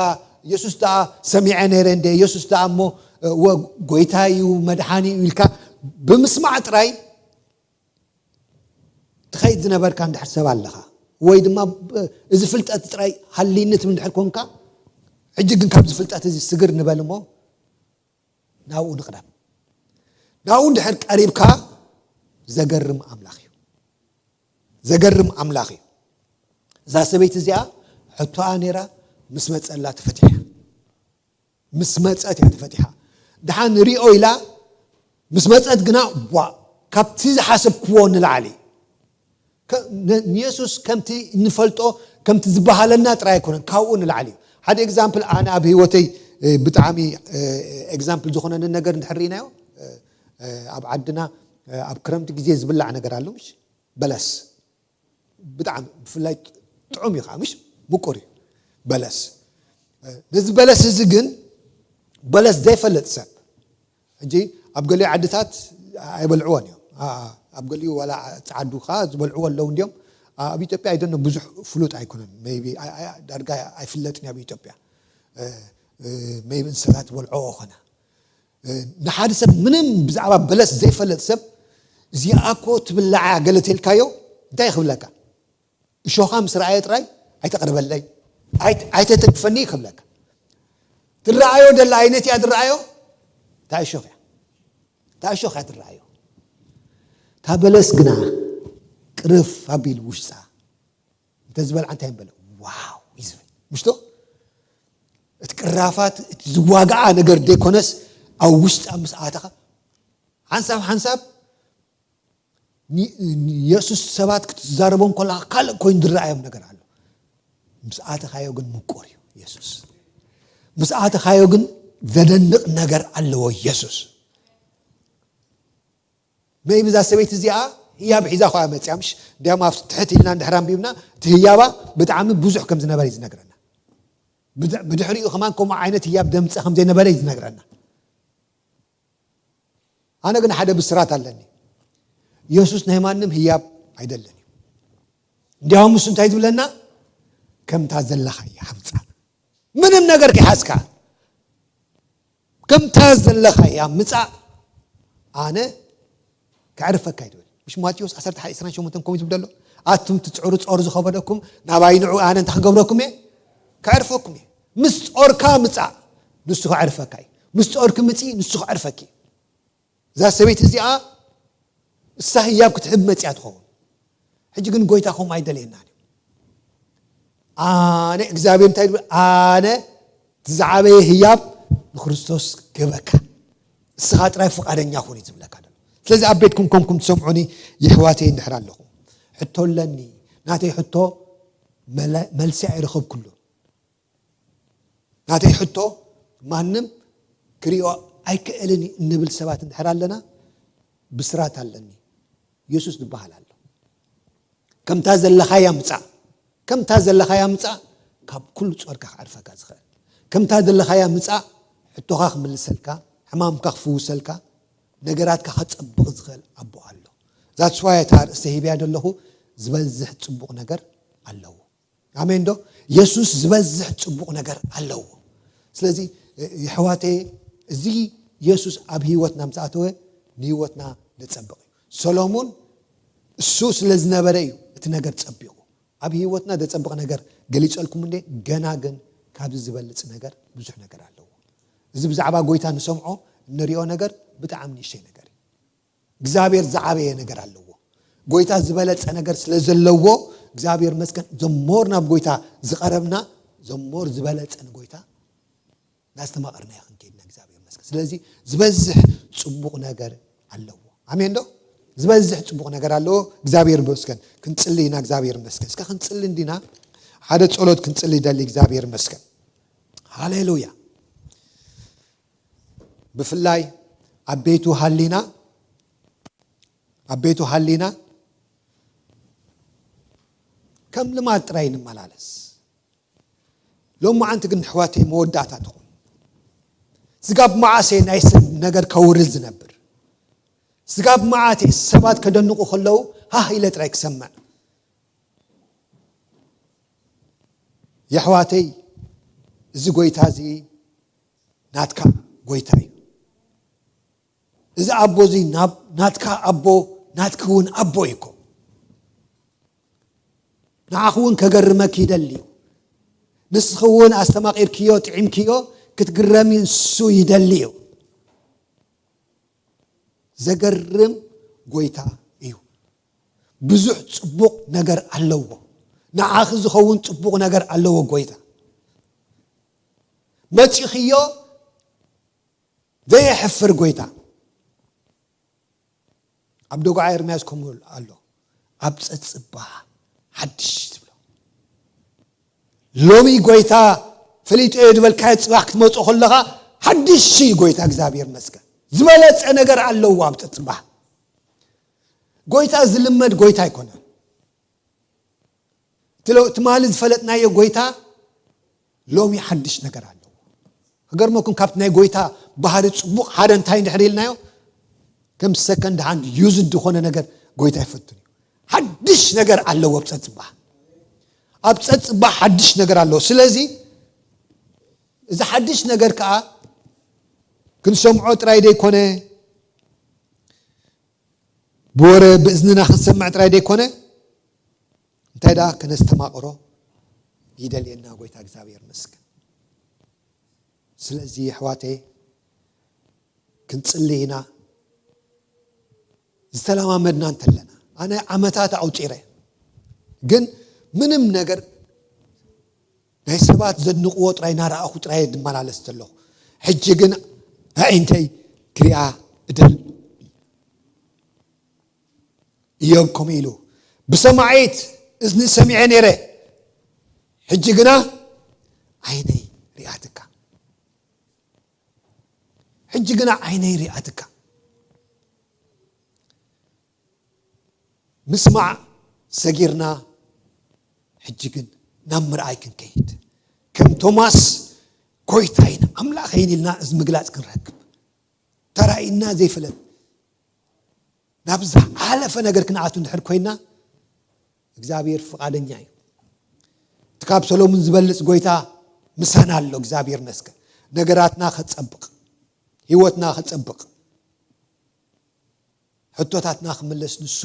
የሱስ ደኣ ሰሚዐ ነይረ እንዴ፣ የሱስ ደኣ እሞ፣ እ፣ እወ ጎይታ እዩ፣ መድሓኒ እዩ ኢልካ ብምስማዕ ጥራይ ትኸይድ ዝነበርካ እንድሕር ሰብ ኣለኻ፣ ወይ ድማ እዚ ፍልጠት ጥራይ ሃሊኒ ትብል እንድሕር ኮንካ፣ ሕጂ ግን ካብዚ ፍልጠት እዚ ስግር ንበል እሞ ናብኡ ንቕረብ። ናብኡ እንድሕር ቀሪብካ፣ ዘገርም ኣምላኽ እዩ። ዘገርም ኣምላኽ እዩ። እዛ ሰበይቲ እዚኣ ሕቶኣ ነይራ፣ ምስ መጸላ ተፈቲሓ። ምስ መጸት እያ ተፈቲሓ። ደሓን ሪኦ ኢላ ምስ መጸት ግና፣ ዋ፣ ካብቲ ዝሓሰብክዎ ንላዕሊ። ከ-፣ ን-፣ ንየሱስ ከምቲ እንፈልጦ፣ ከምቲ ዝበሃለና ጥራይ ኣይኮነን፣ ካብኡ ንላዕሊ እዩ። ሓደ ኤግዛምፕል፣ ኣነ ኣብ ህይወተይ፣ እ፣ ብጣዕሚ፣ እ፣ ኤግዛምፕል ዝኾነኒ ነገር እንድሕር ርኢናዮ፣ እ፣ እ፣ ኣብ ዓድና፣ እ፣ ኣብ ክረምቲ ግዜ ዝብላዕ ነገር ኣሎ፣ ምሽ? በለስ። ብጣዕሚ ብፍላይ ጥዑም እዩ ከዓ፣ ምሽ? ምቁር እዩ በለስ። እ፣ ነዚ በለስ እዚ ግን፣ በለስ ዘይፈልጥ ሰብ፣ ሕጂ ኣብ ገሊኡ ዓድታት ኣይበልዕዎን እዮም። ኣ-፣ ኣብ ገሊኡ ዋላ ጸዓዱ ከዓ ዝበልዕዎ ኣለዉ እንድዮም። ኣብ ኢትዮጵያ ኣይደኖ ብዙሕ ፍሉጥ ኣይኮነን። ሜይቢ ኣይ-፣ ኣይ-፣ ዳርጋ ኣይፍለጥን እዩ ኣብ ኢትዮጵያ። እ፣ እ፣ ሜይቢ እንስሳታት ዝበልዕዎ ኾነ። እ፣ ንሓደ ሰብ ምንም ብዛዕባ በለስ ዘይፈልጥ ሰብ፣ "እዚኣ እኮ ትብላዕ እያ" ገለ ተልካዮ፣ እንታይ ክብለካ? እሾኻ ምስ ረኣየ ጥራይ፣ "ኣይተቕርበለይ፣ ኣይት-፣ ኣይተተንክፈኒ" ክብለካ። ትረኣዮ ደላ ዓይነት እያ ትረኣዮ፣ እታ እሾኽ እያ። እታ እሾኽ እያ ትረኣዮ። እታ በለስ ግና ቅርፍ ኣቢሉ ውሽጣ እንተ ዝበልዓ እንታይ ምበለ? "ዋው" እዩ ዝብል። ምሽቶ? እቲ ቅራፋት፣ እቲ ዝዋግዓ ነገር ደይኮነስ፣ ኣብ ውሽጣ ምስ ኣተኻ፣ ሓንሳብ ሓንሳብ ኒ-፣ ንየሱስ ሰባት ክትዛረቦም ከለኻ ካልእ ኮይኑ ዝረኣዮም ነገር ኣሎ። ምስ ኣተኻዮ ግን ምቁር እዩ የሱስ። ምስ ኣተኻዮ ግን ዘደንቕ ነገር ኣለዎ የሱስ። ሜይቢ እዛ ሰበይቲ እዚኣ ህያብ ሒዛ ኸዓ መፅያ፣ ምሽ? እንዲያም ኣብ ትሕት ኢልና እንድሕር ኣንቢብና፣ እቲ ህያባ ብጣዕሚ ብዙሕ ከም ዝነበረ እዩ ዝነግረና። ብድ-፣ ብድሕሪኡ ከማን ከምኡ ዓይነት ህያብ ደምፀ ከም ዘይነበረ እዩ ዝነግረና። ኣነ ግን ሓደ ብስራት ኣለኒ። የሱስ ናይ ማንም ህያብ ኣይደልን እዩ። እንዲያውም እሱ እንታይ ዝብለና? "ከምታ ዘለኻ እያ ምጻእ። ምንም ነገር ከይሓዝካ፣ ከምታ ዘለኻ እያ ምጻእ፣ ኣነ ከዕርፈካ" እዩ ዝብል። ምሽ ማቴዎስ ዓሰርተ ሓደ ዕስራን ሸሞንተን ከምኡ ዝብል ዘሎ? "ኣቱም ትጽዕሩ፣ ጾር ዝኸበደኩም ናባይ ንዑ፣ ኣነ እንታይ ክገብረኩም እየ? ከዕርፈኩም እየ። ምስ ጾርካ ምጻእ፣ ንሱ ከዕርፈካ እዩ። ምስ ጾርኪ ምጺ፣ ንሱ ከዕርፈኪ እዩ።" እዛ ሰበይቲ እዚኣ እሳ ህያብ ክትህብ መጽያ ትኸውን። ሕጂ ግን ጎይታ ከምኡ ኣይደልየናን እዩ። ኣነ እግዚኣብሔር እንታይ ይብል? "ኣነ እቲ ዝዓበየ ህያብ ንክርስቶስ ክህበካ፣ እስኻ ጥራይ ፍቓደኛ ኩን" እዩ ዝብለካ ዘሎ። ስለዚ ኣብ ቤትኩም ኮንኩም ትሰምዑኒ የሕዋተይ እንድሕር ኣለኹም፣ ሕቶ ኣለኒ። ናተይ ሕቶ መለ-፣ መልሲ ኣይረኸብኩሉን። ናተይ ሕቶ ማንም ክሪኦ ኣይክእልን እዩ እንብል ሰባት እንድሕር ኣለና፣ ብስራት ኣለኒ። የሱስ ዝበሃል ኣሎ። ከምታ ዘለኻያ ምጻእ፣ ከምታ ዘለኻያ ምጻእ፣ ካብ ኩሉ ጾርካ ክዓርፈካ ዝኽእል። ከምታ ዘለኻያ ምጻእ፣ ሕቶኻ ክምልሰልካ፣ ሕማምካ ክፍውሰልካ፣ ነገራትካ ከጸብቕ ዝኽእል ኣቦ ኣሎ። ዛትስ ዋይ እታ ኣርእስቲ ሂብያ ዘለኹ፣ ዝበዝሕ ጽቡቕ ነገር ኣለዎ። ኣሜን ዶ? የሱስ ዝበዝሕ ጽቡቕ ነገር ኣለዎ። ስለዚ፣ እ፣ የሕዋተየ፣ እዚ የሱስ ኣብ ህይወትና ምስ ኣተወ፣ ንህይወትና ዘጸብቕ እዩ። ሰሎሞን እሱ ስለ ዝነበረ እዩ እቲ ነገር ጸቢቑ። ኣብ ህይወትና ዘጸብቕ ነገር ገሊጸልኩም እንዴ? ገና ግን ካብዚ ዝበልጽ ነገር ብዙሕ ነገር ኣለዎ። እዚ ብዛዕባ ጎይታ ንሰምዖ፣ እንሪኦ ነገር ብጣዕሚ ንእሽተይ ነገር እዩ። እግዚኣብሔር ዝዓበየ ነገር ኣለዎ። ጎይታ ዝበለጸ ነገር ስለ ዘለዎ፣ እግዚኣብሔር መስገን፣ ዘሞር ናብ ጎይታ ዝቐረብና፣ ዘሞር ዝበለጸ ንጎይታ እናስተማቐርና ኢና ክንከይድ ኢና። እግዚኣብሔር መስገን። ስለዚ ዝበዝሕ ጽቡቕ ነገር ኣለዎ። ኣሜን ዶ? ዝበዝሕ ጽቡቕ ነገር ኣለዎ። እግዚኣብሔር መስገን። ክንጽሊ ኢና፣ እግዚኣብሔር መስገን። እስከ ክንጽሊ እንዲና፣ ሓደ ጸሎት ክንጽሊ ይደሊ። እግዚኣብሔር መስገን። ሃሌሉያ። ብፍላይ ኣብ ቤቱ ሃሊና፣ ኣብ ቤቱ ሃሊና ከም ልማድ ጥራይ ንመላለስ። ሎማዓንቲ ግን ኣሕዋተይ መወዳእታ ትኹን። ስጋብ መዓስ እየ ናይ ሰብ ነገር ከውርድ ዝነብር? ስጋብ መዓስ እየ ሰባት ከደንቑ ከለዉ ሃህ ኢለ ጥራይ ክሰምዕ? የሕዋተይ፣ እዚ ጎይታ እዚ ናትካ ጎይታ እዩ። እዚ ኣቦ እዚ ናብ-፣ ናትካ ኣቦ፣ ናትኪ እውን ኣቦ እዩ እኮ። ንዓኺ እውን ከገርመኪ ይደሊ እዩ። ንስኺ እውን ኣስተማቒርክዮ፣ ጥዒምክዮ፣ ክትግረሚ ንሱ ይደሊ እዩ። ዘገርም ጎይታ እዩ። ብዙሕ ጽቡቕ ነገር ኣለዎ። ንዓኺ ዝኸውን ጽቡቕ ነገር ኣለዎ ጎይታ። መጺኽዮ ዘየሕፍር ጎይታ። ኣብ ደጉዓ ኤርምያስ ከምኡ ኣሎ። ኣብ ጸጽባ ሓድሽ ትብሎ። ሎሚ ጎይታ ፈሊጦ እየ ዝበልካዮ ጽባሕ ክትመጾ ከለኻ ሓድሽ እዩ ጎይታ እግዚኣብሔር ይመስገን። ዝበለጸ ነገር ኣለዎ ኣብ ጸጽባ። ጎይታ ዝልመድ ጎይታ ኣይኮነን። እቲ ሎ-፣ ትማሊ ዝፈለጥናዮ ጎይታ ሎሚ ሓድሽ ነገር ኣለዎ። ክገርመኩም ካብቲ ናይ ጎይታ ባህሪ ጽቡቕ ሓደ እንታይ እንድሕር ኢልናዮ፣ ከም ሰከንድ ሃንድ ዩዝድ ዝኾነ ነገር ጎይታ ይፈትን እዩ። ሓድሽ ነገር ኣለዎ ኣብ ጸጽባ። ኣብ ጸጽባ ሓድሽ ነገር ኣለዎ። ስለዚ እዚ ሓድሽ ነገር ከኣ ክንሰምዖ ጥራይ ደይኮነ፣ ብወረ ብእዝንና ክንሰምዕ ጥራይ ደይኮነ፣ እንታይ ደኣ ከነስተማቕሮ ይደልየና ጎይታ እግዚኣብሔር ይመስገን። ስለዚ ኣሕዋተይ ክንጽሊ ኢና ዝተለማመድና እንተለና፣ ኣነ ዓመታት ኣቑጺረ፣ ግን ምንም ነገር ናይ ሰባት ዘድንቕዎ ጥራይ እናረኣኹ ጥራይ ድመላለስ ዘለኹ። ሕጂ ግን ኣዒንተይ ክሪኣ እደል። እዮብ ከምኡ ኢሉ፣ ብሰማዒት እዝኒ ሰሚዐ ነይረ፣ ሕጂ ግና ዓይነይ ሪኣትካ። ሕጂ ግና ዓይነይ ሪኣትካ። ምስማዕ ሰጊርና፣ ሕጂ ግን ናብ ምርኣይ ክንከይድ፣ ከም ቶማስ ጎይታይን ኣምላኸይን ኢልና እዚ ምግላጽ ክንረክብ፣ ተራእይና ዘይፍለጥ ናብ ዝሓለፈ ነገር ክንኣቱ እንድሕር ኮይና፣ እግዚኣብሔር ፍቓደኛ እዩ። እቲ ካብ ሰሎሙን ዝበልጽ ጎይታ ምሳና ኣሎ። እግዚኣብሔር ይመስገን። ነገራትና ከጸብቕ፣ ህይወትና ከጸብቕ፣ ሕቶታትና ክምለስ ንሱ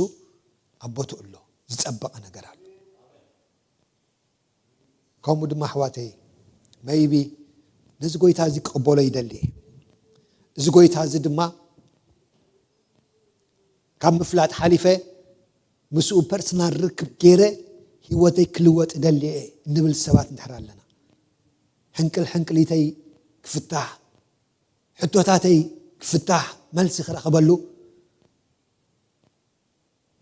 ኣብ ቦትኡ ኣሎ። ዝጸበቐ ነገር ኣሎ። ከምኡ ድማ ኣሕዋተይ፣ መይቢ ነዚ ጎይታ እዚ ክቕበሎ ይደሊ እየ። እዚ ጎይታ እዚ ድማ ካብ ምፍላጥ ሓሊፈ ምስኡ ፐርሰናል ርክብ ገይረ ህይወተይ ክልወጥ እደሊ እየ እንብል ሰባት እንድሕር ኣለና፣ ሕንቅል ሕንቅሊተይ ክፍታሕ፣ ሕቶታተይ ክፍታሕ፣ መልሲ ክረኽበሉ፣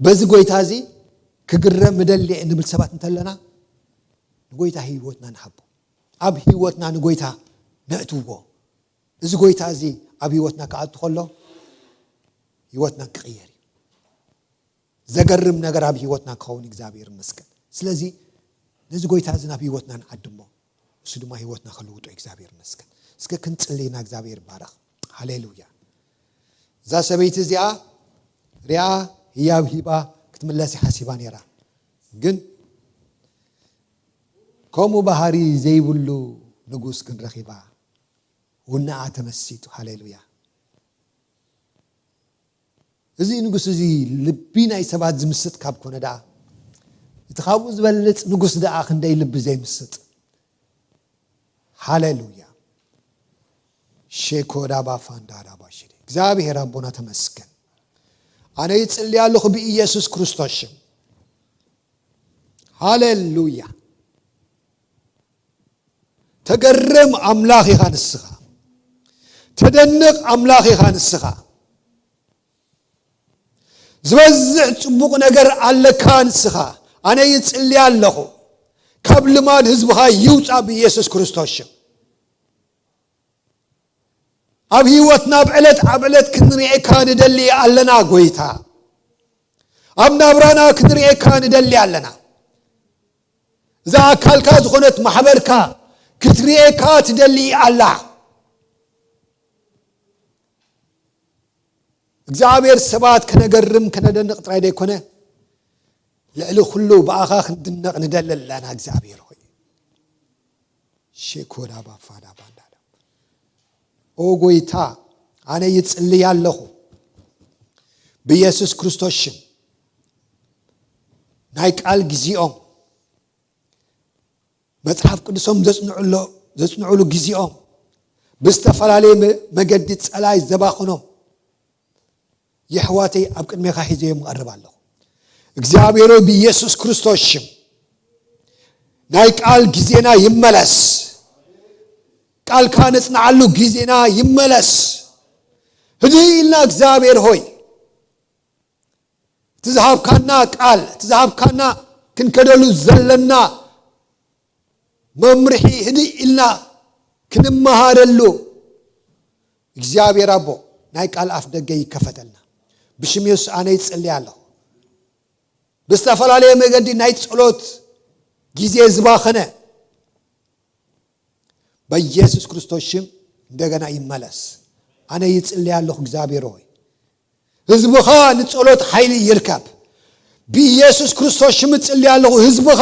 በዚ ጎይታ እዚ ክግረም እደሊ እየ እንብል ሰባት እንተለና፣ ንጎይታ ህይወትና ንሃቦ። ኣብ ህይወትና ንጎይታ ነእትዎ። እዚ ጎይታ እዚ ኣብ ህይወትና ክኣቱ ከሎ፣ ህይወትና ክቕየር እዩ። ዘገርም ነገር ኣብ ህይወትና ክኸውን እግዚኣብሔር ይመስገን። ስለዚ ነዚ ጎይታ እዚ ናብ ህይወትና ንዓድሞ። እሱ ድማ ህይወትና ክልውጦ እግዚኣብሔር ይመስገን። እስከ ክንጽሊ ኢና። እግዚኣብሔር ይባረኽ። ሃሌሉያ። እዛ ሰበይቲ እዚኣ ሪኣ ህያብ ሂባ ክትምለስ ሓሲባ ነይራ። ግን ከምኡ ባህሪ ዘይብሉ ንጉስ ግን ረኺባ፣ ውነኣ ተመሲጡ። ሃሌሉያ። እዚ ንጉስ እዚ ልቢ ናይ ሰባት ዝምስጥ ካብ ኮነ ደኣ፣ እቲ ካብኡ ዝበልጽ ንጉስ ደኣ ክንደይ ልቢ ዘይምስጥ። ሃሌሉያ። ሼኮዳ ባፋንዳዳ ባሽዴ። እግዚኣብሔር ኣቦና ተመስገን። ኣነ ይጽሊ ኣለኹ ብኢየሱስ ክርስቶስ ሽም። ሃሌሉያ። ተገርም ኣምላኽ ኢኻ ንስኻ። ተደንቕ ኣምላኽ ኢኻ ንስኻ። ዝበዝሕ ጽቡቕ ነገር ኣለካ ንስኻ። ኣነ ይጽሊ ኣለኹ። ካብ ልማድ ህዝብኻ ይውጻእ ብኢየሱስ ክርስቶስ ሽም። ኣብ ህይወትና ኣብ ዕለት ኣብ ዕለት ክንርእየካ ንደሊ ኣለና ጎይታ። ኣብ ናብራና ክንርእየካ ንደሊ ኣለና። እዛ ኣካልካ ዝኾነት ማሕበርካ ክትርእየካ ትደሊ ኣላ። እግዚኣብሔር ሰባት ከነገርም ከነደንቕ ጥራይ ደይኮነ፣ ልዕሊ ኩሉ ብኣኻ ክንድነቕ ንደሊ ኣለና እግዚኣብሔር ሆይ። ሼኮዳ ባፋዳ ባንዳዳ። ኦ ጎይታ፣ ኣነ ይጽልይ ኣለኹ ብኢየሱስ ክርስቶስ ሽም። ናይ ቃል ግዜኦም፣ መጽሓፍ ቅዱሶም ዘጽንዑሎ ዘጽንዑሉ ግዜኦም ብዝተፈላለየ መ- መገዲ ጸላይ ዘባኽኖም የሕዋተይ ኣብ ቅድሜኻ ሒዘዮም እቐርብ ኣለኹ። እግዚኣብሔር ሆይ ብኢየሱስ ክርስቶስ ሽም ናይ ቃል ግዜና ይመለስ። ቃልካ ነጽንዓሉ ግዜና ይመለስ። ህድእ ኢልና እግዚኣብሔር ሆይ እቲ ዝሃብካና ቃል እቲ ዝሃብካና ክንከደሉ ዘለና መምርሒ ህድእ ኢልና ክንመሃረሉ እግዚኣብሔር ኣቦ ናይ ቃል ኣፍ ደገ ይከፈተልና። ብሽም የሱስ ኣነ ይጽሊ ኣለኹ። ብዝተፈላለየ መገዲ ናይ ጸሎት ግዜ ዝባኸነ በኢየሱስ ክርስቶስ ሽም እንደገና ይመለስ። ኣነ ይጽሊ ኣለኹ እግዚኣብሔር ሆይ ህዝብኻ ንጸሎት ሓይሊ ይርከብ። ብኢየሱስ ክርስቶስ ሽም እጽሊ ኣለኹ ህዝብኻ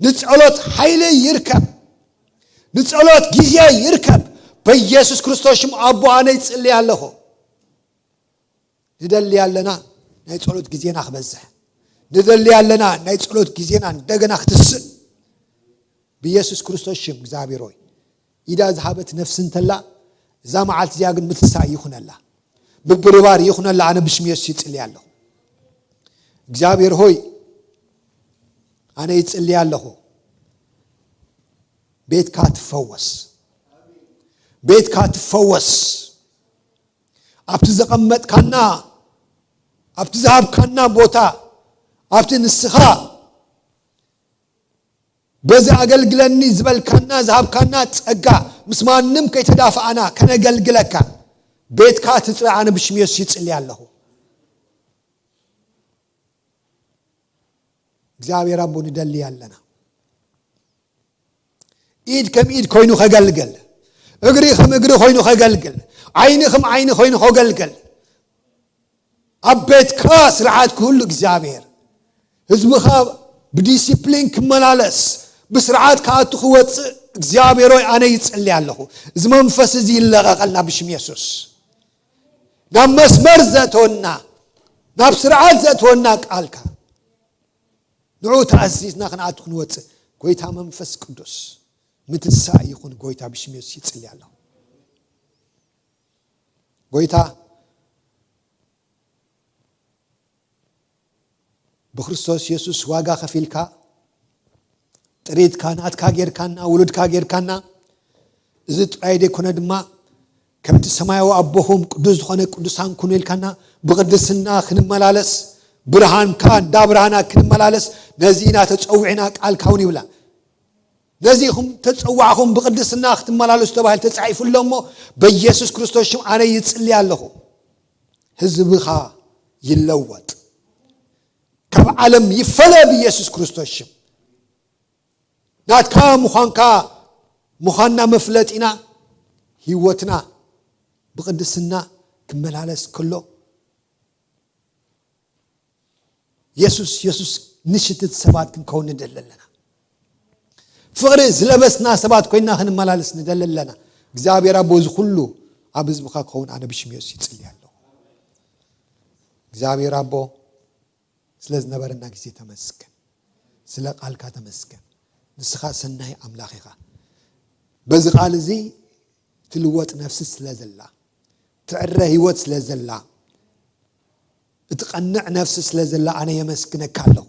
ንጸሎት ሓይሊ ይርከብ። ንጸሎት ግዜ ይርከብ። በኢየሱስ ክርስቶስ ሽም ኣቦ ኣነ ይጽሊ ኣለኹ። ንደሊ ኣለና ናይ ጸሎት ግዜና ክበዝሕ። ንደሊ ኣለና ናይ ጸሎት ግዜና እንደገና ክትስእ። ብኢየሱስ ክርስቶስ ሽም እግዚኣብሔር ሆይ ኢዳ ዝሃበት ነፍሲ እንተላ እዛ መዓልቲ እዚኣ ግን ምትሳእ ይኹነላ። ምብርባር ይኹነላ። ኣነ ብሽም የሱስ ይጽሊ ኣለኹ። እግዚኣብሔር ሆይ ኣነ ይጽሊ ኣለኹ። ቤትካ ትፈወስ። ቤትካ ትፈወስ። ኣብቲ ዘቐመጥካና ኣብቲ ዝሃብካና ቦታ ኣብቲ ንስኻ በዚ ኣገልግለኒ ዝበልካና ዝሃብካና ጸጋ ምስ ማንም ከይተዳፍኣና ከነገልግለካ ቤትካ ትጽረ ኣነ ብሽም የሱስ ይጽሊ ኣለኹ። እግዚኣብሔር ኣቦ ንደሊ ኣለና። ኢድ ከም ኢድ ኮይኑ ከገልግል፣ እግሪ ከም እግሪ ኮይኑ ከገልግል፣ ዓይኒ ከም ዓይኒ ኮይኑ ከገልግል፣ ኣብ ቤትካ ስርዓት ክህሉ እግዚኣብሔር ህዝብኻ ብዲሲፕሊን ክመላለስ ብስርዓት ክኣቱ ክወፅእ እግዚኣብሔር ሆይ ኣነ ይፅሊ ኣለኹ። እዚ መንፈስ እዚ ይለቐቐልና ብሽም የሱስ። ናብ መስመር ዘእተወና ናብ ስርዓት ዘእተወና ቃልካ ንዑ ተኣዚዝና ክንኣቱ ክንወፅእ ጎይታ መንፈስ ቅዱስ ምትሳእ ይኹን። ጎይታ ብሽም የሱስ ይፅሊ ኣለኹ። ጎይታ ብክርስቶስ የሱስ ዋጋ ከፊልካ ጥሪትካ ናትካ ጌርካና ውሉድካ ጌርካና። እዚ ጥራይ ዘይኮነ ድማ ከምቲ ሰማያዊ ኣቦኹም ቅዱስ ዝኾነ ቅዱሳን ኩኑ ኢልካና ብቅድስና ክንመላለስ ብርሃንካ እንዳ ብርሃና ክንመላለስ ነዚ ኢና ተጸዊዕና ቃልካ እውን ይብላ። ነዚ ኢኹም ተጸዋዕኹም ብቅድስና ክትመላለሱ ተባሂሉ ተጻሒፉ ኣሎ እሞ በኢየሱስ ክርስቶስ ሽም ኣነ ይጽሊ ኣለኹ። ህዝብኻ ይለወጥ፣ ካብ ዓለም ይፈለ ብኢየሱስ ክርስቶስ ሽም። ናትካ ምዃንካ ምዃንና መፍለጢና ህይወትና ብቅድስና ክመላለስ ከሎ የሱስ የሱስ ንሽትት ሰባት ክንከውን ንደሊ ኣለና። ፍቕሪ ዝለበስና ሰባት ኮይና ክንመላለስ ንደሊ ኣለና። እግዚኣብሔር ኣቦ እዚ ኩሉ ኣብ ህዝብኻ ክኸውን ኣነ ብሽም የሱስ ይጽሊ ኣለኹ። እግዚኣብሔር ኣቦ ስለ ዝነበረና ግዜ ተመስገን። ስለ ቃልካ ተመስገን። ንስኻ ሰናይ ኣምላኽ ኢኻ። በዚ ቃል እዚ ትልወጥ ነፍሲ ስለ ዘላ ትዕረ ህይወት ስለ ዘላ እትቐንዕ ነፍሲ ስለ ዘላ ኣነ የመስግነካ ኣለኹ።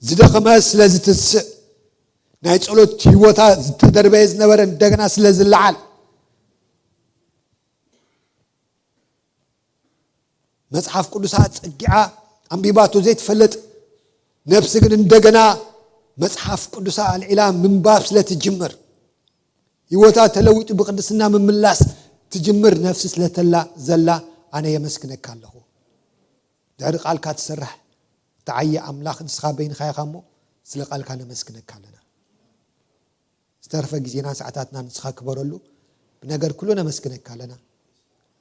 ዝደኸመ ስለ ዝትስእ ናይ ጸሎት ህይወታ ዝተደርበየ ዝነበረ እንደገና ስለ ዝለዓል መጽሓፍ ቅዱሳ ጸጊዓ ኣንቢባቶ ዘይትፈልጥ ነፍሲ ግን እንደገና መጽሓፍ ቅዱሳ ኣልዒላ ምንባብ ስለ ትጅምር ህይወታ ተለዊጡ ብቅድስና ምምላስ ትጅምር ነፍሲ ስለተላ ዘላ ኣነ የመስግነካ ኣለኹ። ድሕሪ ቃልካ ትሰርሕ ተዓየ ኣምላኽ ንስኻ በይንኻ ኢኻ እሞ ስለ ቃልካ ነመስግነካ ኣለና። ዝተረፈ ግዜናን ሰዓታትናን ንስኻ ክበረሉ ብነገር ኩሉ ነመስግነካ ኣለና።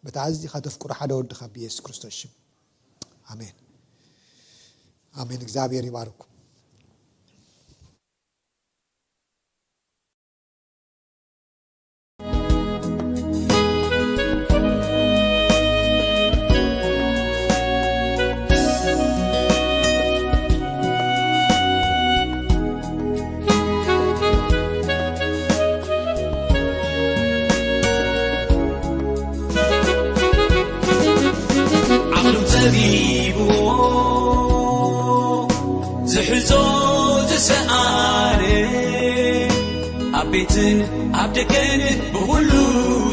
በታ ኣዚኻ ተፍቅሮ ሓደ ወድኻ ብየሱስ ክርስቶስ ሽም ኣሜን። ኣሜን። እግዚኣብሔር ይባርኩም። ቤትን ኣብ ደገን ብኹሉ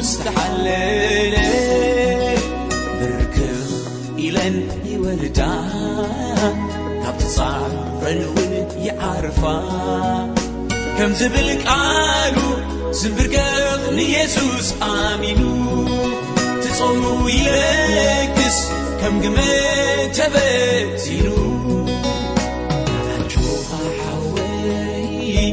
ዝተሓለለ ብርክኽ ኢለን ይወርዳ፣ ካብ ትጻረን እውን ይዓርፋ። ከም ዝብል ቃሉ ዝንብርከኽ ንየሱስ ኣሚኑ፣ ትጾሙ ይለግስ ከም ግመ ተበቲኑ። ኣጆኻ ሓወይ